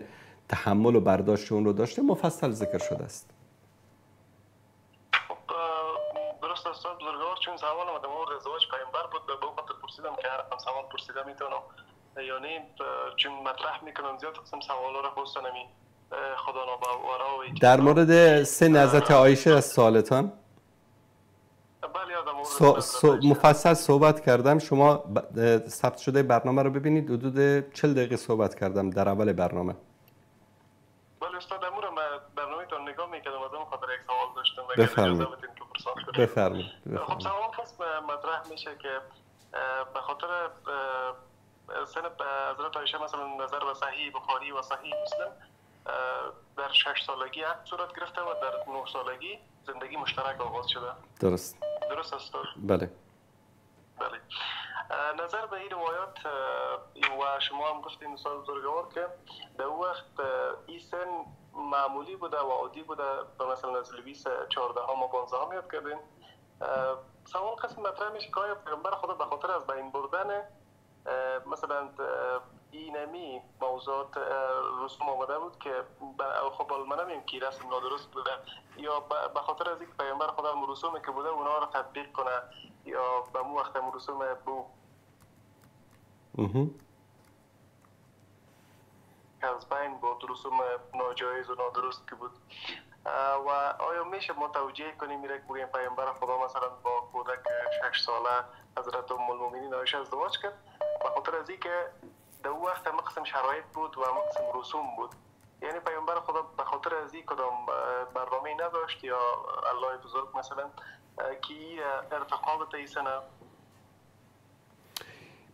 تحمل و برداشت اون رو داشته مفصل ذکر شده است. درست استاد بزرگوار، چون سوالم در مورد ازدواج پیامبر بود، به خاطر پرسیدم که هر سوال پرسیده میتونم، یعنی چون مطرح میکنم زیاد قسم سوالا رو خصوصا خدا ناباورا. در مورد سن حضرت عایشه از سوالتان بله مفصل صحبت کردم. شما ثبت شده برنامه رو ببینید، حدود 40 دقیقه صحبت کردم در اول برنامه. بله استاد، امور من برنامه تان نگاه میکردم، از اون خاطر یک سوال داشتم. بفرمایید. بفرمایید. خب سوال قسم مطرح میشه که به خاطر سن حضرت عایشه مثلا نظر به صحیح بخاری و صحیح مسلم در 6 سالگی عقد صورت گرفته و در 9 سالگی زندگی مشترک آغاز شده. درست. درست است؟ بله. بله. نظر به این روایات و شما هم گفتین استاد بزرگوار که در وقت این سن معمولی بوده و عادی بوده، به مثلا از لویس 14 و 15 یاد کردیم. سوال قسم مطرح میشه که آیا پیامبر خدا به خاطر از بین بردن مثلا اینمی موضوعات رسوم آمده بود که خب من نمیم که رسم نادرست بوده، یا به خاطر از اینکه پیامبر خدا هم رسومی که بوده اونا رو تطبیق کنه، یا به مو وقت هم رسوم بو از بین بود، رسوم ناجایز و نادرست که بود. و آیا میشه ما توجیه کنیم میره که بگیم پیامبر خدا مثلا با کودک 6 ساله حضرت ام المؤمنین عایشه ازدواج کرد به خاطر از اینکه در اون وقت هم قسم شرایط بود و هم قسم رسوم بود، یعنی پیامبر خدا به خاطر از این کدام برنامه نداشت یا الله بزرگ مثلا که ارتقا بده ای سنه؟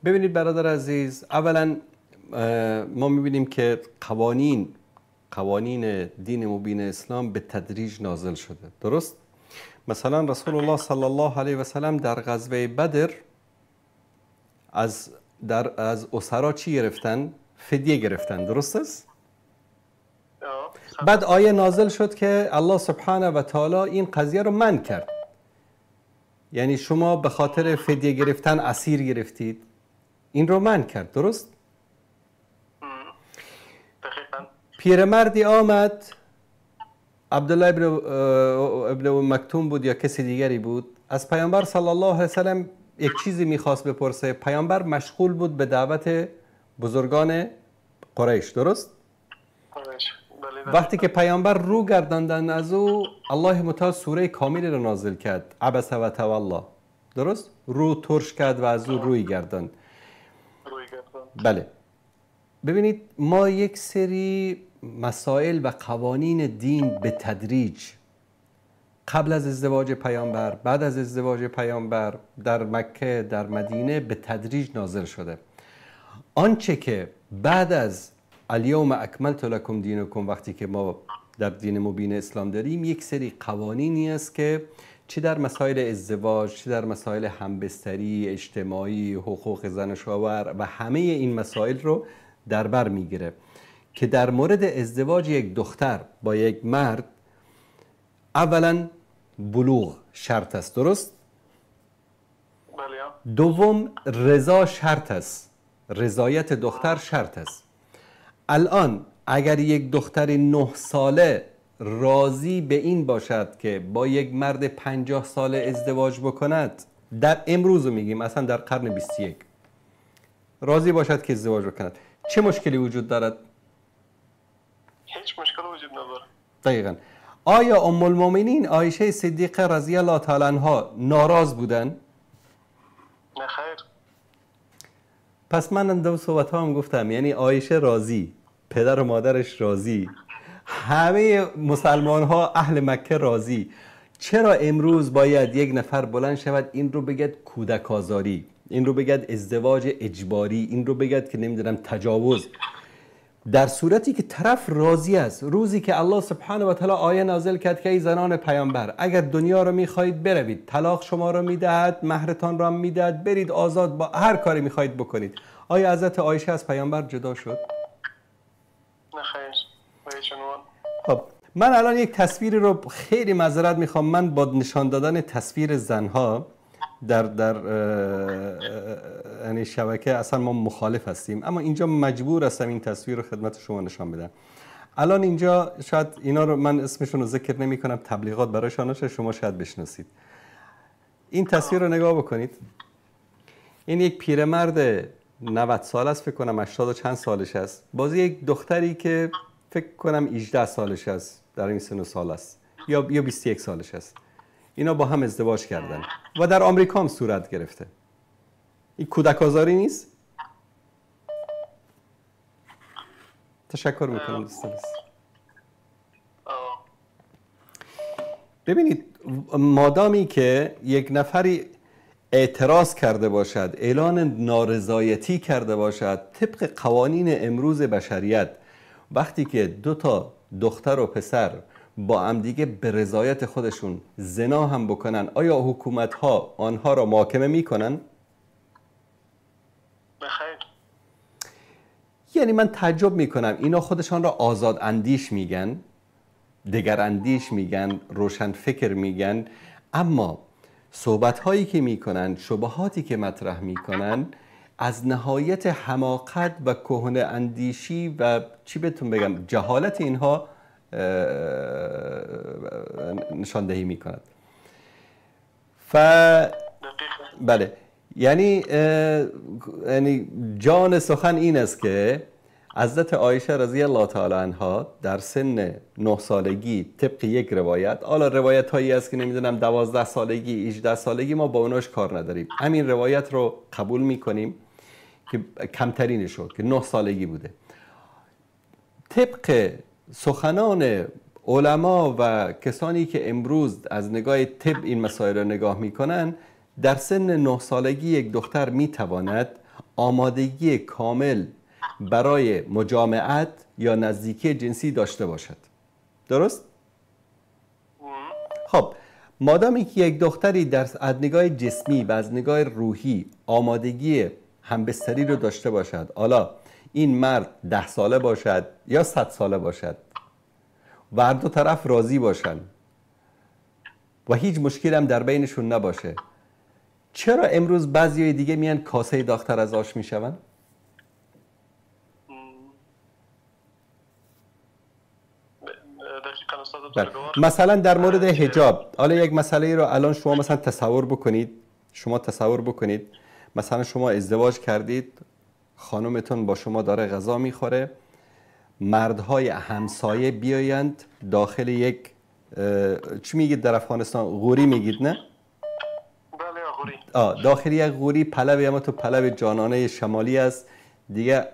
ببینید برادر عزیز، اولا ما میبینیم که قوانین دین مبین اسلام به تدریج نازل شده. درست؟ مثلا رسول الله صلی الله علیه و سلم در غزوه بدر از اسرا چی گرفتن؟ فدیه گرفتن. درست است؟ بعد آیه نازل شد که الله سبحانه و تعالی این قضیه رو منع کرد. یعنی شما به خاطر فدیه گرفتن اسیر گرفتید، این رو منع کرد. درست؟ پیرمردی آمد، عبدالله ابن مکتوم بود یا کسی دیگری بود، از پیامبر صلی الله علیه وسلم یک چیزی میخواست بپرسه. پیامبر مشغول بود به دعوت بزرگان قریش. درست؟ وقتی که پیامبر رو گرداندن از او، الله متعال سوره کاملی رو نازل کرد، عبس و تولا. درست؟ رو ترش کرد و از او روی گرداند. بله. ببینید ما یک سری مسائل و قوانین دین به تدریج قبل از ازدواج پیامبر، بعد از ازدواج پیامبر، در مکه، در مدینه به تدریج نازل شده. آنچه که بعد از الیوم اکملت لکم دینکم وقتی که ما در دین مبین اسلام داریم، یک سری قوانینی است که چه در مسائل ازدواج، چه در مسائل همبستری اجتماعی، حقوق زن و شوهر و همه این مسائل رو در بر میگیره که در مورد ازدواج یک دختر با یک مرد اولا بلوغ شرط است، درست؟ بله. دوم رضا شرط است، رضایت دختر شرط است. الان اگر یک دختر 9 ساله راضی به این باشد که با یک مرد 50 ساله ازدواج بکند، در امروز میگیم اصلا در قرن 21 راضی باشد که ازدواج بکند، چه مشکلی وجود دارد؟ هیچ مشکلی وجود ندارد. دقیقاً. آیا ام المؤمنین عایشه صدیقه رضی الله تعالی عنها ناراض بودن؟ نه خیر. پس من دو صحبت هم گفتم، یعنی عایشه راضی، پدر و مادرش راضی، همه مسلمان ها اهل مکه راضی. چرا امروز باید یک نفر بلند شود این رو بگد کودک آزاری، این رو بگد ازدواج اجباری، این رو بگد که نمیدونم تجاوز، در صورتی که طرف راضی است؟ روزی که الله سبحانه و تعالی آیه نازل کرد که ای زنان پیامبر اگر دنیا رو میخواهید بروید، طلاق شما رو میدهد، مهرتان رو میدهد، برید آزاد با هر کاری میخواهید بکنید. آیا حضرت عایشه از پیامبر جدا شد؟ نه خیر. خب من الان یک تصویر رو خیلی معذرت میخوام، من با نشان دادن تصویر زنها در یعنی شبکه اصلا ما مخالف هستیم، اما اینجا مجبور هستم این تصویر رو خدمت شما نشان بدم. الان اینجا شاید اینا رو من اسمشون رو ذکر نمی کنم، تبلیغات برایشان نشه، شما شاید بشناسید. این تصویر رو نگاه بکنید. این یک پیرمرد 90 سال است، فکر کنم 80 و چند سالش است، بازی یک دختری که فکر کنم 18 سالش است، در این سن و سال است، یا 21 سالش است. اینا با هم ازدواج کردن و در آمریکا هم صورت گرفته. این کودک آزاری نیست؟ تشکر میکنم دوستان. ببینید مادامی که یک نفری اعتراض کرده باشد، اعلان نارضایتی کرده باشد، طبق قوانین امروز بشریت وقتی که دو تا دختر و پسر با هم دیگه به رضایت خودشون زنا هم بکنن، آیا حکومت ها آنها را محاکمه میکنن؟ بخیر. یعنی من تعجب میکنم اینا خودشان را آزاد اندیش میگن، دگر اندیش میگن، روشن فکر میگن، اما صحبت هایی که میکنن، شبهاتی که مطرح میکنن، از نهایت حماقت و کهنه اندیشی و چی بهتون بگم جهالت اینها نشاندهی میکند. بله، یعنی جان سخن این است که حضرت عایشه رضی الله تعالی عنها در سن 9 سالگی طبق یک روایت، حالا روایت هایی است که نمیدونم 12 سالگی 18 سالگی، ما با اوناش کار نداریم، همین روایت رو قبول میکنیم که کمترینش رو که 9 سالگی بوده. طبق سخنان علما و کسانی که امروز از نگاه طب این مسائل رو نگاه میکنن، در سن 9 سالگی یک دختر میتواند آمادگی کامل برای مجامعت یا نزدیکی جنسی داشته باشد. درست؟ خب مادامی که یک دختری در از نگاه جسمی و از نگاه روحی آمادگی همبستری رو داشته باشد، حالا این مرد 10 ساله باشد یا 100 ساله باشد و هر دو طرف راضی باشن و هیچ مشکل هم در بینشون نباشه، چرا امروز بعضیای دیگه میان کاسه داغ‌تر از آش میشون؟ مثلا در مورد حجاب، حالا یک مسئله رو الان شما مثلا تصور بکنید، شما تصور بکنید مثلا شما ازدواج کردید، خانومتون با شما داره غذا میخوره، مردهای همسایه بیایند داخل یک چی میگید در افغانستان، غوری میگید نه؟ بله غوری. داخل یک غوری پلو، اما تو پلو جانانه شمالی است، دیگه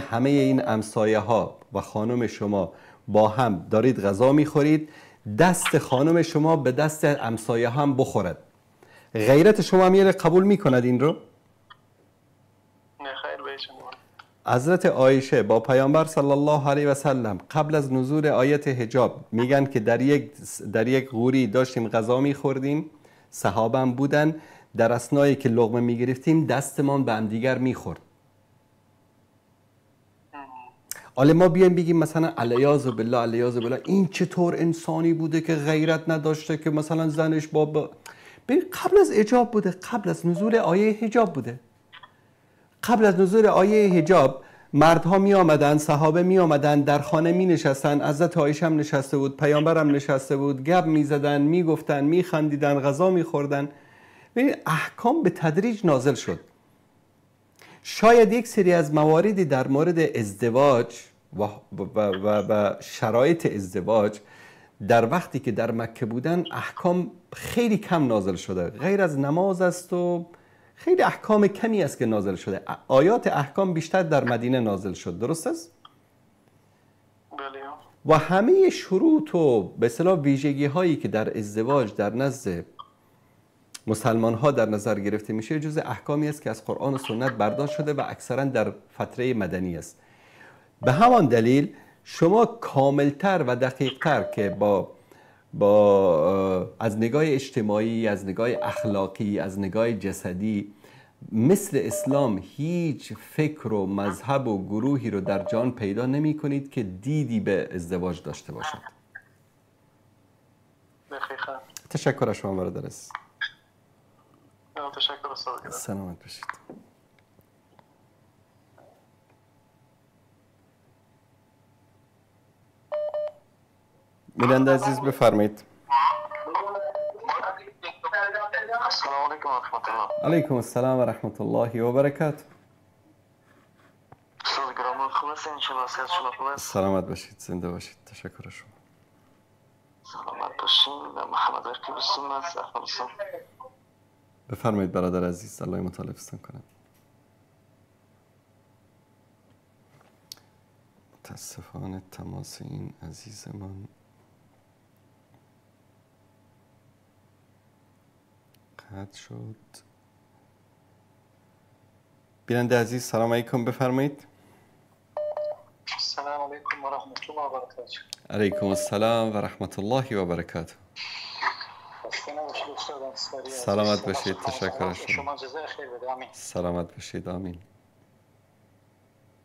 همه این همسایه ها و خانم شما با هم دارید غذا میخورید، دست خانم شما به دست همسایه هم بخورد، غیرت شما میره قبول میکند این رو؟ نه خیر بهشون. حضرت عایشه با پیامبر صلی الله علیه و سلم قبل از نزول آیت حجاب میگن که در یک غوری داشتیم غذا میخوردیم، صحابه هم بودن، در اثنایی که لقمه میگرفتیم دستمان به هم دیگر میخورد. حالا ما بیایم بگیم مثلا علیاذ بالله علیاذ بالله این چطور انسانی بوده که غیرت نداشته که مثلا زنش با قبل از حجاب بوده، قبل از نزول آیه حجاب بوده. قبل از نزول آیه حجاب مردها می آمدن، صحابه می آمدن، در خانه می نشستن، حضرت عایشه هم نشسته بود، پیامبر هم نشسته بود، گپ می زدن، می گفتن، می خندیدن، غذا می خوردن. ببینید احکام به تدریج نازل شد. شاید یک سری از مواردی در مورد ازدواج و شرایط ازدواج در وقتی که در مکه بودن احکام خیلی کم نازل شده، غیر از نماز است و خیلی احکام کمی است که نازل شده. آیات احکام بیشتر در مدینه نازل شد، درست است؟ بله. و همه شروط و به اصطلاح ویژگی هایی که در ازدواج در نزد مسلمان ها در نظر گرفته میشه جزء احکامی است که از قرآن و سنت برداشت شده و اکثرا در فتره مدنی است. به همان دلیل شما کاملتر و دقیقتر که با از نگاه اجتماعی، از نگاه اخلاقی، از نگاه جسدی مثل اسلام هیچ فکر و مذهب و گروهی رو در جهان پیدا نمی کنید که دیدی به ازدواج داشته باشد. دقیقاً. تشکر از شما برادر عزیز. تشکر استاد. سلامت باشید. بیننده عزیز بفرمایید. السلام علیکم و رحمت الله. علیکم السلام و رحمت الله و برکاته. استاد گرامی خوب هستین؟ انشالله صحت شما خوب است. سلامت باشید، زنده باشید. تشکر از شما. سلامت باشین. محمد رقیب هستم از افغانستان. بفرمایید برادر عزیز، الله متعال حفظتان کند. متاسفانه تماس این عزیزمان قطع شد. بیننده عزیز سلام علیکم، بفرمایید. السلام علیکم و رحمت الله و برکاته. علیکم السلام و رحمت الله و برکاته. سلامت باشید، تشکر از شما. جزای خیر بده، آمین. سلامت باشید، آمین.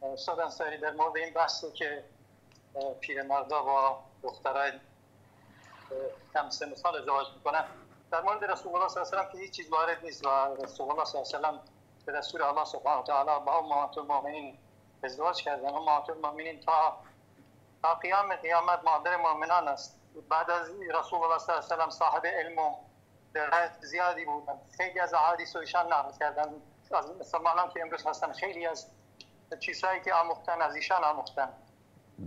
استاد انصاری، در مورد این بحثی که پیرمردا با دخترای کم سن و سال ازدواج میکنن، در مورد رسول الله صلی الله علیه و سلم که هیچ چیز وارد نیست و رسول الله صلی الله علیه و سلم به دستور الله سبحانه و تعالی با امهات المؤمنین ازدواج کردن. امهات المؤمنین تا قیام قیامت مادر مؤمنان است. بعد از رسول الله صلی الله علیه و سلم صاحب علم و درایت زیادی بودن، خیلی از احادیث رو ایشان نقل کردن. از مسلمانان که امروز هستن خیلی از چیزهایی که آموختن از ایشان آموختن،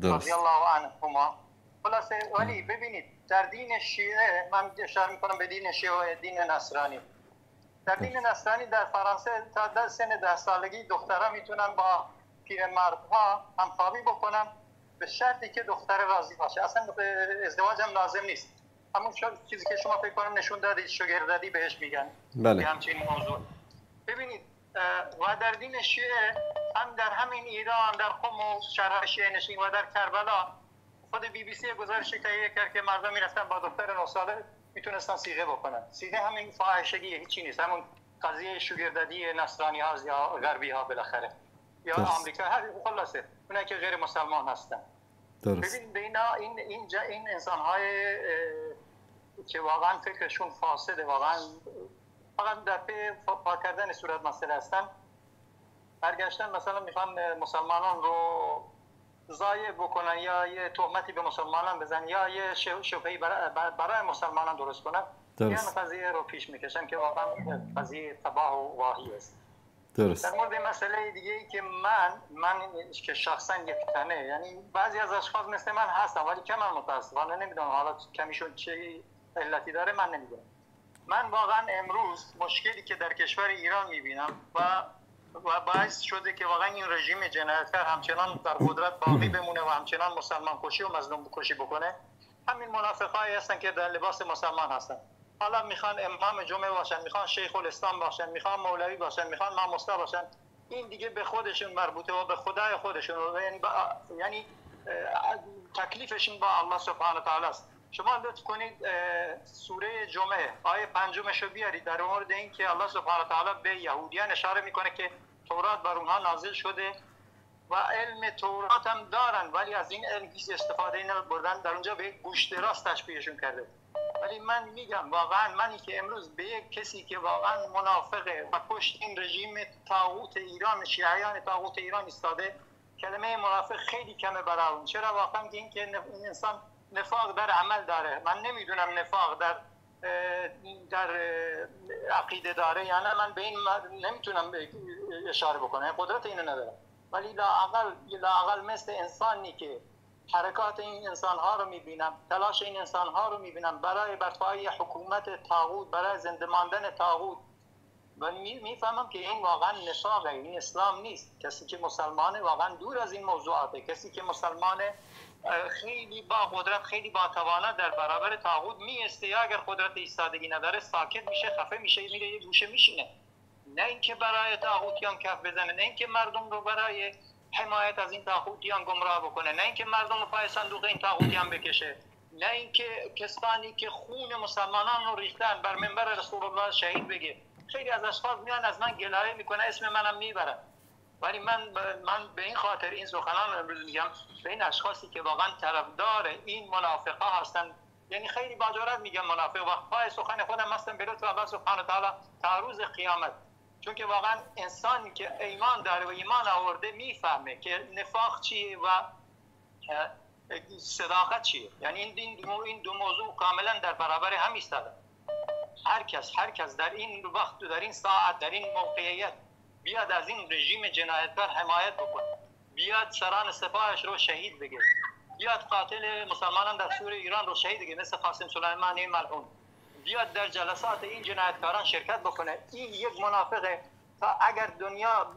رضی الله عنهما. خلاصه ولی ببینید در دین شیعه، من اشاره میکنم به دین شیعه و دین نصرانی، در دین نصرانی در فرانسه تا سن 10 سالگی دخترها میتونن با پیرمردها همخوابی بکنن به شرطی که دختر راضی باشه. اصلا ازدواج هم لازم نیست. همون چیزی که شما فکر کنم نشون دادید، شوگر بهش میگن. بله. همچین موضوع. ببینید و در دین شیعه هم در همین ایران، در قم و شهرهای شیعه نشین و در کربلا، خود BBC گزارش تهیه کرد که مردم میرفتن با دختر 9 ساله میتونستن صیغه بکنن. صیغه همین فاحشگیه، هیچی نیست، همون قضیه شوگردادی نصرانی ها یا غربی ها بالاخره یا آمریکا، هر خلاصه اونایی که غیر مسلمان هستن. درست. ببین بینا این انسان های که واقعا فکرشون فاسده، واقعا فقط در پی پاک کردن صورت مسئله هستن، برگشتن مثلا میخوان مسلمانان رو ضایع بکنن یا یه تهمتی به مسلمانان بزنن یا یه شبهه‌ای برای مسلمانان درست کنن. درست. یه قضیه رو پیش میکشن که واقعا قضیه تباه و واهی است. درست. در مورد مسئله دیگه ای که من که شخصا یک تنه، یعنی بعضی از اشخاص مثل من هستن ولی کم هم متاسفانه، نمیدونم حالا کمیشون چه علتی داره من نمیدونم. من واقعا امروز مشکلی که در کشور ایران میبینم و و باعث شده که واقعا این رژیم جنایتکار همچنان در قدرت باقی بمونه و همچنان مسلمان کشی و مظلوم کشی بکنه، همین منافقایی هستن که در لباس مسلمان هستن. حالا میخوان امام جمعه باشن، میخوان شیخ الاسلام باشن، میخوان مولوی باشن، میخوان ماموستا باشن، این دیگه به خودشون مربوطه و به خدای خودشون، یعنی تکلیفشون با الله سبحانه و تعالی است. شما لطف کنید سوره جمعه آیه 5 رو بیارید در مورد این که الله سبحانه و تعالی به یهودیان اشاره میکنه که تورات بر اونها نازل شده و علم تورات هم دارن ولی از این علم هیچ استفاده نبردن، در اونجا به گوشت راست تشبیهشون کرده. ولی من میگم واقعا منی که امروز به یک کسی که واقعا منافقه و پشت این رژیم طاغوت ایران، شیعیان طاغوت ایران ایستاده، کلمه منافق خیلی کمه برای اون. چرا؟ واقعا که این که این انسان نفاق در عمل داره. من نمیدونم نفاق در عقیده داره یا نه، من به این نمیتونم اشاره بکنم، قدرت اینو ندارم، ولی لااقل مثل انسانی که حرکات این انسانها رو میبینم، تلاش این انسانها رو میبینم برای برپایی حکومت طاغوت، برای زنده ماندن طاغوت، و میفهمم که این واقعا نفاقه، این اسلام نیست. کسی که مسلمانه واقعا دور از این موضوعاته. کسی که مسلمانه خیلی با قدرت، خیلی با توانا در برابر طاغوت میسته، یا اگر قدرت ایستادگی نداره ساکت میشه، خفه میشه، میره یه گوشه میشینه، نه اینکه برای طاغوتیان کف بزنه، نه اینکه مردم رو برای حمایت از این طاغوتیان گمراه بکنه، نه اینکه مردم رو پای صندوق این طاغوتیان بکشه، نه اینکه کسانی که خون مسلمانان رو ریختن بر منبر رسول الله شهید بگه. خیلی از اشخاص میان از من گلایه میکنه، اسم منم میبرن، ولی من به این خاطر این سخنان رو امروز میگم به این اشخاصی که واقعا طرفدار این منافقا هستن، یعنی خیلی با جرأت میگم منافق و پای سخن خودم هستم به لطف الله سبحانه و تعالی تا روز قیامت، چون که واقعا انسانی که ایمان داره و ایمان آورده میفهمه که نفاق چیه و صداقت چیه. یعنی این دو موضوع کاملا در برابر هم ایستادن. هر کس در این وقت و در این ساعت، در این موقعیت بیاد از این رژیم جنایتکار حمایت بکنه، بیاد سران سپاهش رو شهید بگه، بیاد قاتل مسلمانان در سور ایران رو شهید بگه مثل قاسم سلیمانی ملعون، بیاد در جلسات این جنایتکاران شرکت بکنه، این یک منافقه. تا اگر دنیا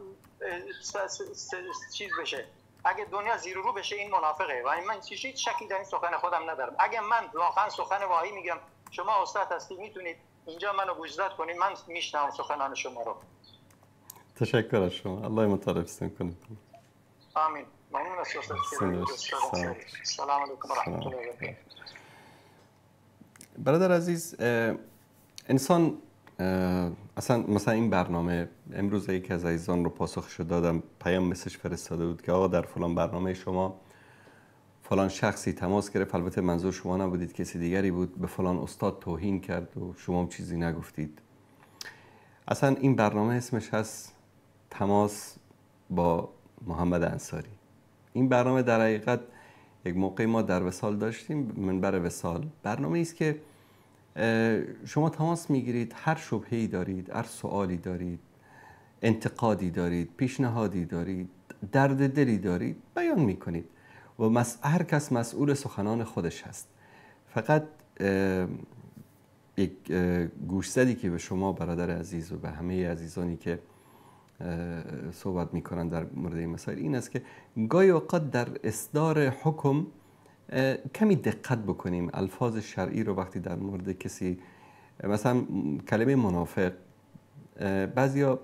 چیز بشه، اگر دنیا زیر و رو بشه، این منافقه. و من هیچ شکی در این سخن خودم ندارم. اگر من واقعا سخن واهی میگم، شما استاد هستی میتونید اینجا منو گوشزد کنید، من میشنوم سخنان شما رو. تشکر از شما، الله متعال کنه. آمین. ممنون از استاد. سلام علیکم و رحمت الله و برکاته. برادر عزیز، انسان اصلا مثلا این برنامه امروز یکی از عزیزان رو پاسخش دادم، پیام مسیج فرستاده بود که آقا در فلان برنامه شما فلان شخصی تماس گرفت، البته منظور شما نبودید، کسی دیگری بود، به فلان استاد توهین کرد و شما هم چیزی نگفتید. اصلا این برنامه اسمش هست تماس با محمد انصاری. این برنامه در حقیقت یک موقع ما در وصال داشتیم، منبر وصال، برنامه است که شما تماس میگیرید، هر شبهه‌ای دارید، هر سوالی دارید، انتقادی دارید، پیشنهادی دارید، درد دلی دارید، بیان میکنید و هر کس مسئول سخنان خودش هست. فقط یک گوشزدی که به شما برادر عزیز و به همه عزیزانی که صحبت میکنن در مورد این مسائل این است که گاهی اوقات در اصدار حکم کمی دقت بکنیم. الفاظ شرعی رو وقتی در مورد کسی، مثلا کلمه منافق، بعضیا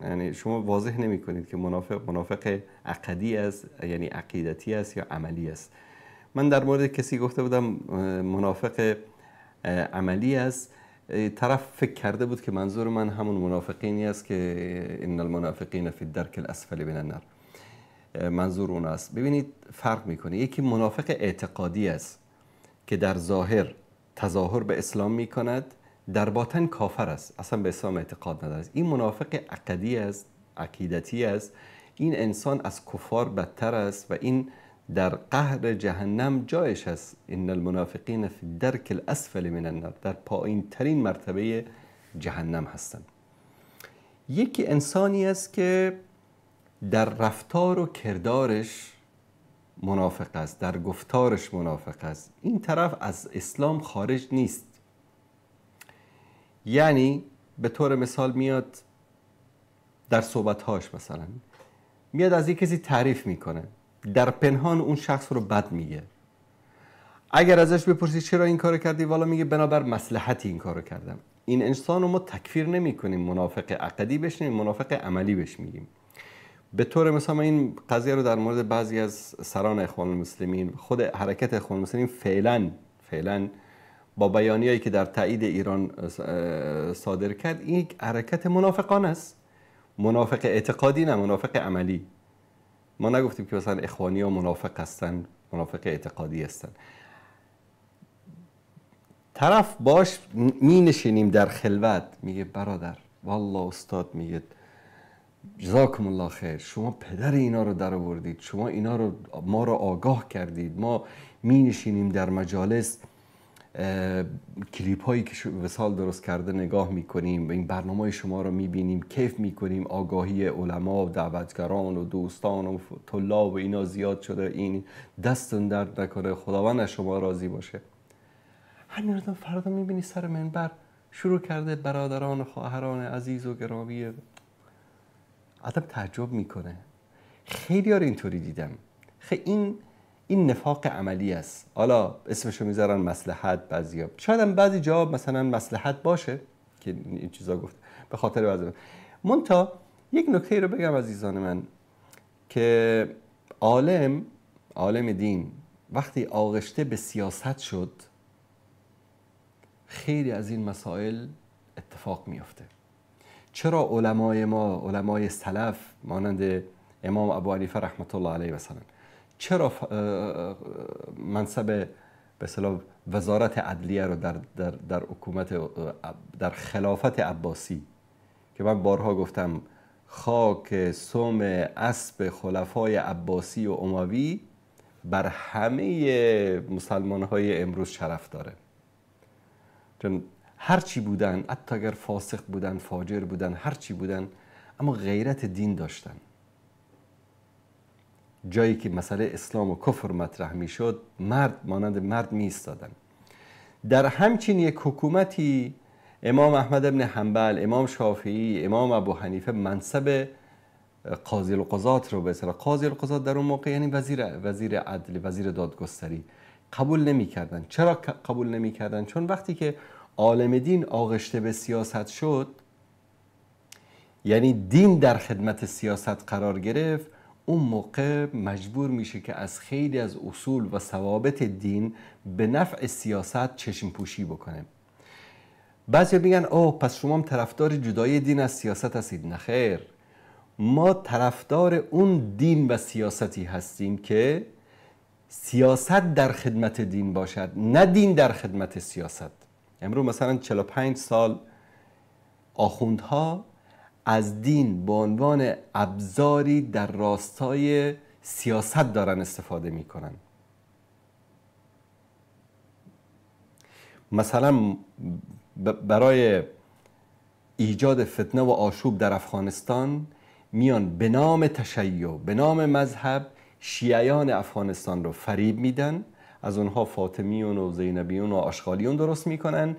یعنی شما واضح نمی کنید که منافق منافق عقدی است، یعنی عقیدتی است یا عملی است. من در مورد کسی گفته بودم منافق عملی است، طرف فکر کرده بود که منظور من همون منافقینی است که ان المنافقین فی الدرک الاسفل من النار، منظور اون است. ببینید فرق میکنه، یکی منافق اعتقادی است که در ظاهر تظاهر به اسلام میکند، در باطن کافر است، اصلا به اسلام اعتقاد ندارد. این منافق عقدی است، عقیدتی است. این انسان از کفار بدتر است و این در قهر جهنم جایش است. ان المنافقین فی الدرک الاسفل من النار، در پایین ترین مرتبه جهنم هستند. یکی انسانی است که در رفتار و کردارش منافق است، در گفتارش منافق است. این طرف از اسلام خارج نیست. یعنی به طور مثال میاد در صحبتهاش مثلا میاد از یک کسی تعریف میکنه، در پنهان اون شخص رو بد میگه. اگر ازش بپرسی چرا این کارو کردی، والا میگه بنابر مصلحتی این کارو کردم. این انسان رو ما تکفیر نمی کنیم، منافق عقدی بهش نمیگیم، منافق عملی بهش میگیم. به طور مثلا این قضیه رو در مورد بعضی از سران اخوان المسلمین، خود حرکت اخوان المسلمین فعلا با بیانیه‌ای که در تایید ایران صادر کرد، این یک حرکت منافقان است. منافق اعتقادی نه، منافق عملی. ما نگفتیم که مثلا اخوانی ها منافق هستن، منافق اعتقادی هستن. طرف باش می نشینیم در خلوت، میگه برادر والله استاد، میگه جزاکم الله خیر، شما پدر اینا رو در آوردید، شما اینا رو ما رو آگاه کردید. ما می نشینیم در مجالس، کلیپ هایی که وصال درست کرده نگاه میکنیم، این برنامه شما رو میبینیم، کیف میکنیم، آگاهی علما و دعوتگران و دوستان و طلاب و اینا زیاد شده، این دستون درد نکنه، خداوند از شما راضی باشه. همین رو فردا میبینی سر منبر شروع کرده برادران و خواهران عزیز و گرامی. آدم تعجب میکنه. خیلی ها رو اینطوری دیدم. خیلی این نفاق عملی است. حالا اسمشو میذارن مصلحت، بعضیا شاید هم بعضی جا مثلا مصلحت باشه که این چیزا گفت به خاطر بعضی. منتها یک نکته رو بگم عزیزان من، که عالم دین وقتی آغشته به سیاست شد، خیلی از این مسائل اتفاق میفته. چرا علمای ما، علمای سلف مانند امام ابو حنیفه رحمت الله علیه مثلا، چرا منصب به اصطلاح وزارت عدلیه رو در در در حکومت، در خلافت عباسی، که من بارها گفتم خاک سم اسب خلفای عباسی و اموی بر همه مسلمان‌های امروز شرف داره، چون هر چی بودن، حتی اگر فاسق بودن، فاجر بودن، هر چی بودن، اما غیرت دین داشتن. جایی که مسئله اسلام و کفر مطرح میشد، مرد مانند مرد می ایستادن. در همچین یک حکومتی امام احمد ابن حنبل، امام شافعی، امام ابو حنیفه منصب قاضی القضات رو، به اصطلاح قاضی القضات در اون موقع یعنی وزیر عدل، وزیر دادگستری، قبول نمی‌کردن. چرا قبول نمی‌کردن؟ چون وقتی که عالم دین آغشته به سیاست شد، یعنی دین در خدمت سیاست قرار گرفت، اون موقع مجبور میشه که از خیلی از اصول و ثوابت دین به نفع سیاست چشم پوشی بکنه. بعضی میگن اوه پس شما هم طرفدار جدایی دین از سیاست هستید. نه خیر، ما طرفدار اون دین و سیاستی هستیم که سیاست در خدمت دین باشد، نه دین در خدمت سیاست. امروز مثلا 45 سال آخوندها از دین به عنوان ابزاری در راستای سیاست دارن استفاده میکنن. مثلا برای ایجاد فتنه و آشوب در افغانستان میان به نام تشیع، به نام مذهب، شیعیان افغانستان رو فریب میدن، از اونها فاطمیون و زینبیون و آشغالیون درست میکنن.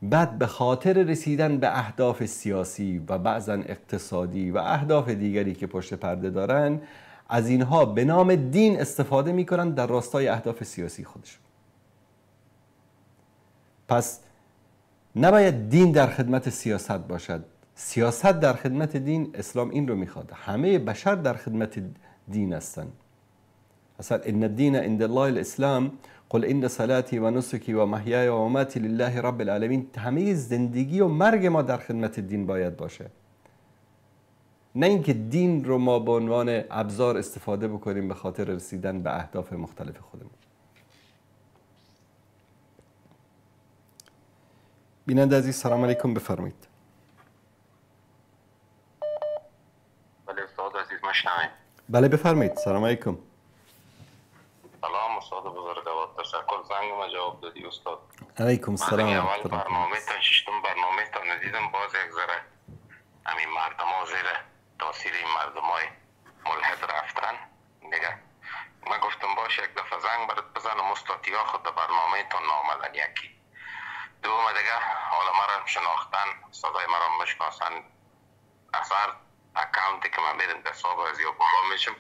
بعد به خاطر رسیدن به اهداف سیاسی و بعضا اقتصادی و اهداف دیگری که پشت پرده دارن، از اینها به نام دین استفاده میکنن در راستای اهداف سیاسی خودشون. پس نباید دین در خدمت سیاست باشد، سیاست در خدمت دین. اسلام این رو میخواد، همه بشر در خدمت دین هستن. اصلا ان الدین عند الله الاسلام قل ان صلاتی و نسکی و محیای و مماتی لله رب العالمین. همه زندگی و مرگ ما در خدمت دین باید باشه، نه اینکه دین رو ما به عنوان ابزار استفاده بکنیم به خاطر رسیدن به اهداف مختلف خودمون. بیننده عزیز سلام علیکم، بفرمایید. بله استاد عزیز مشنویم؟ بله بفرمایید. سلام علیکم. سلام استاد بزرگوار، تشکر زنگ ما جواب دادی استاد. علیکم السلام. من اول برنامه تا ششتم برنامه تا ندیدم، باز یک ذره همین مردم ها زیر تاثیر این مردم های ملحد رفتن دیگه. من گفتم باشه یک دفعه زنگ برات بزنم استاد، یا خود برنامه تا نامدن یکی دوم دیگه. حالا مرا شناختن، استادای مرا مشناسن، اثر account ی که من میرم دستاب از یا بالا میشم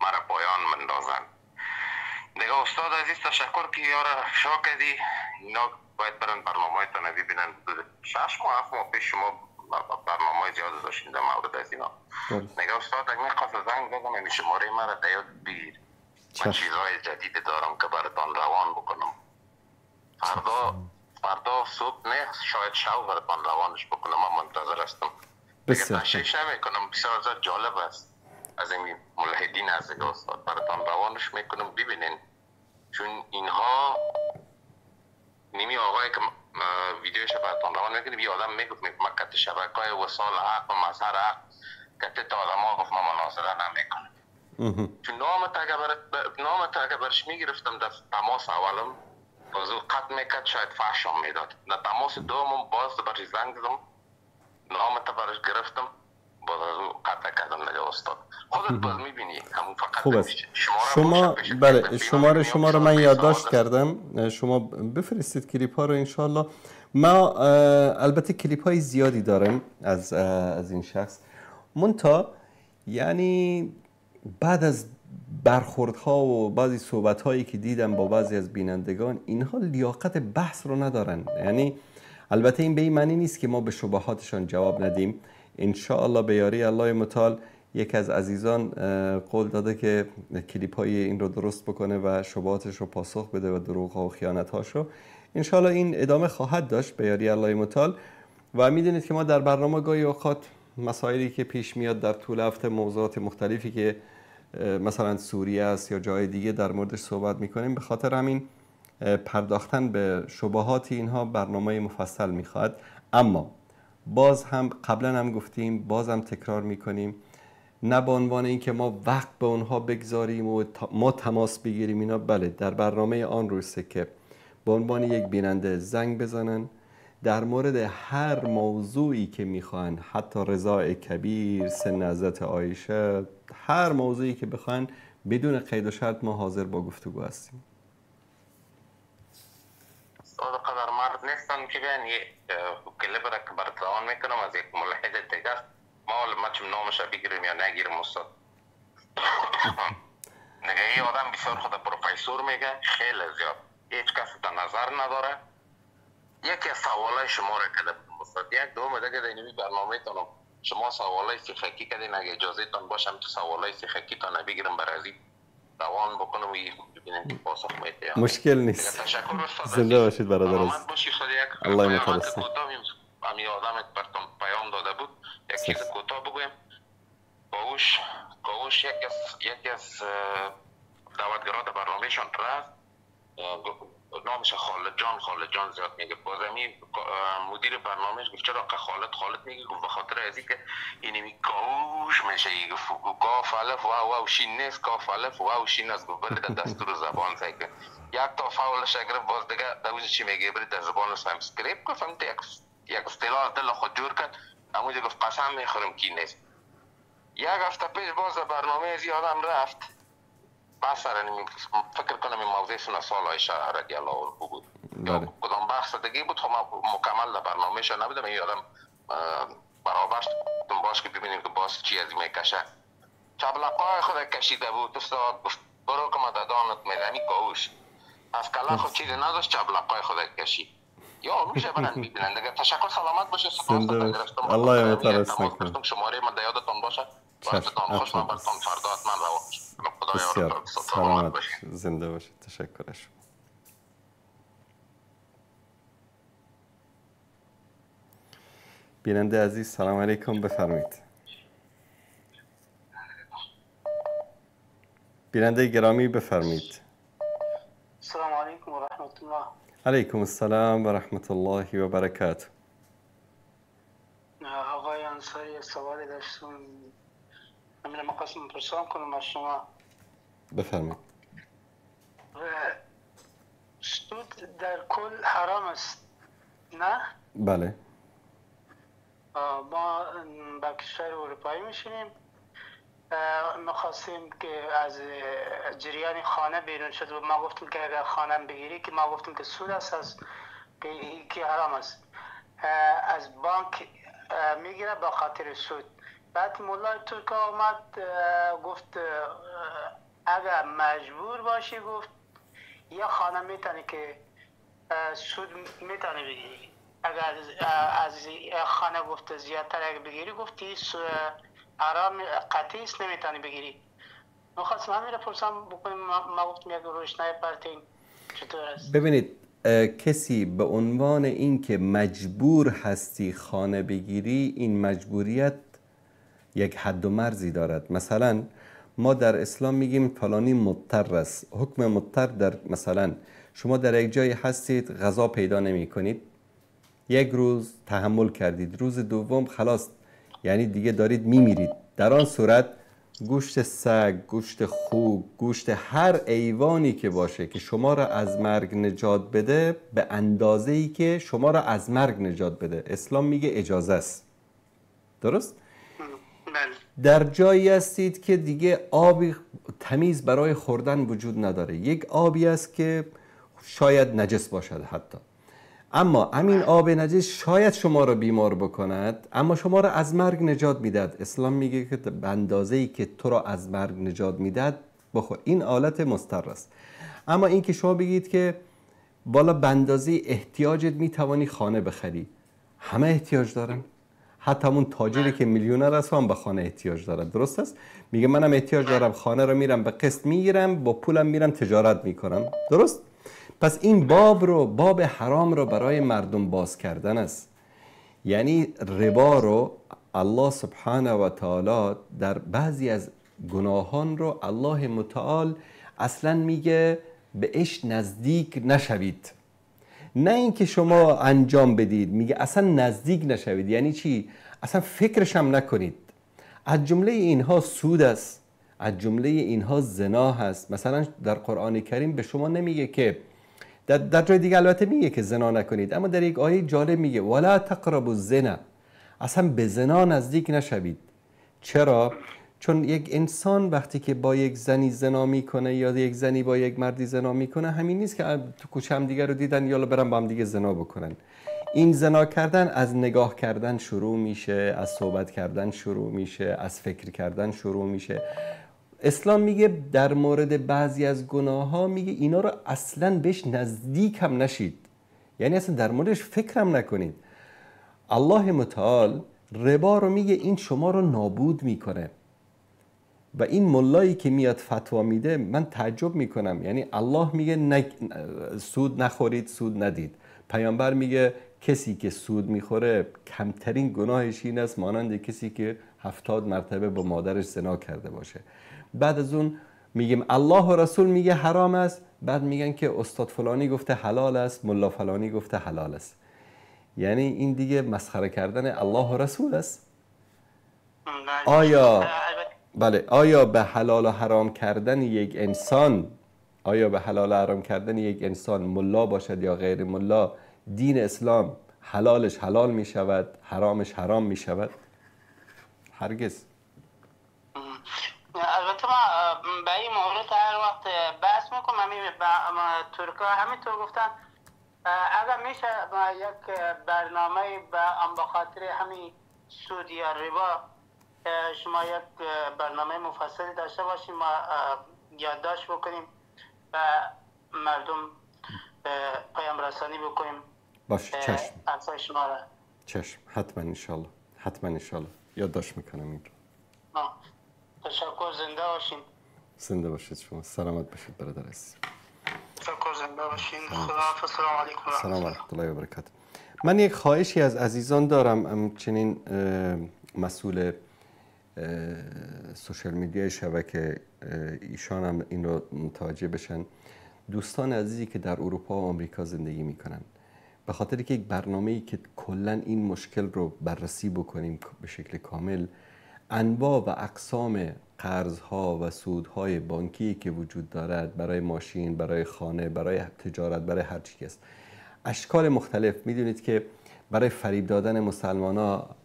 مرا پایان مندازن دیگه. استاد عزیز تشکر که یارا افشا کردی. اینا باید برن برنامه تان ببینن. 6 ماه 7 ماه پیش شما برنامه زیاد داشتین در مورد از اینا. دیگه استاد اگه میخواست زنگ زدم این شماره مرا در یاد بگیر. من چیزهای جدید دارم که براتان روان بکنم. فردا صبح نه، شاید شب براتان روانش بکنم. من منتظر هستم. بسیار تشویش نمیکنم. بسیار جالب است از این ملحدین از دیگه استاد براتان روانش میکنم ببینین. چون اینها نیمی آقایی که ویدیوش براتان روان میکنم یه آدم میگفت مکت شبکه وصال حق و مظهر حق کت تا آدم ها گفت من مناظره نمیکنم. چون نام تا برش میگرفتم در تماس اولم باز قطع میکرد، شاید فحشم میداد. در تماس دومم باز برش زنگ زدم، نام تا برش گرفتم، باز از او قطع کردم. دیگه استاد خودت باز میبینی همون فقط خوب است. شما بله شما رو من یادداشت کردم، شما بفرستید کلیپ ها رو انشالله. ما البته کلیپ های زیادی دارم از این شخص، منتها یعنی بعد از برخوردها و بعضی صحبت‌هایی که دیدم با بعضی از بینندگان، اینها لیاقت بحث رو ندارن. یعنی البته این به این معنی نیست که ما به شبهاتشان جواب ندیم. انشاءالله به یاری الله متعال یک از عزیزان قول داده که کلیپ‌های این رو درست بکنه و شبهاتش رو پاسخ بده و دروغ‌ها و خیانت‌هاش رو. انشاءالله این ادامه خواهد داشت به یاری الله متعال. و میدونید که ما در برنامه گاهی اوقات مسائلی که پیش میاد در طول هفته، موضوعات مختلفی که مثلا سوریه است یا جای دیگه در موردش صحبت میکنیم، به خاطر همین پرداختن به شبهات اینها برنامه مفصل میخواد. اما باز هم قبلا هم گفتیم، باز هم تکرار میکنیم، نه به عنوان اینکه ما وقت به اونها بگذاریم و ما تماس بگیریم اینا، بله در برنامه آن روزه که به عنوان یک بیننده زنگ بزنن در مورد هر موضوعی که میخوان، حتی رضاع کبیر، سن حضرت عایشه، هر موضوعی که بخوان بدون قید و شرط ما حاضر با گفتگو هستیم. استاد قدر مرد نیستم که بیان یه کلیپ را که برات روان میکنم از یک ملحد دیگه است. ما چون نامش بگیریم یا نگیریم استاد. دیگه این آدم بسیار خود پروفسور میگه، خیلی زیاد هیچ کس در نظر نداره. یکی از سوالای شما را کرده بودم استاد، یک دوم دیگه در این برنامه تانم شما سوالای سیخکی کردین، اگه اجازه تان باشم تو سوالای سیخکی تان بگیرم برای از روان بکنم و ببینیم که پاسخ میده. مشکل نیست. تشکر استاد. زنده باشید برادر عزیز. سلامت باشید. یک الله متعال. همین آدم براتون پیام داده بود، یک چیز کوتاه بگویم. کاوش یکی از دعوتگران برنامهشان رفت، نامش خالد جان زیاد میگه. بازمی مدیر برنامهش گفت چرا خالد میگه؟ گفت به خاطر از اینکه اینمی کاوش میشه، گفت کاف الف واو واو شین نیست، کاف الف واو شین است. گفت بره در دستور زبان سعی کن. یک تا فاولش گرفت، باز دیگه دوز چی میگه؟ بره در زبان سانسکریت. گفت یک اصطلاح دل خود جور کرد. همونجا گفت قسم میخورم کی نیست. یک هفته پیش باز برنامه از یادم رفت، مثلا فکر کنم این موضوع سن سال عایشه رضی الله عنها بود یا کدام بحث دیگه بود. خب من مکمل در برنامه‌ش نبودم، این یادم برابر باش که ببینیم که باز چی از میکشه. چبلقای خود کشیده بود استاد، گفت برو که ما دادانت میدم. کاوش از کلا خود چیزی نداشت، چبلقای خود کشید. یا میشه برن ببینن دیگه. تشکر، سلامت باشه. الله متعال. شماره من در یادتان باشه. خوش من براتون فردا حتما روان. بسیار سلامت زنده باشید. تشکر شما. بیننده عزیز سلام علیکم، بفرمایید. بیننده گرامی بفرمایید. السلام علیکم و رحمت الله. علیکم السلام و رحمت الله و برکاته. آقای انصاری سوالی داشتم، همین می‌خواستم پرسان کنم از شما. بفرمایید. سود در کل حرام است نه؟ بله. ما با کشور اروپایی میشینیم، میخواستیم که از جریان خانه بیرون شد و ما گفتیم که اگر خانه بگیری که ما گفتیم که سود است از که حرام است، از بانک میگیره با خاطر سود، بعد مولای ترک آمد گفت اگر مجبور باشی، گفت یه خانه میتونی که سود میتونی بگیری، اگر از خانه گفت زیادتر اگر بگیری، گفتی حرام قطعی است، نمیتونی بگیری. میخواستم همین را پرسم بکنیم، ما گفتم یک روشنای پرتین چطور است؟ ببینید، کسی به عنوان اینکه مجبور هستی خانه بگیری، این مجبوریت یک حد و مرزی دارد. مثلا ما در اسلام میگیم فلانی مضطر است. حکم مضطر در مثلا شما در یک جایی هستید، غذا پیدا نمی کنید، یک روز تحمل کردید، روز دوم خلاص، یعنی دیگه دارید میمیرید. در آن صورت گوشت سگ، گوشت خوک، گوشت هر حیوانی که باشه که شما را از مرگ نجات بده، به اندازه‌ای که شما را از مرگ نجات بده، اسلام میگه اجازه است. درست؟ در جایی هستید که دیگه آبی تمیز برای خوردن وجود نداره، یک آبی است که شاید نجس باشد حتی، اما همین آب نجس شاید شما را بیمار بکند، اما شما را از مرگ نجات میدهد. اسلام میگه که به اندازه‌ای که تو را از مرگ نجات میدهد بخور. این آلت مضطر است. اما این که شما بگید که بالا به اندازه احتیاجت میتوانی خانه بخری، همه احتیاج دارن، حتی همون تاجری که میلیونر است هم به خانه احتیاج دارد. درست است؟ میگه منم احتیاج دارم، خانه رو میرم به قسط میگیرم، با پولم میرم تجارت میکنم. درست؟ پس این باب رو، باب حرام رو برای مردم باز کردن است. یعنی ربا رو الله سبحانه و تعالی در بعضی از گناهان رو الله متعال اصلا میگه بهش نزدیک نشوید. نه اینکه شما انجام بدید، میگه اصلا نزدیک نشوید. یعنی چی؟ اصلا فکرش هم نکنید. از جمله اینها سود است، از جمله اینها زنا هست. مثلا در قرآن کریم به شما نمیگه که در جای دیگه البته میگه که زنا نکنید، اما در یک آیه جالب میگه ولا تقربوا الزنا، اصلا به زنا نزدیک نشوید. چرا؟ چون یک انسان وقتی که با یک زنی زنا میکنه یا یک زنی با یک مردی زنا میکنه، همین نیست که تو کوچه هم دیگه رو دیدن یالا برن با هم دیگه زنا بکنن. این زنا کردن از نگاه کردن شروع میشه، از صحبت کردن شروع میشه، از فکر کردن شروع میشه. اسلام میگه در مورد بعضی از گناه ها میگه اینا رو اصلا بهش نزدیک هم نشید، یعنی اصلا در موردش فکرم نکنید. الله متعال ربا رو میگه این شما رو نابود میکنه. و این ملایی که میاد فتوا میده، من تعجب میکنم. یعنی الله میگه سود نخورید، سود ندید. پیامبر میگه کسی که سود میخوره کمترین گناهش این است مانند کسی که 70 مرتبه با مادرش زنا کرده باشه. بعد از اون میگیم الله و رسول میگه حرام است، بعد میگن که استاد فلانی گفته حلال است، ملا فلانی گفته حلال است. یعنی این دیگه مسخره کردن الله و رسول است. آیا بله، آیا به حلال و حرام کردن یک انسان، آیا به حلال و حرام کردن یک انسان ملا باشد یا غیر ملا، دین اسلام حلالش حلال می شود، حرامش حرام می شود؟ هرگز. البته ما به این مورد هر وقت بحث میکنم، همین ترکا همینطور گفتن اگر میشه یک برنامه به خاطر همین سود یا ربا شما یک برنامه مفصلی داشته باشیم، ما یادداشت بکنیم و مردم پیام رسانی بکنیم. باشه، چشم. شما را. چشم، حتما انشالله، حتما انشالله یادداشت میکنم این رو. تشکر، زنده باشین. زنده باشید شما، سلامت باشید برادر عزیز. تشکر، زنده باشین. خداحافظ. السلام علیکم. سلام و رحمت الله و برکاته. من یک خواهشی از عزیزان دارم، همچنین مسئول سوشال میدیا شبکه ایشان هم این رو متوجه بشن. دوستان عزیزی که در اروپا و آمریکا زندگی میکنن، به خاطر که یک برنامه‌ای که کلا این مشکل رو بررسی بکنیم به شکل کامل، انواع و اقسام قرض‌ها و سودهای بانکی که وجود دارد برای ماشین، برای خانه، برای تجارت، برای هر چی که است، اشکال مختلف. میدونید که برای فریب دادن مسلمان‌ها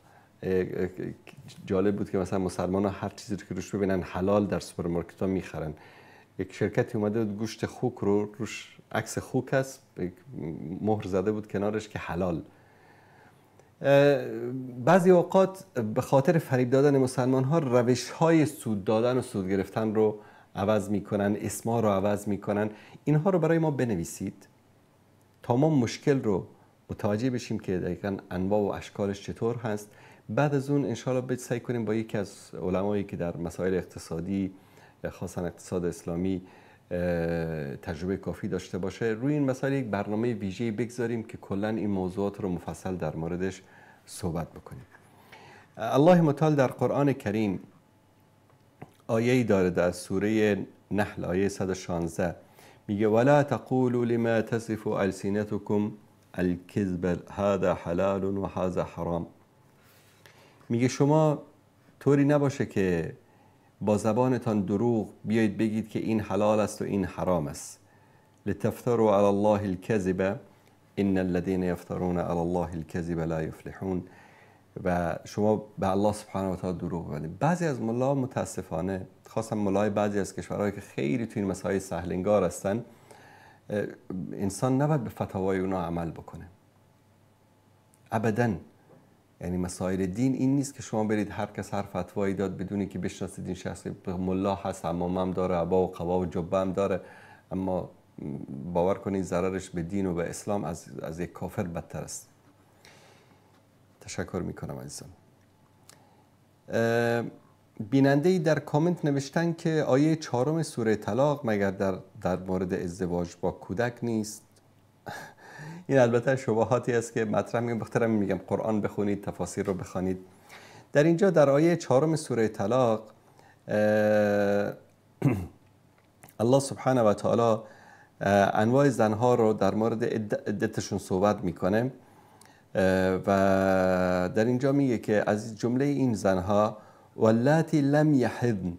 جالب بود که مثلا مسلمان‌ها هر چیزی رو که روش ببینن حلال در سوپرمارکت‌ها میخرن. یک شرکتی اومده بود گوشت خوک رو، روش عکس خوک است، مهر زده بود کنارش که حلال. بعضی اوقات به خاطر فریب دادن مسلمان ها روش های سود دادن و سود گرفتن رو عوض میکنن، اسما رو عوض میکنن. اینها رو برای ما بنویسید تا ما مشکل رو متوجه بشیم که دقیقا انواع و اشکالش چطور هست. بعد از اون انشاءالله سعی کنیم با یکی از علمایی که در مسائل اقتصادی، خاصا اقتصاد اسلامی، تجربه کافی داشته باشه، روی این مسائل یک برنامه ویژه بگذاریم که کلا این موضوعات رو مفصل در موردش صحبت بکنیم. الله متعال در قرآن کریم آیه‌ای داره در سوره نحل آیه 116 میگه ولا تقولوا لما تصف السنتكم الكذب هذا حلال و هذا حرام. میگه شما طوری نباشه که با زبانتان دروغ بیایید بگید که این حلال است و این حرام است. لتفتروا علی الله الكذب ان الذين يفترون علی الله الكذب لا يفلحون. و شما به الله سبحانه و تعالی دروغ ببندید. بعضی از ملا متاسفانه، خاصا ملای بعضی از کشورهایی که خیلی تو این مسائل سهلنگار هستن، انسان نباید به فتاوای اونا عمل بکنه ابدا. یعنی مسائل دین این نیست که شما برید هر کس هر فتوایی داد بدونی که بشناسید این شخص ملا هست، عمامه داره، عبا و قبا و جبه هم داره، اما باور کنید ضررش به دین و به اسلام از یک کافر بدتر است. تشکر میکنم عزیزان. بیننده‌ای در کامنت نوشتن که آیه 4 سوره طلاق مگر در مورد ازدواج با کودک نیست؟ این البته شبهاتی است که مطرح میگم، بخاطر میگم قرآن بخونید، تفاسیر رو بخوانید. در اینجا در آیه 4 سوره طلاق الله سبحانه و تعالی انواع زنها رو در مورد عدتشون صحبت میکنه و در اینجا میگه که از جمله این زنها واللاتی لم یحضن،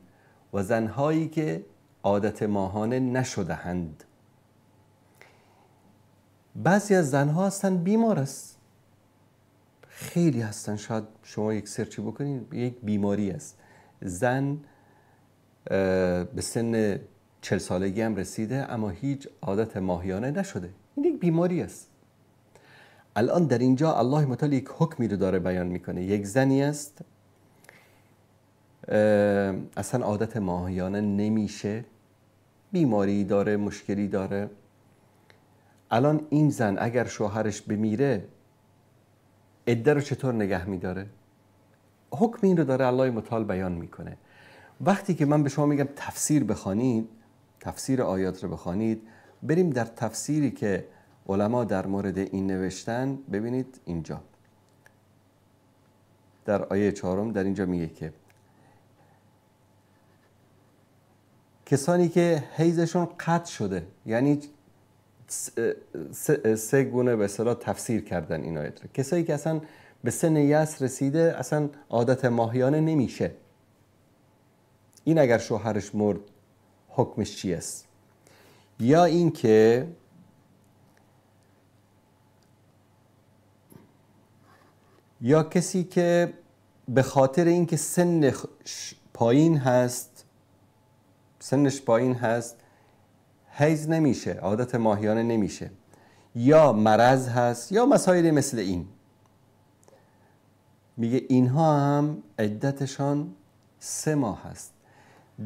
و زنهایی که عادت ماهانه نشدهاند. بعضی از زنها هستن بیمار است، خیلی هستن، شاید شما یک سرچی بکنید یک بیماری است. زن به سن 40 سالگی هم رسیده اما هیچ عادت ماهیانه نشده، این یک بیماری است. الان در اینجا الله متعال یک حکمی رو داره بیان میکنه. یک زنی است اصلا عادت ماهیانه نمیشه، بیماری داره، مشکلی داره. الان این زن اگر شوهرش بمیره عده رو چطور نگه میداره؟ حکم این رو داره الله متعال بیان میکنه. وقتی که من به شما میگم تفسیر بخوانید، تفسیر آیات رو بخوانید، بریم در تفسیری که علما در مورد این نوشتن. ببینید اینجا در آیه 4 در اینجا میگه که کسانی که حیضشون قطع شده، یعنی سه گونه به اصطلاح تفسیر کردن این آیت رو. کسایی که اصلا به سن یأس رسیده، اصلا عادت ماهیانه نمیشه، این اگر شوهرش مرد حکمش چی است؟ یا اینکه یا کسی که به خاطر اینکه سنش پایین هست، سنش پایین هست، حیض نمیشه، عادت ماهیانه نمیشه، یا مرض هست، یا مسائل مثل این، میگه اینها هم عدتشان 3 ماه هست.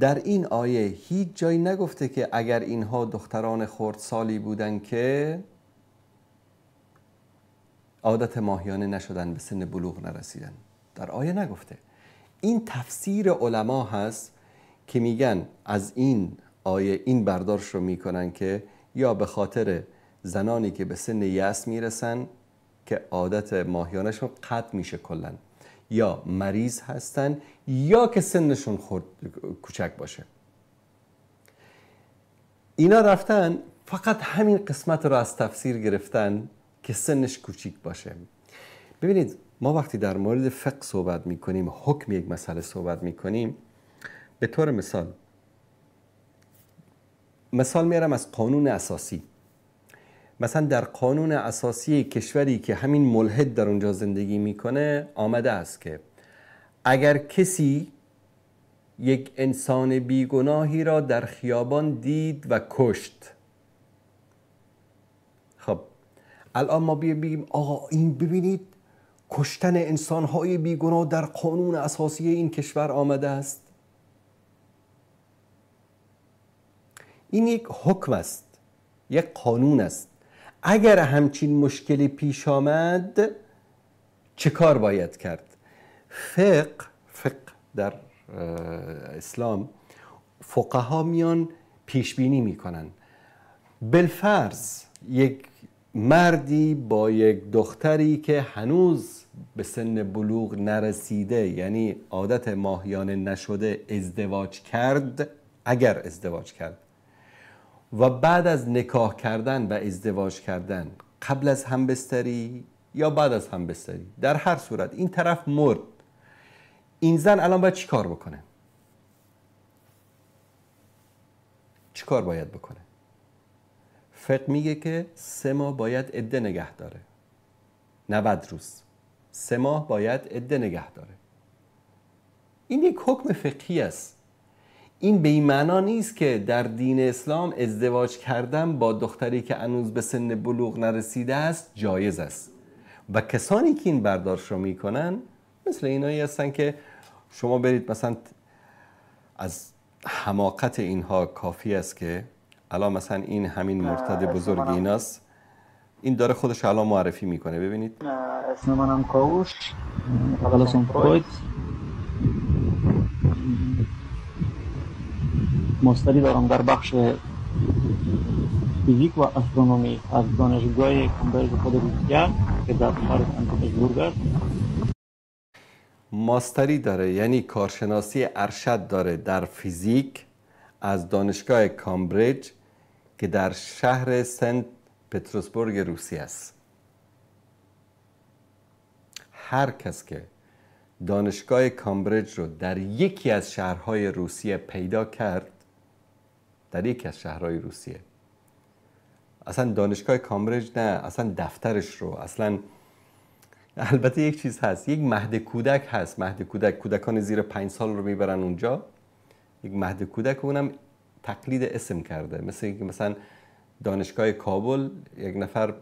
در این آیه هیچ جایی نگفته که اگر اینها دختران خردسالی بودن که عادت ماهیانه نشدن، به سن بلوغ نرسیدن، در آیه نگفته. این تفسیر علما هست که میگن از این آیه این برداشت رو میکنن که یا به خاطر زنانی که به سن یأس میرسن که عادت ماهیانشون قطع میشه کلا، یا مریض هستن، یا که سنشون خرد کوچک باشه. اینا رفتن فقط همین قسمت رو از تفسیر گرفتن که سنش کوچیک باشه. ببینید ما وقتی در مورد فقه صحبت میکنیم، حکم یک مسئله صحبت میکنیم، به طور مثال میارم از قانون اساسی. مثلا در قانون اساسی کشوری که همین ملحد در اونجا زندگی میکنه آمده است که اگر کسی یک انسان بیگناهی را در خیابان دید و کشت، خب الان ما بگیم آقا این ببینید کشتن انسانهای بیگناه در قانون اساسی این کشور آمده است؟ این یک حکم است، یک قانون است. اگر همچین مشکلی پیش آمد چه کار باید کرد؟ فقه در اسلام فقها میان پیش بینی میکنن. بالفرض یک مردی با یک دختری که هنوز به سن بلوغ نرسیده، یعنی عادت ماهیانه نشده، ازدواج کرد، اگر ازدواج کرد و بعد از نکاح کردن و ازدواج کردن، قبل از همبستری یا بعد از همبستری، در هر صورت این طرف مرد، این زن الان باید چی کار بکنه؟ چی کار باید بکنه؟ فقه میگه که 3 ماه باید عده نگه داره، 90 روز، 3 ماه باید عده نگه داره. این یک حکم فقهی است. این به این معنا نیست که در دین اسلام ازدواج کردن با دختری که هنوز به سن بلوغ نرسیده است جایز است. و کسانی که این برداشت رو میکنن مثل اینایی هستن که شما برید مثلا از حماقت اینها کافی است که الان مثلا این همین مرتد بزرگ ایناست، این داره خودش الان معرفی میکنه. ببینید، اسم منم کاوش، تخلصم فروید، ماستری دارم در بخش فیزیک و استرونومی از دانشگاه کامبریج خود روسیه که در شهر سن پترزبورگ است. ماستری داره، یعنی کارشناسی ارشد داره در فیزیک از دانشگاه کامبریج که در شهر سنت پترزبورگ روسیه است. هر کس که دانشگاه کامبریج رو در یکی از شهرهای روسیه پیدا کرد، در یکی از شهرهای روسیه، اصلا دانشگاه کامبریج نه، اصلا دفترش رو، اصلا البته یک چیز هست، یک مهد کودک هست، مهد کودک، کودکان زیر 5 سال رو میبرن اونجا، یک مهد کودک، اونم تقلید اسم کرده، مثل اینکه مثلا دانشگاه کابل یک نفر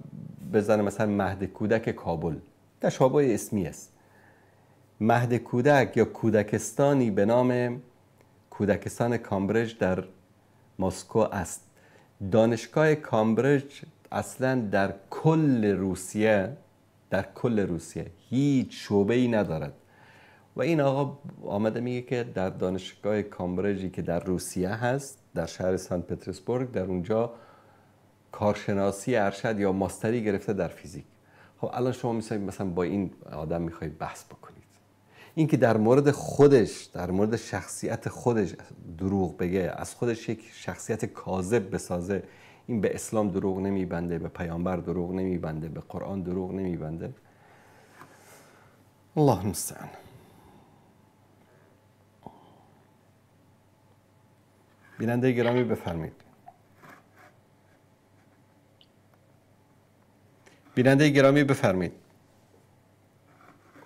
بزنه مثلا مهد کودک کابل، تشابه اسمی است. مهد کودک یا کودکستانی به نام کودکستان کامبریج در مسکو است. دانشگاه کامبریج اصلا در کل روسیه، در کل روسیه هیچ شعبه‌ای ندارد و این آقا آمده میگه که در دانشگاه کامبریجی که در روسیه هست، در شهر سن پترزبورگ، در اونجا کارشناسی ارشد یا ماستری گرفته در فیزیک. خب الان شما مثلا با این آدم میخواید بحث بکنید، این که در مورد خودش، در مورد شخصیت خودش دروغ بگه، از خودش یک شخصیت کاذب بسازه، این به اسلام دروغ نمیبنده، به پیامبر دروغ نمیبنده، به قرآن دروغ نمیبنده. الله المستعان. بیننده گرامی بفرمایید. بیننده گرامی بفرمایید.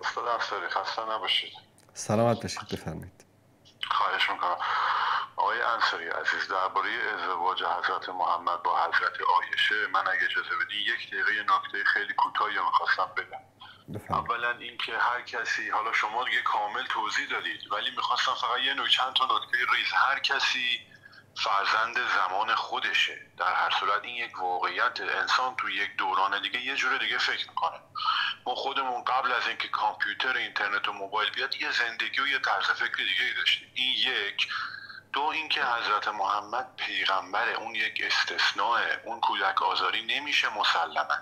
استاد افسری خسته نباشید. سلامت باشید، بفرمایید. خواهش میکنم. آقای انصاری عزیز، درباره ازدواج حضرت محمد با حضرت عایشه من اگه اجازه بدین یک دقیقه نکته خیلی کوتاهی رو میخواستم بگم. اولا اینکه هر کسی، حالا شما دیگه کامل توضیح دادید، ولی میخواستم فقط یه چند تا نکته ریز. هر کسی فرزند زمان خودشه، در هر صورت این یک واقعیت. انسان تو یک دوران دیگه یه جور دیگه فکر میکنه. ما خودمون قبل از اینکه کامپیوتر، اینترنت و موبایل بیاد یه زندگی و یه طرز فکر دیگه داشتیم. این یک. دو اینکه حضرت محمد پیغمبره، اون یک استثناء، اون کودک آزاری نمیشه مسلما،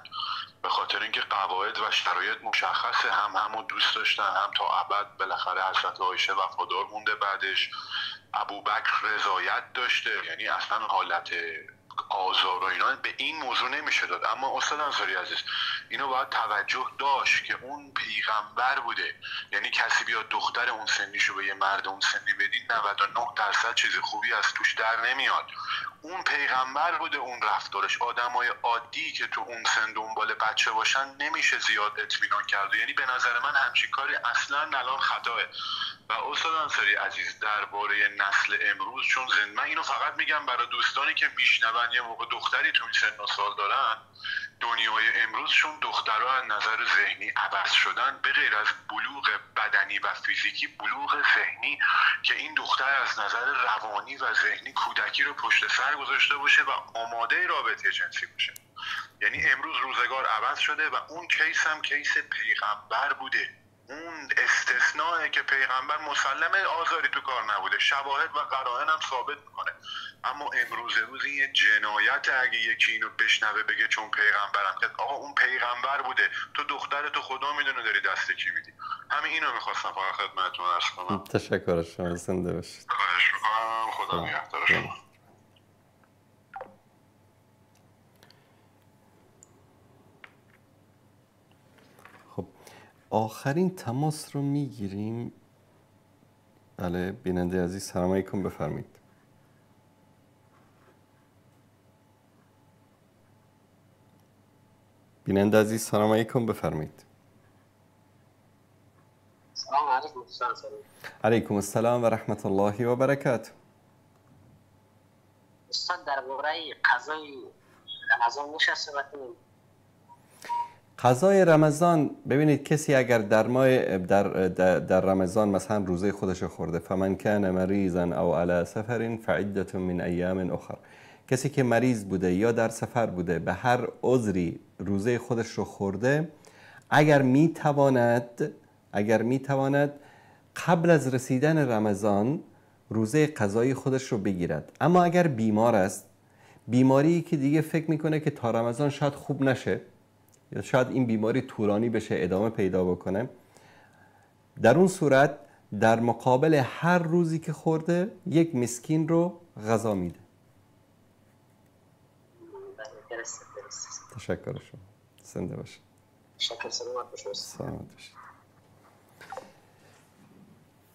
به خاطر اینکه قواعد و شرایط مشخصه، هم همو دوست داشتن، هم تا ابد بالاخره حضرت عایشه وفادار مونده، بعدش ابوبکر رضایت داشته، یعنی اصلا حالت آزار و اینا به این موضوع نمیشه داد. اما استاد انصاری عزیز، اینو باید توجه داشت که اون پیغمبر بوده، یعنی کسی بیاد دختر اون سنیشو به یه مرد اون سنی بدین 99% چیز خوبی از توش در نمیاد. اون پیغمبر بوده، اون رفتارش، آدمای عادی که تو اون سن دنبال بچه باشن نمیشه زیاد اطمینان کرد. یعنی به نظر من همچین کاری اصلا الان خطاه. و استاد انصاری عزیز، درباره نسل امروز، چون من اینو فقط میگم برای دوستانی که میشنون یه موقع دختری تو این سن و سال دارن، دنیای امروز امروز چون دخترها از نظر ذهنی عوض شدن، به غیر از بلوغ بدنی و فیزیکی، بلوغ ذهنی که این دختر از نظر روانی و ذهنی کودکی رو پشت سر گذاشته باشه و آماده رابطه جنسی باشه. یعنی امروز روزگار عوض شده و اون case هم case پیغمبر بوده، اون استثناء که پیغمبر مسلمه آزاری تو کار نبوده، شواهد و قرائن هم ثابت میکنه. اما امروز روز این یه جنایت، اگه یکی اینو بشنوه بگه چون پیغمبرم کرد، آقا اون پیغمبر بوده، تو دختر تو خدا میدونه داری دست کی میدی. همین اینو میخواستم فقط خدمتتون عرض کنم. تشکر از شما، زنده باشید. خواهش میکنم، خدا نگهدار شما. آخرین تماس رو میگیریم. بله بیننده عزیز، سلام علیکم، بفرمایید. بیننده عزیز سلام علیکم، بفرمایید. سلام علیکم. علیکم السلام و رحمت الله و برکاته. استاد درباره قضای رمضان میشه صحبت کنیم؟ قضای رمضان، ببینید کسی اگر در ماه در رمضان مثلا روزه خودش خورده، فمن کان مریضا او علی سفر فعده من ایام اخر، کسی که مریض بوده یا در سفر بوده به هر عذری روزه خودش رو خورده، اگر میتواند قبل از رسیدن رمضان روزه قضایی خودش رو بگیرد. اما اگر بیمار است، بیماری که دیگه فکر میکنه که تا رمضان شاید خوب نشه یا شاید این بیماری طولانی بشه، ادامه پیدا بکنه، در اون صورت در مقابل هر روزی که خورده یک مسکین رو غذا میده. تشکر شما، زنده باشید. سلامت باشید.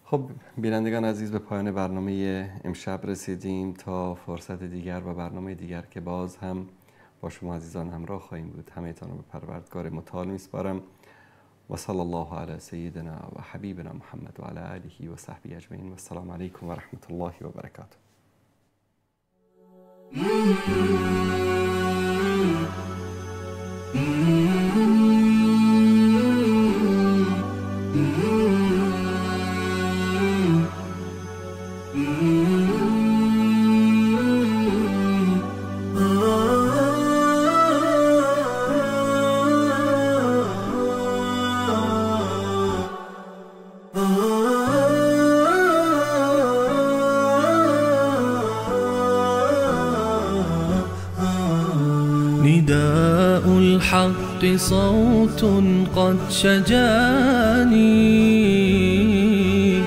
خب بینندگان عزیز، به پایان برنامه امشب رسیدیم. تا فرصت دیگر و برنامه دیگر که باز هم با شما عزیزان همراه خواهیم بود، همه تان رو به پروردگار متعال میسپارم. و صلی الله علی سیدنا و حبیبنا محمد و علی آله و صحبه اجمعین. و السلام علیکم و رحمت الله و برکاته. الحق صوت قد شجاني.